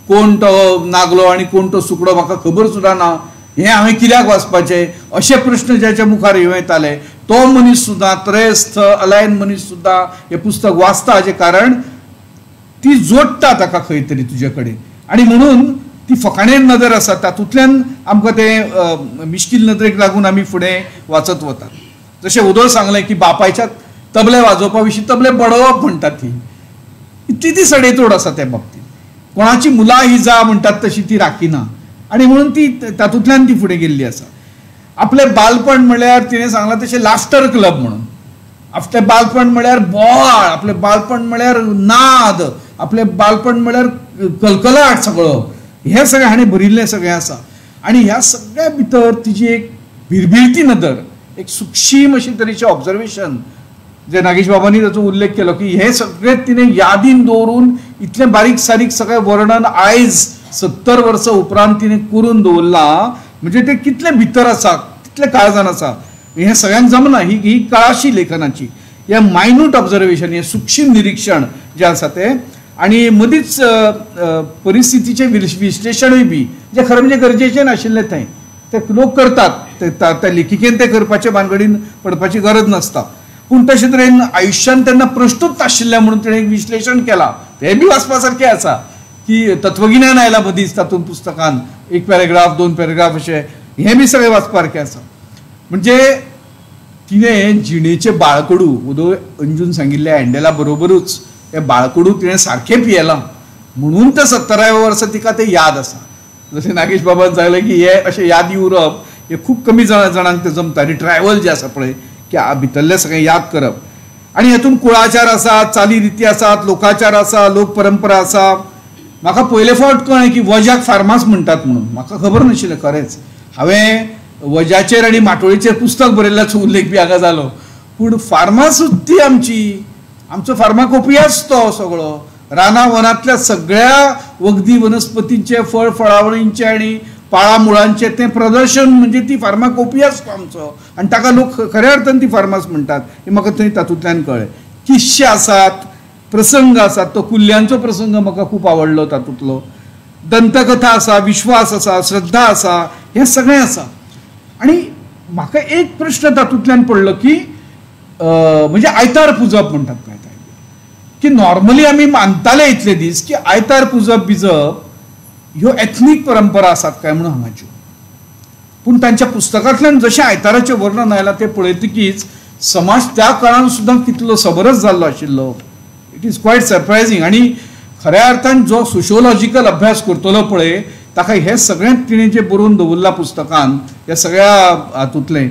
कोण तो नागलो आनी कोण तो सुकडो म्हाका खबर सुद्दां ना, हें हांवें कित्याक वाचपाचें अशे प्रश्न ज्याच्या मुखार येवं येताले तो मनीस सुद्दां, त्रयस्थ अलायन मनीस सुद्दां हें पुस्तक वाचता. हाचें कारण ती जोडटा ताका खंय तरी तुजे कडेन आनी म्हणून ती फकाणेर नदर आसा तातूंतल्यान आमकां तें मिश्कील नदरेक लागून आमी फुडें वाचत वतात. जशें उदय सांगलें की बापायच्या तबले वाजोवपा विशीं तबले बडोवप म्हणटात, ती इतली ती सडेतोड आसा त्या बाबतींत. कोणाची मुलां ही जा म्हणटात तशी ती राखिना आनी म्हणून ती तातूंतल्यान ती फुडें गेल्ली आसा. आपलें बालपण म्हळ्यार तिणें सांगलां तशें लाफ्टर क्लब म्हणून, आपलें बालपण म्हळ्यार बोवाळ, आपलें बालपण म्हळ्यार नाद, आपलें बालपण म्हळ्यार कलकलाट, सगळो हें सगळें हाणें भरिल्लें सगळें आसा. आनी ह्या सगळ्या भितर तिजी एक भिरभिरती नदर, एक सुक्षीम अशे तरेचें ऑब्जर्वेशन, जे नागेश बाबांनी ताचो उल्लेख केलो की हें सगळें तिणें यादीन दवरून इतलें बारीक सारीक सगळें वर्णन आयज 70 वर्सां उपरांत तिणें करून दवरलां. म्हणजे तें कितलें भितर आसा, कितलें काळजान आसा, हें सगळ्यांक जमना. ही ही कळाशी लेखनाची, हें मायन्यूट ऑब्जर्वेशन, हें सुक्षीम निरिक्षण जें आसा तें, आनी मदींच परिस्थितीचें विश्लेशणूय बी जें खरें म्हणजे गरजेचें नाशिल्लें तें ते लोक करतात, त्या लेखिकेन तें करपाचें भानगडीन पडपाची गरज नासता. पूण तशे तरेन आयुश्यान तेन्ना प्रश्नूच नाशिल्लें म्हणून तिणें एक विश्लेशण केलां, तें बी वाचपा सारकें आसा की तत्वगिन्यान आयलां मदींच तातूंत पुस्तकान, एक पॅरेग्राफ दोन पॅरेग्राफ अशें, हें बी सगळें वाचपा सारकें आसा. म्हणजे तिणें जिणेचें बाळकडू, उदय अंजून सांगिल्लें हँडेला बरोबरूच हें बाळकडू तिणें सारकें पियेलां म्हणून त्या 70व्या वर्सा तिका तें याद आसा. जशें नागेश बाबान सांगलें की हे अशें यादी उरप हें खूब कमी जाणांक तें जमता. आनी ट्रॅवल जें आसा पळय की भितरलें सगळें याद करप, आनी हेतून कुळाचार आसात, चाली रिती आसात, लोकाचार आसा, लोक परंपरा आसा. म्हाका पयले फावट कळ्ळें की वज्याक फार्मास म्हणटात म्हणून, म्हाका खबर नाशिल्लें खरेंच. हांवें वज्याचेर आनी माटोळीचेर पुस्तक बरयल्ल्याचो उल्लेख बी हांगा जालो, पूण फार्मासूच ती आमची, आमचो फार्माकोपियाच तो सगळो, राना वनांतल्या सगळ्या वखदी वनस्पतींचे, फळ फळावळींचे आनी पाळा मुळांचें तें प्रदर्शन म्हणजे ती फार्माकोपियाच तो आमचो, आनी ताका लोक खऱ्या अर्थान ती फार्मास म्हणटात हें म्हाका थंय तातूंतल्यान कळ्ळें. किस्से आसात, प्रसंग आसात, तो कुल्ल्यांचो प्रसंग म्हाका खूब आवडलो तातूंतलो, दंतकथा आसा, विश्वास आसा, श्रद्धा आसा, हें सगळें आसा. आनी म्हाका एक प्रश्न तातूंतल्यान पडलो की म्हणजे आयतार पुजप म्हणटात पळय की नॉर्मली आमी मानताले इतले दीस की आयतार पुजप बिजप ह्यो एथनीक परंपरा आसात काय म्हणून हांगाच्यो, पूण तांच्या पुस्तकांतल्यान जशें आयताराचें वर्णन आयलां तें पळयतकीच समाज त्या काळान सुद्दां कितलो सबरच जाल्लो आशिल्लो. It is quite surprising. आनी खऱ्या अर्थान जो सोशियोलॉजिकल अभ्यास करतलो पळय ताका हें सगळें तिणें जें बरोवन दवरलां पुस्तकान ह्या सगळ्या हातूंतलें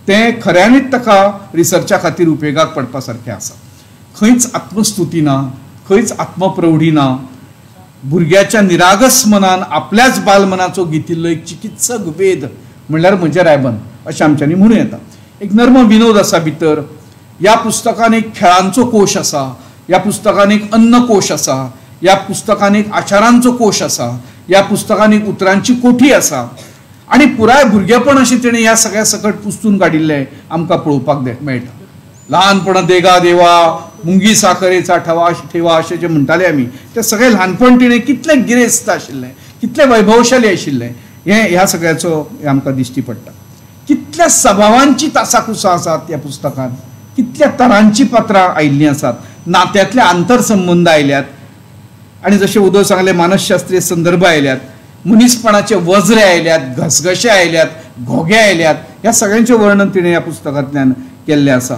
तें खऱ्यांनीच ताका रिसर्चा खातीर उपेगाक पडपा सारकें आसा. खंयच आत्मस्तुती ना, खंयच आत्मप्रौढी ना, भुरग्याच्या निरागस मनान आपल्याच बालमनाचो घेतिल्लो एक चिकित्सक वेद म्हणल्यार म्हजें रायबन अशें आमच्यांनी म्हणूं येता. एक नर्म विनोद आसा भितर, ह्या पुस्तकान एक खेळांचो कोश आसा, ह्या पुस्तकान एक अन्नकोश आसा, ह्या पुस्तकान एक आचारांचो कोश आसा, ह्या पुस्तकान एक उतरांची कोठी आसा, आनी पुराय भुरगेपण अशें तिणें ह्या सगळ्या सकट पुस्तून काडिल्लें आमकां पळोवपाक मेळटा. लहानपणा देगा देवा मुंगी साखरेचा ठवा ठेवा अशें जें म्हणटाले आमी तें सगळें ल्हानपण तिणें कितलें गिरेस्त आशिल्लें, कितलें वैभवशाली आशिल्लें हें ह्या सगळ्याचो आमकां दिश्टी पडटा. कितल्या सभावांची तासाकुसां आसात ह्या पुस्तकांत, कितल्या तरांची पात्रां आयिल्लीं आसात, नात्यांतले आंतरसंबंद आयल्यात, आनी जशें उदय सांगलें मानसशास्त्रीय संदर्भ आयल्यात, मनीसपणाचे वज्रे आयल्यात, घसघशे आयल्यात, घोगे आयल्यात, ह्या सगळ्यांचें वर्णन तिणें ह्या पुस्तकांतल्यान केल्लें आसा.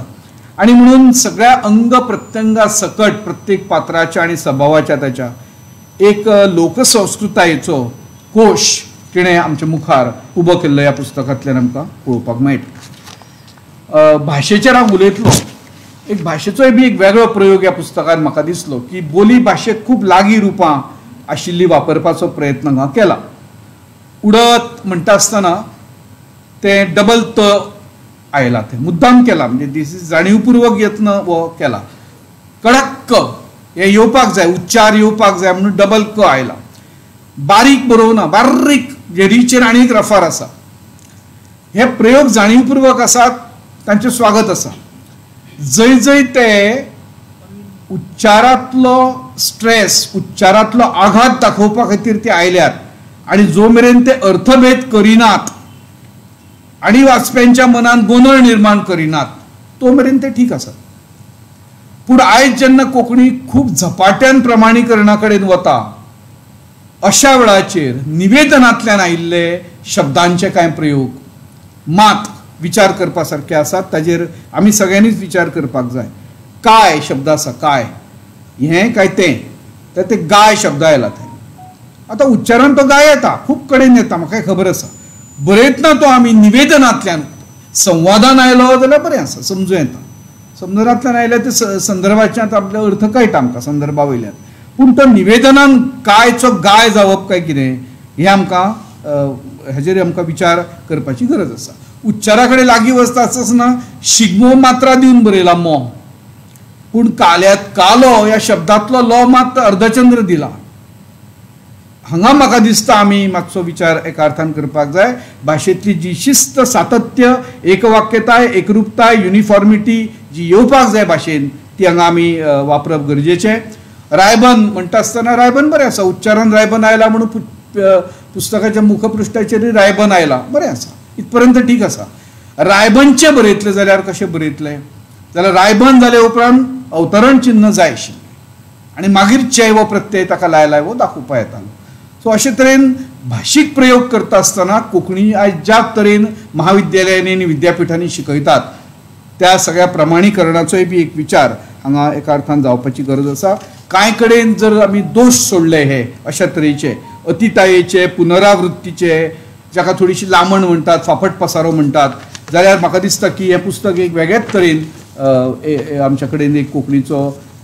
आनी म्हणून सगळ्या अंग प्रत्यंगा सकट प्रत्येक पात्राच्या आनी सभावाच्या ताच्या एक लोकसंस्कृतायेचो कोश तिणें आमच्या मुखार उबो केल्लो ह्या पुस्तकांतल्यान आमकां पळोवपाक मेळटा. भाशेचेर हांव उलयतलो, एक भाशेचोय बी एक वेगळो प्रयोग ह्या पुस्तकान म्हाका दिसलो की बोली भाशेक खूब लागीं रुपां आशिल्ली वापरपाचो प्रयत्न हांगा केला. उडत म्हणटा आसतना तें डबल त आयला, तें मुद्दाम केला, म्हणजे दीस is जाणीवपूर्वक यत्न हो केला. कडक क हें येवपाक जाय, उच्चार येवपाक जाय म्हणून डबल क आयला. बारीक बरोवना, बारीक जे रीचेर आनी एक रफार आसा. हे प्रयोग जाणीवपूर्वक आसात, तांचें स्वागत आसा. जंय जंय ते उच्चारांतलो स्ट्रेस, उच्चारांतलो आघात दाखोवपा खातीर ते आयल्यात आनी जो मेरेन ते अर्थभेद करिनात आनी वाचप्यांच्या मनान गोंदळ निर्माण करिनात तो मेरेन ते ठीक आसात. पूण आयज जेन्ना कोंकणी खूब झपाट्यान प्रमाणीकरणा कडेन वता अशा वेळाचेर निवेदनांतल्यान आयिल्ले शब्दांचे कांय प्रयोग मात विचार करपा सारके आसात. ताजेर आमी सगळ्यांनीच विचार करपाक जाय. काय शब्द आसा, काय हें काय तें, तर ते गाय शब्द आयला थंय. आतां उच्चारान तो गाय येता, खूब कडेन येता, म्हाका खबर आसा. बरयतना तो आमी निवेदनांतल्यान, संवादान आयलो जाल्यार बरें आसा, समजूं येता. संदर्भांतल्यान आयल्यार ते संदर्भाच्यान आपलो अर्थ कळटा आमकां संदर्भा वयल्यान. पूण तो निवेदनान कायचो गाय जावप काय कितें हें आमकां हेजेर आमकां विचार करपाची गरज आसा. उच्चारा कडेन लागीं वचता आसतना शिगमो मात्रा दिवन बरयला मो, पूण काल्यात कालो ह्या शब्दांतलो लो मात अर्धचंद्र दिला. हांगा म्हाका दिसता आमी मातसो विचार एका अर्थान करपाक जाय. भाशेंतली जी शिस्त, सातत्य, एकवाक्यताय, एकरूपताय, युनिफॉर्मिटी जी येवपाक जाय भाशेन ती हांगा आमी वापरप गरजेचें. रायबन म्हणटा आसतना रायबन बरें आसा, उच्चारान रायबन आयला म्हणून पुस्तकाच्या मुखपृष्ठाचेरय रायबन आयला, बरें आसा, इतपर्यंत ठीक आसा. रायबनचें बरयतलें जाल्यार कशें बरयतलें जाल्यार रायबन जाले उपरांत अवतरण चिन्ह जाय आशिल्लें आनी मागीर चे हो प्रत्यय ताका लायला हो दाखोवपा येतालो. सो अशे तरेन भाशीक प्रयोग करता आसतना कोंकणी आयज ज्या तरेन महाविद्यालयांनी आनी विद्यापिठांनी शिकयतात त्या सगळ्या प्रमाणीकरणाचोय बी एक विचार हांगा एका अर्थान जावपाची गरज आसा. कांय कडेन जर आमी दोश सोडले हे अशा तरेचे अतितायेचे, पुनरावृत्तीचे, जाका थोडीशी लामण म्हणटात, फाफट पसारो म्हणटात, जाल्यार म्हाका दिसता की हें पुस्तक एक वेगळेच तरेन आमच्या कडेन एक कोंकणीचो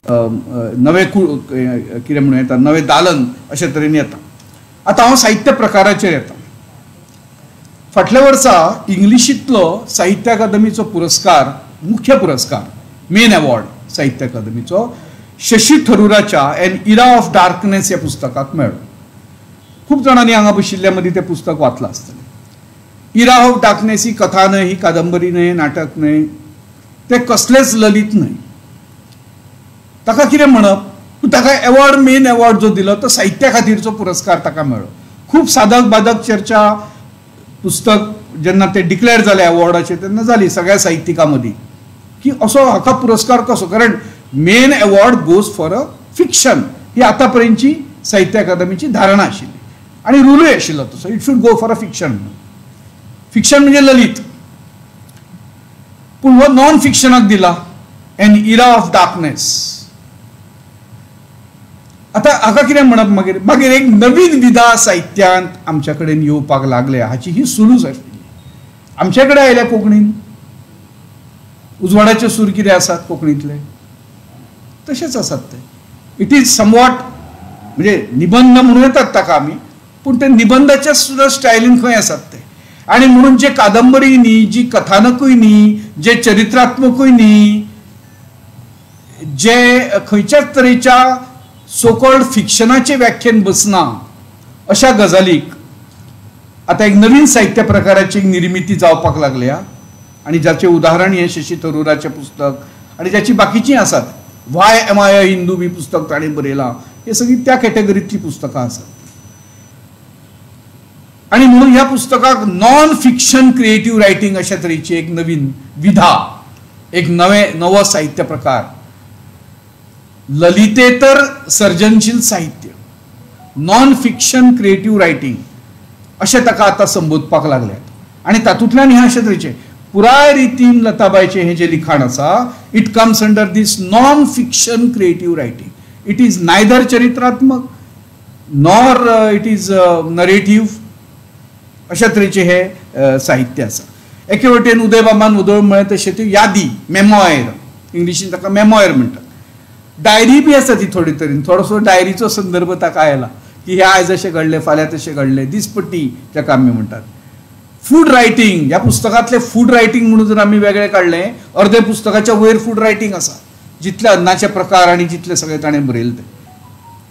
नवें कितें म्हणूं येता, नवें दालन अशे तरेन येता. आतां हांव साहित्य प्रकाराचेर येता. फाटल्या वर्सा इंग्लिशींतलो साहित्य अकादमीचो पुरस्कार, मुख्य पुरस्कार, मेन अवॉर्ड साहित्य अकादमीचो शशी थरुराच्या एन इरा ऑफ डार्कनेस ह्या पुस्तकाक मेळ्ळो. खूब जाणांनी हांगा बशिल्ल्या मदीं तें पुस्तक वाचलां आसतलें. इरा ऑफ डार्कनेस ही कथा न्हय, ही कादंबरी न्हय, नाटक न्हय, तें कसलेंच ललित न्हय. ताका कितें म्हणप, ताका अवॉर्ड, मेन अवॉर्ड जो दिलो तो साहित्या खातीरचो पुरस्कार ताका मेळ्ळो. खूब साधक बाधक चर्चा पुस्तक जेन्ना ते डिक्लेअर जालें अवॉर्डाचेर तेन्ना जाली सगळ्या साहित्यिकां मदीं की असो हाका पुरस्कार कसो, कारण main award goes for a fiction ही आतां पर्यंतची साहित्य अकादमीची धारणा आशिल्ली आनी रुलूय आशिल्लो तसो, it should go for a fiction. Fiction म्हणजे ललित, पूण हो नॉन फिक्शनाक दिला एन इरा ऑफ डार्कनेस. आतां हाका कितें म्हणप, मागीर मागीर एक नवीन विधा साहित्यांत आमच्या कडेन येवपाक लागल्या हाची ही सुलूस आशिल्ली. आमच्या कडेन आयल्या कोंकणीन उजवाडाचे सूर कितें आसात कोंकणींतले तशेंच आसात ते. It is somewhat म्हणजे निबंध म्हणूं येतात ताका आमी, पूण ते निबंधाच्या सुद्दां स्टायलीन खंय आसात ते. आनी म्हणून जे कादंबरी न्ही, जी कथानकूय न्ही, जे चरित्रात्मकूय न्ही, जे खंयच्याच तरेच्या सोकॉल्ड फिक्शनाचें व्याख्यान बसना अशा गजालीक आतां एक नवीन साहित्य प्रकाराची निर्मिती जावपाक लागल्या आनी जाचें उदाहरण हें शशी थरुराचें पुस्तक आनी जाचीं बाकीचीं आसात. Why am I a Hindu बी पुस्तक ताणें बरयलां, हे सगळीं त्या कॅटेगरींतलीं पुस्तकां आसात. आनी म्हणून ह्या पुस्तकाक नॉन फिक्शन क्रिएटीव रायटींग अशा तरेची एक नवीन विधा, एक नवो साहित्य प्रकार, ललितेतर सर्जनशील साहित्य, नॉन फिक्शन क्रिएटीव रायटींग अशें ताका आतां संबोधपाक लागल्यात. आनी तातूंतल्यान हें अशे तरेचें पुराय रितीन लताबायचें हें जें लिखाण आसा it comes under this non fiction creative writing. It is neither चरित्रात्मक nor it is narrative अशा तरेचें हें साहित्य आसा. एके वटेन उदयबाबान उदय म्हळें तशें त्यो यादी, मेमोयर, इंग्लिशीन ताका मेमोयर म्हणटात. डायरी बी आसा ती थोडे तरेन, थोडोसो डायरीचो संदर्भ ताका आयला की हे आयज अशें घडलें, फाल्यां तशें घडलें, दिसपट्टी ताका आमी म्हणटात. फूड रायटींग ह्या पुस्तकांतलें फूड रायटींग म्हणून जर आमी वेगळें काडलें, अर्दे पुस्तकाच्या वयर फूड रायटींग आसा जितले अन्नाचे प्रकार आनी जितले सगळे ताणें बरयले ते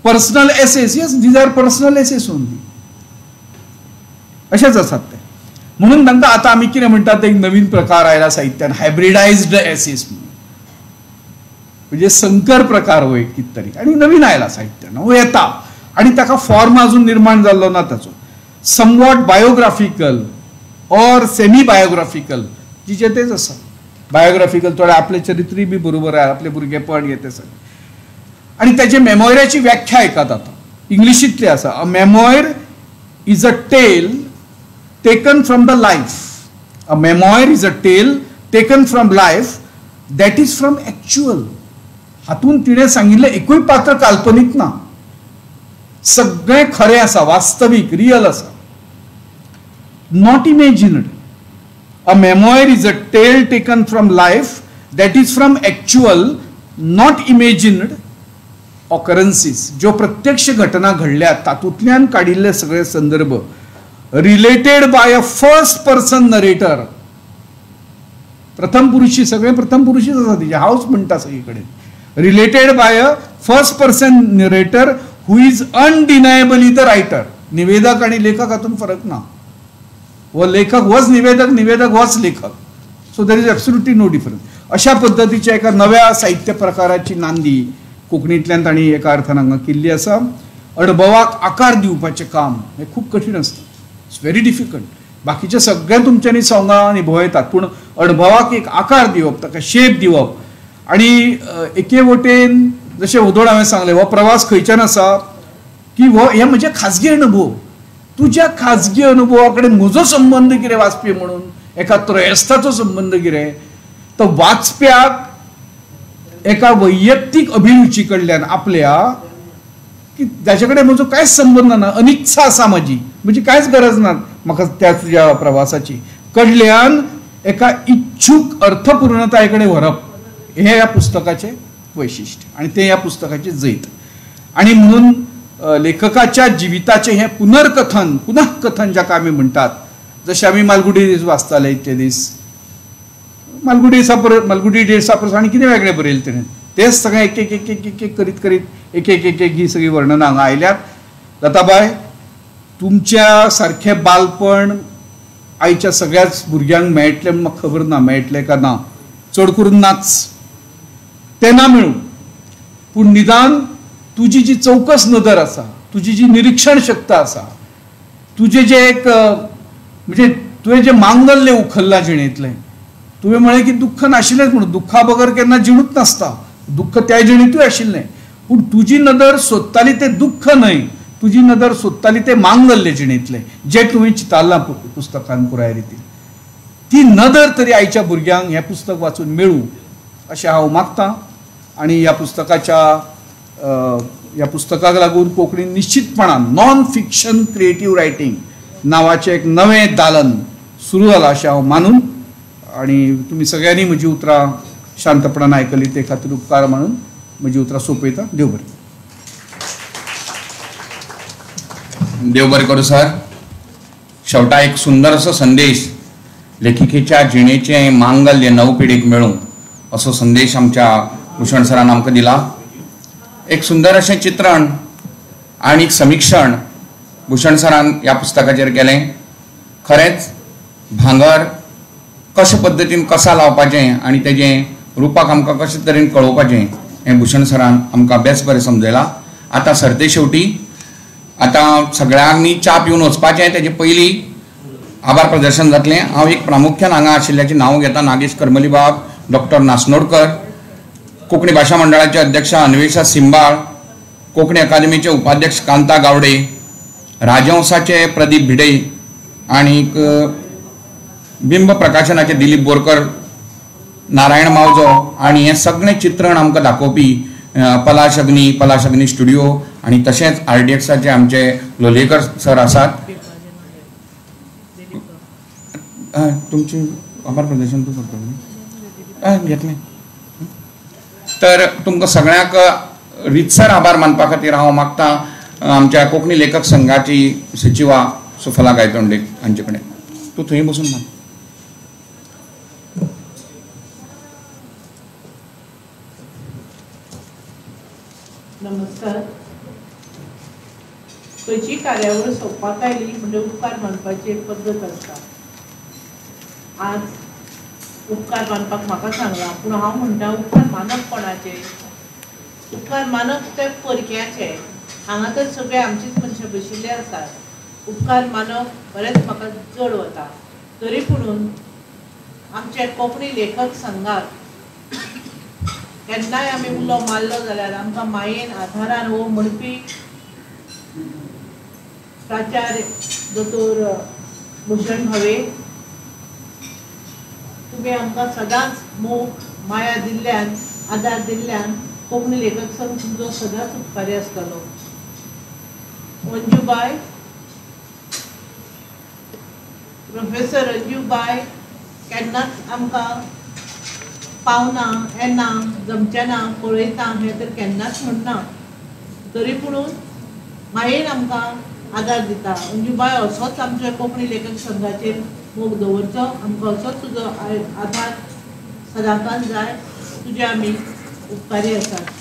personal essays. Yes, these are personal essays only, अशेंच आसात ते. म्हणून तांकां आतां आमी कितें म्हणटात, एक नवीन प्रकार आयला साहित्यान, हायब्रिडायज्ड एसेस म्हणून, म्हणजे संकर प्रकार हो एक कितें तरी आनी नवीन आयला साहित्यान, हो येता आनी ताका फॉर्म अजून निर्माण जाल्लो ना ताचो. Somewhat biographical or semi biographical जिचें तेच आसा. बायोग्राफिकल थोडे आपलें चरित्रूय बी बरोबर आहे, आपलें भुरगेपण हें तें सगळें. आनी ताचे मेमोयराची व्याख्या आयकात आतां, इंग्लिशींतली आसा. A memoir is a tale taken from the life. A memoir is a tale taken from life that is from actual. हातून तिणें सांगिल्लें एकूय पात्र काल्पनीक ना, सगळें खरें आसा, वास्तवीक, रियल आसा, not imagined. A memoir is a tale taken from life that is from actual, not imagined occurrences. ज्यो प्रत्यक्ष घटना घडल्यात तातूंतल्यान काडिल्ले सगळे संदर्भ, related by a first person narrator. प्रथम पुरुषी, सगळे प्रथम पुरुषीच आसा तिचे, हांवच म्हणटा सगळे कडेन. Related by a first person narrator who is undeniably the writer. निवेदक आनी लेखक हातूंत फरक ना, हो लेखक होच निवेदक, निवेदक होच लेखक. So there is absolutely no difference. अशा पद्दतीच्या एका नव्या साहित्य प्रकाराची नांदी कोंकणींतल्यान तांणी एका अर्थान हांगा केल्ली आसा. अणभवाक आकार दिवपाचें काम हें खूब कठीण आसता, it's very difficult. बाकीचे सगळें तुमच्यांनी सोंगां निभोव येतात, पूण अणभवाक एक आकार दिवप, ताका शेप दिवप. आनी एके वटेन जशें वदोळ हांवें सांगलें, हो प्रवास खंयच्यान आसा की हो हे म्हजे खाजगी अणभव, तुज्या खाजगी अनुभवा कडेन म्हजो संबंद कितें वाचपी म्हणून, एका त्रयस्थाचो संबंद कितें, तो वाचप्याक एका वैयक्तीक अभिरुची कडल्यान आपल्या की जाचे कडेन म्हजो कांयच संबंद ना, अनित्सा आसा म्हजी, म्हजी कांयच गरज ना म्हाका त्या तुज्या प्रवासाची, कडल्यान एका इच्छूक अर्थपूर्णताये कडेन व्हरप हें ह्या पुस्तकाचें वैशिश्ट्य आनी तें ह्या पुस्तकाचें जैत. आनी म्हणून लेखकाच्या जिविताचें हें पुनर्कथन, पुनःकथन जाका आमी म्हणटात, जशें आमी मालगुडी दीस वाचताले इतले दीस, मालगुडी दिसा परस, मालगुडी डेसा परस आनी कितें वेगळें बरयलें तेणें, तेंच सगळें एक एक एक एक एक एक करीत करीत एक एक एक एक ही सगळीं वर्णनां हांगा आयल्यात. लताबाय, तुमच्या सारकें बालपण आयच्या सगळ्याच भुरग्यांक मेळटलें म्हूण म्हाका खबर ना, मेळटलें काय ना, चड करून नाच, तें ना मेळूं, पूण निदान तुजी जी चौकस नदर आसा, तुजी जी निरीक्षण शक्त आसा, तुजें जें एक म्हणजे तुवें जें मांगल्य उखल्लां जिणेंतलें, तुवें म्हळें की दुख्ख नाशिल्लेंच म्हणून, दुख्खा बगर केन्ना जिणूच नासता, दुख्ख त्या जिणेंतूय आशिल्लें, पूण तुजी नदर सोदताली तें दुख्ख न्हय, तुजी नदर सोदताली तें मांगल्य जिणेंतलें जें तुवें चितारलां पुस्तकान पुराय रितीन, ती नदर तरी आयच्या भुरग्यांक हें पुस्तक वाचून मेळूं अशें हांव मागतां. आनी ह्या पुस्तकाच्या ह्या पुस्तकाक लागून कोंकणी निश्चितपणान नॉन फिक्शन क्रिएटीव रायटींग नांवाचें एक नवें दालन सुरू जालां अशें हांव मानून, आनी तुमी सगळ्यांनी म्हजी उतरां शांतपणान आयकली ते खातीर उपकार मानून म्हजी उतरां सोंपयता. देव बरें. देव बरें करूं सर. शेवटा एक सुंदर असो संदेश, लेखिकेच्या जिणेचें मांगल्य नव पिढीक मेळूं असो संदेश आमच्या भूषण सरान आमकां दिला. एक सुंदर अशें चित्रण आनी समिक्षण भूषण सरान ह्या पुस्तकाचेर केलें. खरेंच भांगर कशे पद्दतीन कसा लावपाचें आनी तेजें रुपाक आमकां कशे तरेन कळोवपाचें हें भूषण सरान आमकां बेस बरें समजयलां. आतां सरते शेवटी आतां सगळ्यांनी च्या पिवन वचपाचें, तेजे पयलीं आभार प्रदर्शन जातलें. हांव एक प्रामुख्यान हांगा आशिल्ल्याचें नांव घेता, नागेश करमलीबाब, डॉक्टर नासनोडकर, कोंकणी भाशा मंडळाचे अध्यक्ष अन्वेषा सिंबाळ, कोंकणी अकादमीचे उपाध्यक्ष कांता गावडे, राजहंसाचे प्रदीप भिडे आनीक बिंब प्रकाशनाचे दिलीप बोरकर, नारायण मावजो आनी हें सगळें चित्रण आमकां दाखोवपी पलाश अग्नी, पलाश अग्नी स्टुडियो आनी तशेंच आरडीएक्साचे आमचे लोलयेकर सर आसात. तुमचें आभार प्रदर्शन तूं करतलो न्ही? घेतलें. तर तुमकां सगळ्यांक रितसर आभार मानपा खातीर हांव मागतां आमच्या कोंकणी लेखक संघाची सचिवा सुफला गायतोंडे हांचे कडेन. तूं थंय बसून मान. नमस्कार. खंयची कार्यावळ सोंपपाक आयली म्हणजे उपकार मानपाची एक पद्दत आसता. आज उपकार मानपाक म्हाका सांगलां, पूण हांव म्हणटा उपकार मानप कोणाचे? उपकार मानप ते परक्याचे. हांगा तर सगळे आमचीच मनशां बशिल्ले आसात. उपकार मानप बरेंच म्हाका चड वता. तरी पुणून आमच्या कोंकणी लेखक संघाक केन्नाय आमी उलो मारलो जाल्यार आमकां मायेन आधारान हो म्हणपी प्राचार्य दोतोर भूषण भावे, तुमी आमकां सदांच मोग माया दिल्ल्यान, आदार दिल्ल्यान कोंकणी लेखक संघ तुमचो सदांच उपकारी आसतलो. मंजूबाय, प्रोफेसर रंजूबाय केन्नाच आमकां पावना, येना, जमचें ना, पळयता हें तर केन्नाच म्हणना, तरी पुणून मायेन आमकां आदार दिता. अंजूबाय असोच आमच्या कोंकणी लेखक संघाचेर मोग दवरचो, आमकां असोच तुजो आदार सदांकाल जाय. तुजे आमी उपकारी आसात.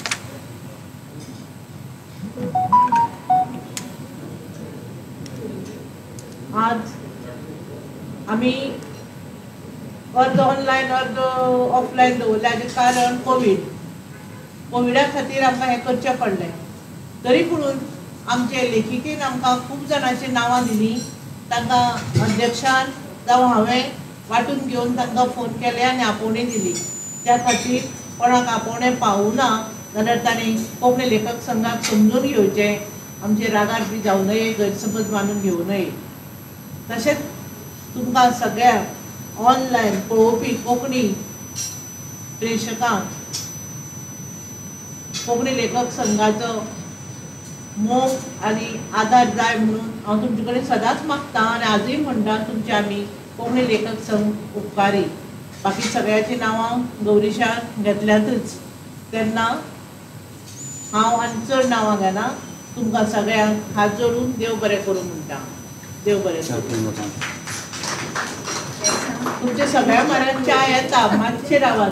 आज आमी अर्द ऑनलायन अर्द ऑफलायन दवरलें हाजें कारण कोवीड. कोविडा खातीर आमकां हें करचें पडलें. तरी पुणून आमचे लेखिकेन आमकां खूब जाणांची नांवां दिलीं. तांकां अध्यक्षान जावं हांवें वांटून घेवन तांकां फोन केले आनी आपोवणें दिली. त्या खातीर कोणाक आपोवणें पावूना जाल्यार तांणी कोंकणी लेखक संघाक समजून घेवचें, आमचे रागार बी जावं नये, गैरसमज मानून घेवं नये. तशेंच तुमकां सगळ्यांक ऑनलायन पळोवपी कोंकणी प्रेक्षकांक कोंकणी लेखक संघाचो मोग आनी आदार जाय म्हणून हांव तुमचे कडेन सदांच मागता आनी आजूय म्हणटा तुमचे आमी कोंकणी लेखक संघ उपकारी. बाकी सगळ्याचीं नांवां गौरीशान घेतल्यातच, तेन्ना हांव आनी चड नांवां घेना. तुमकां सगळ्यांक हात जोडून देव बरें करूं म्हणटा. देव बरें करूं. तुमच्या सगळ्या म्हऱ्यान च्या येता, मातशें रावात.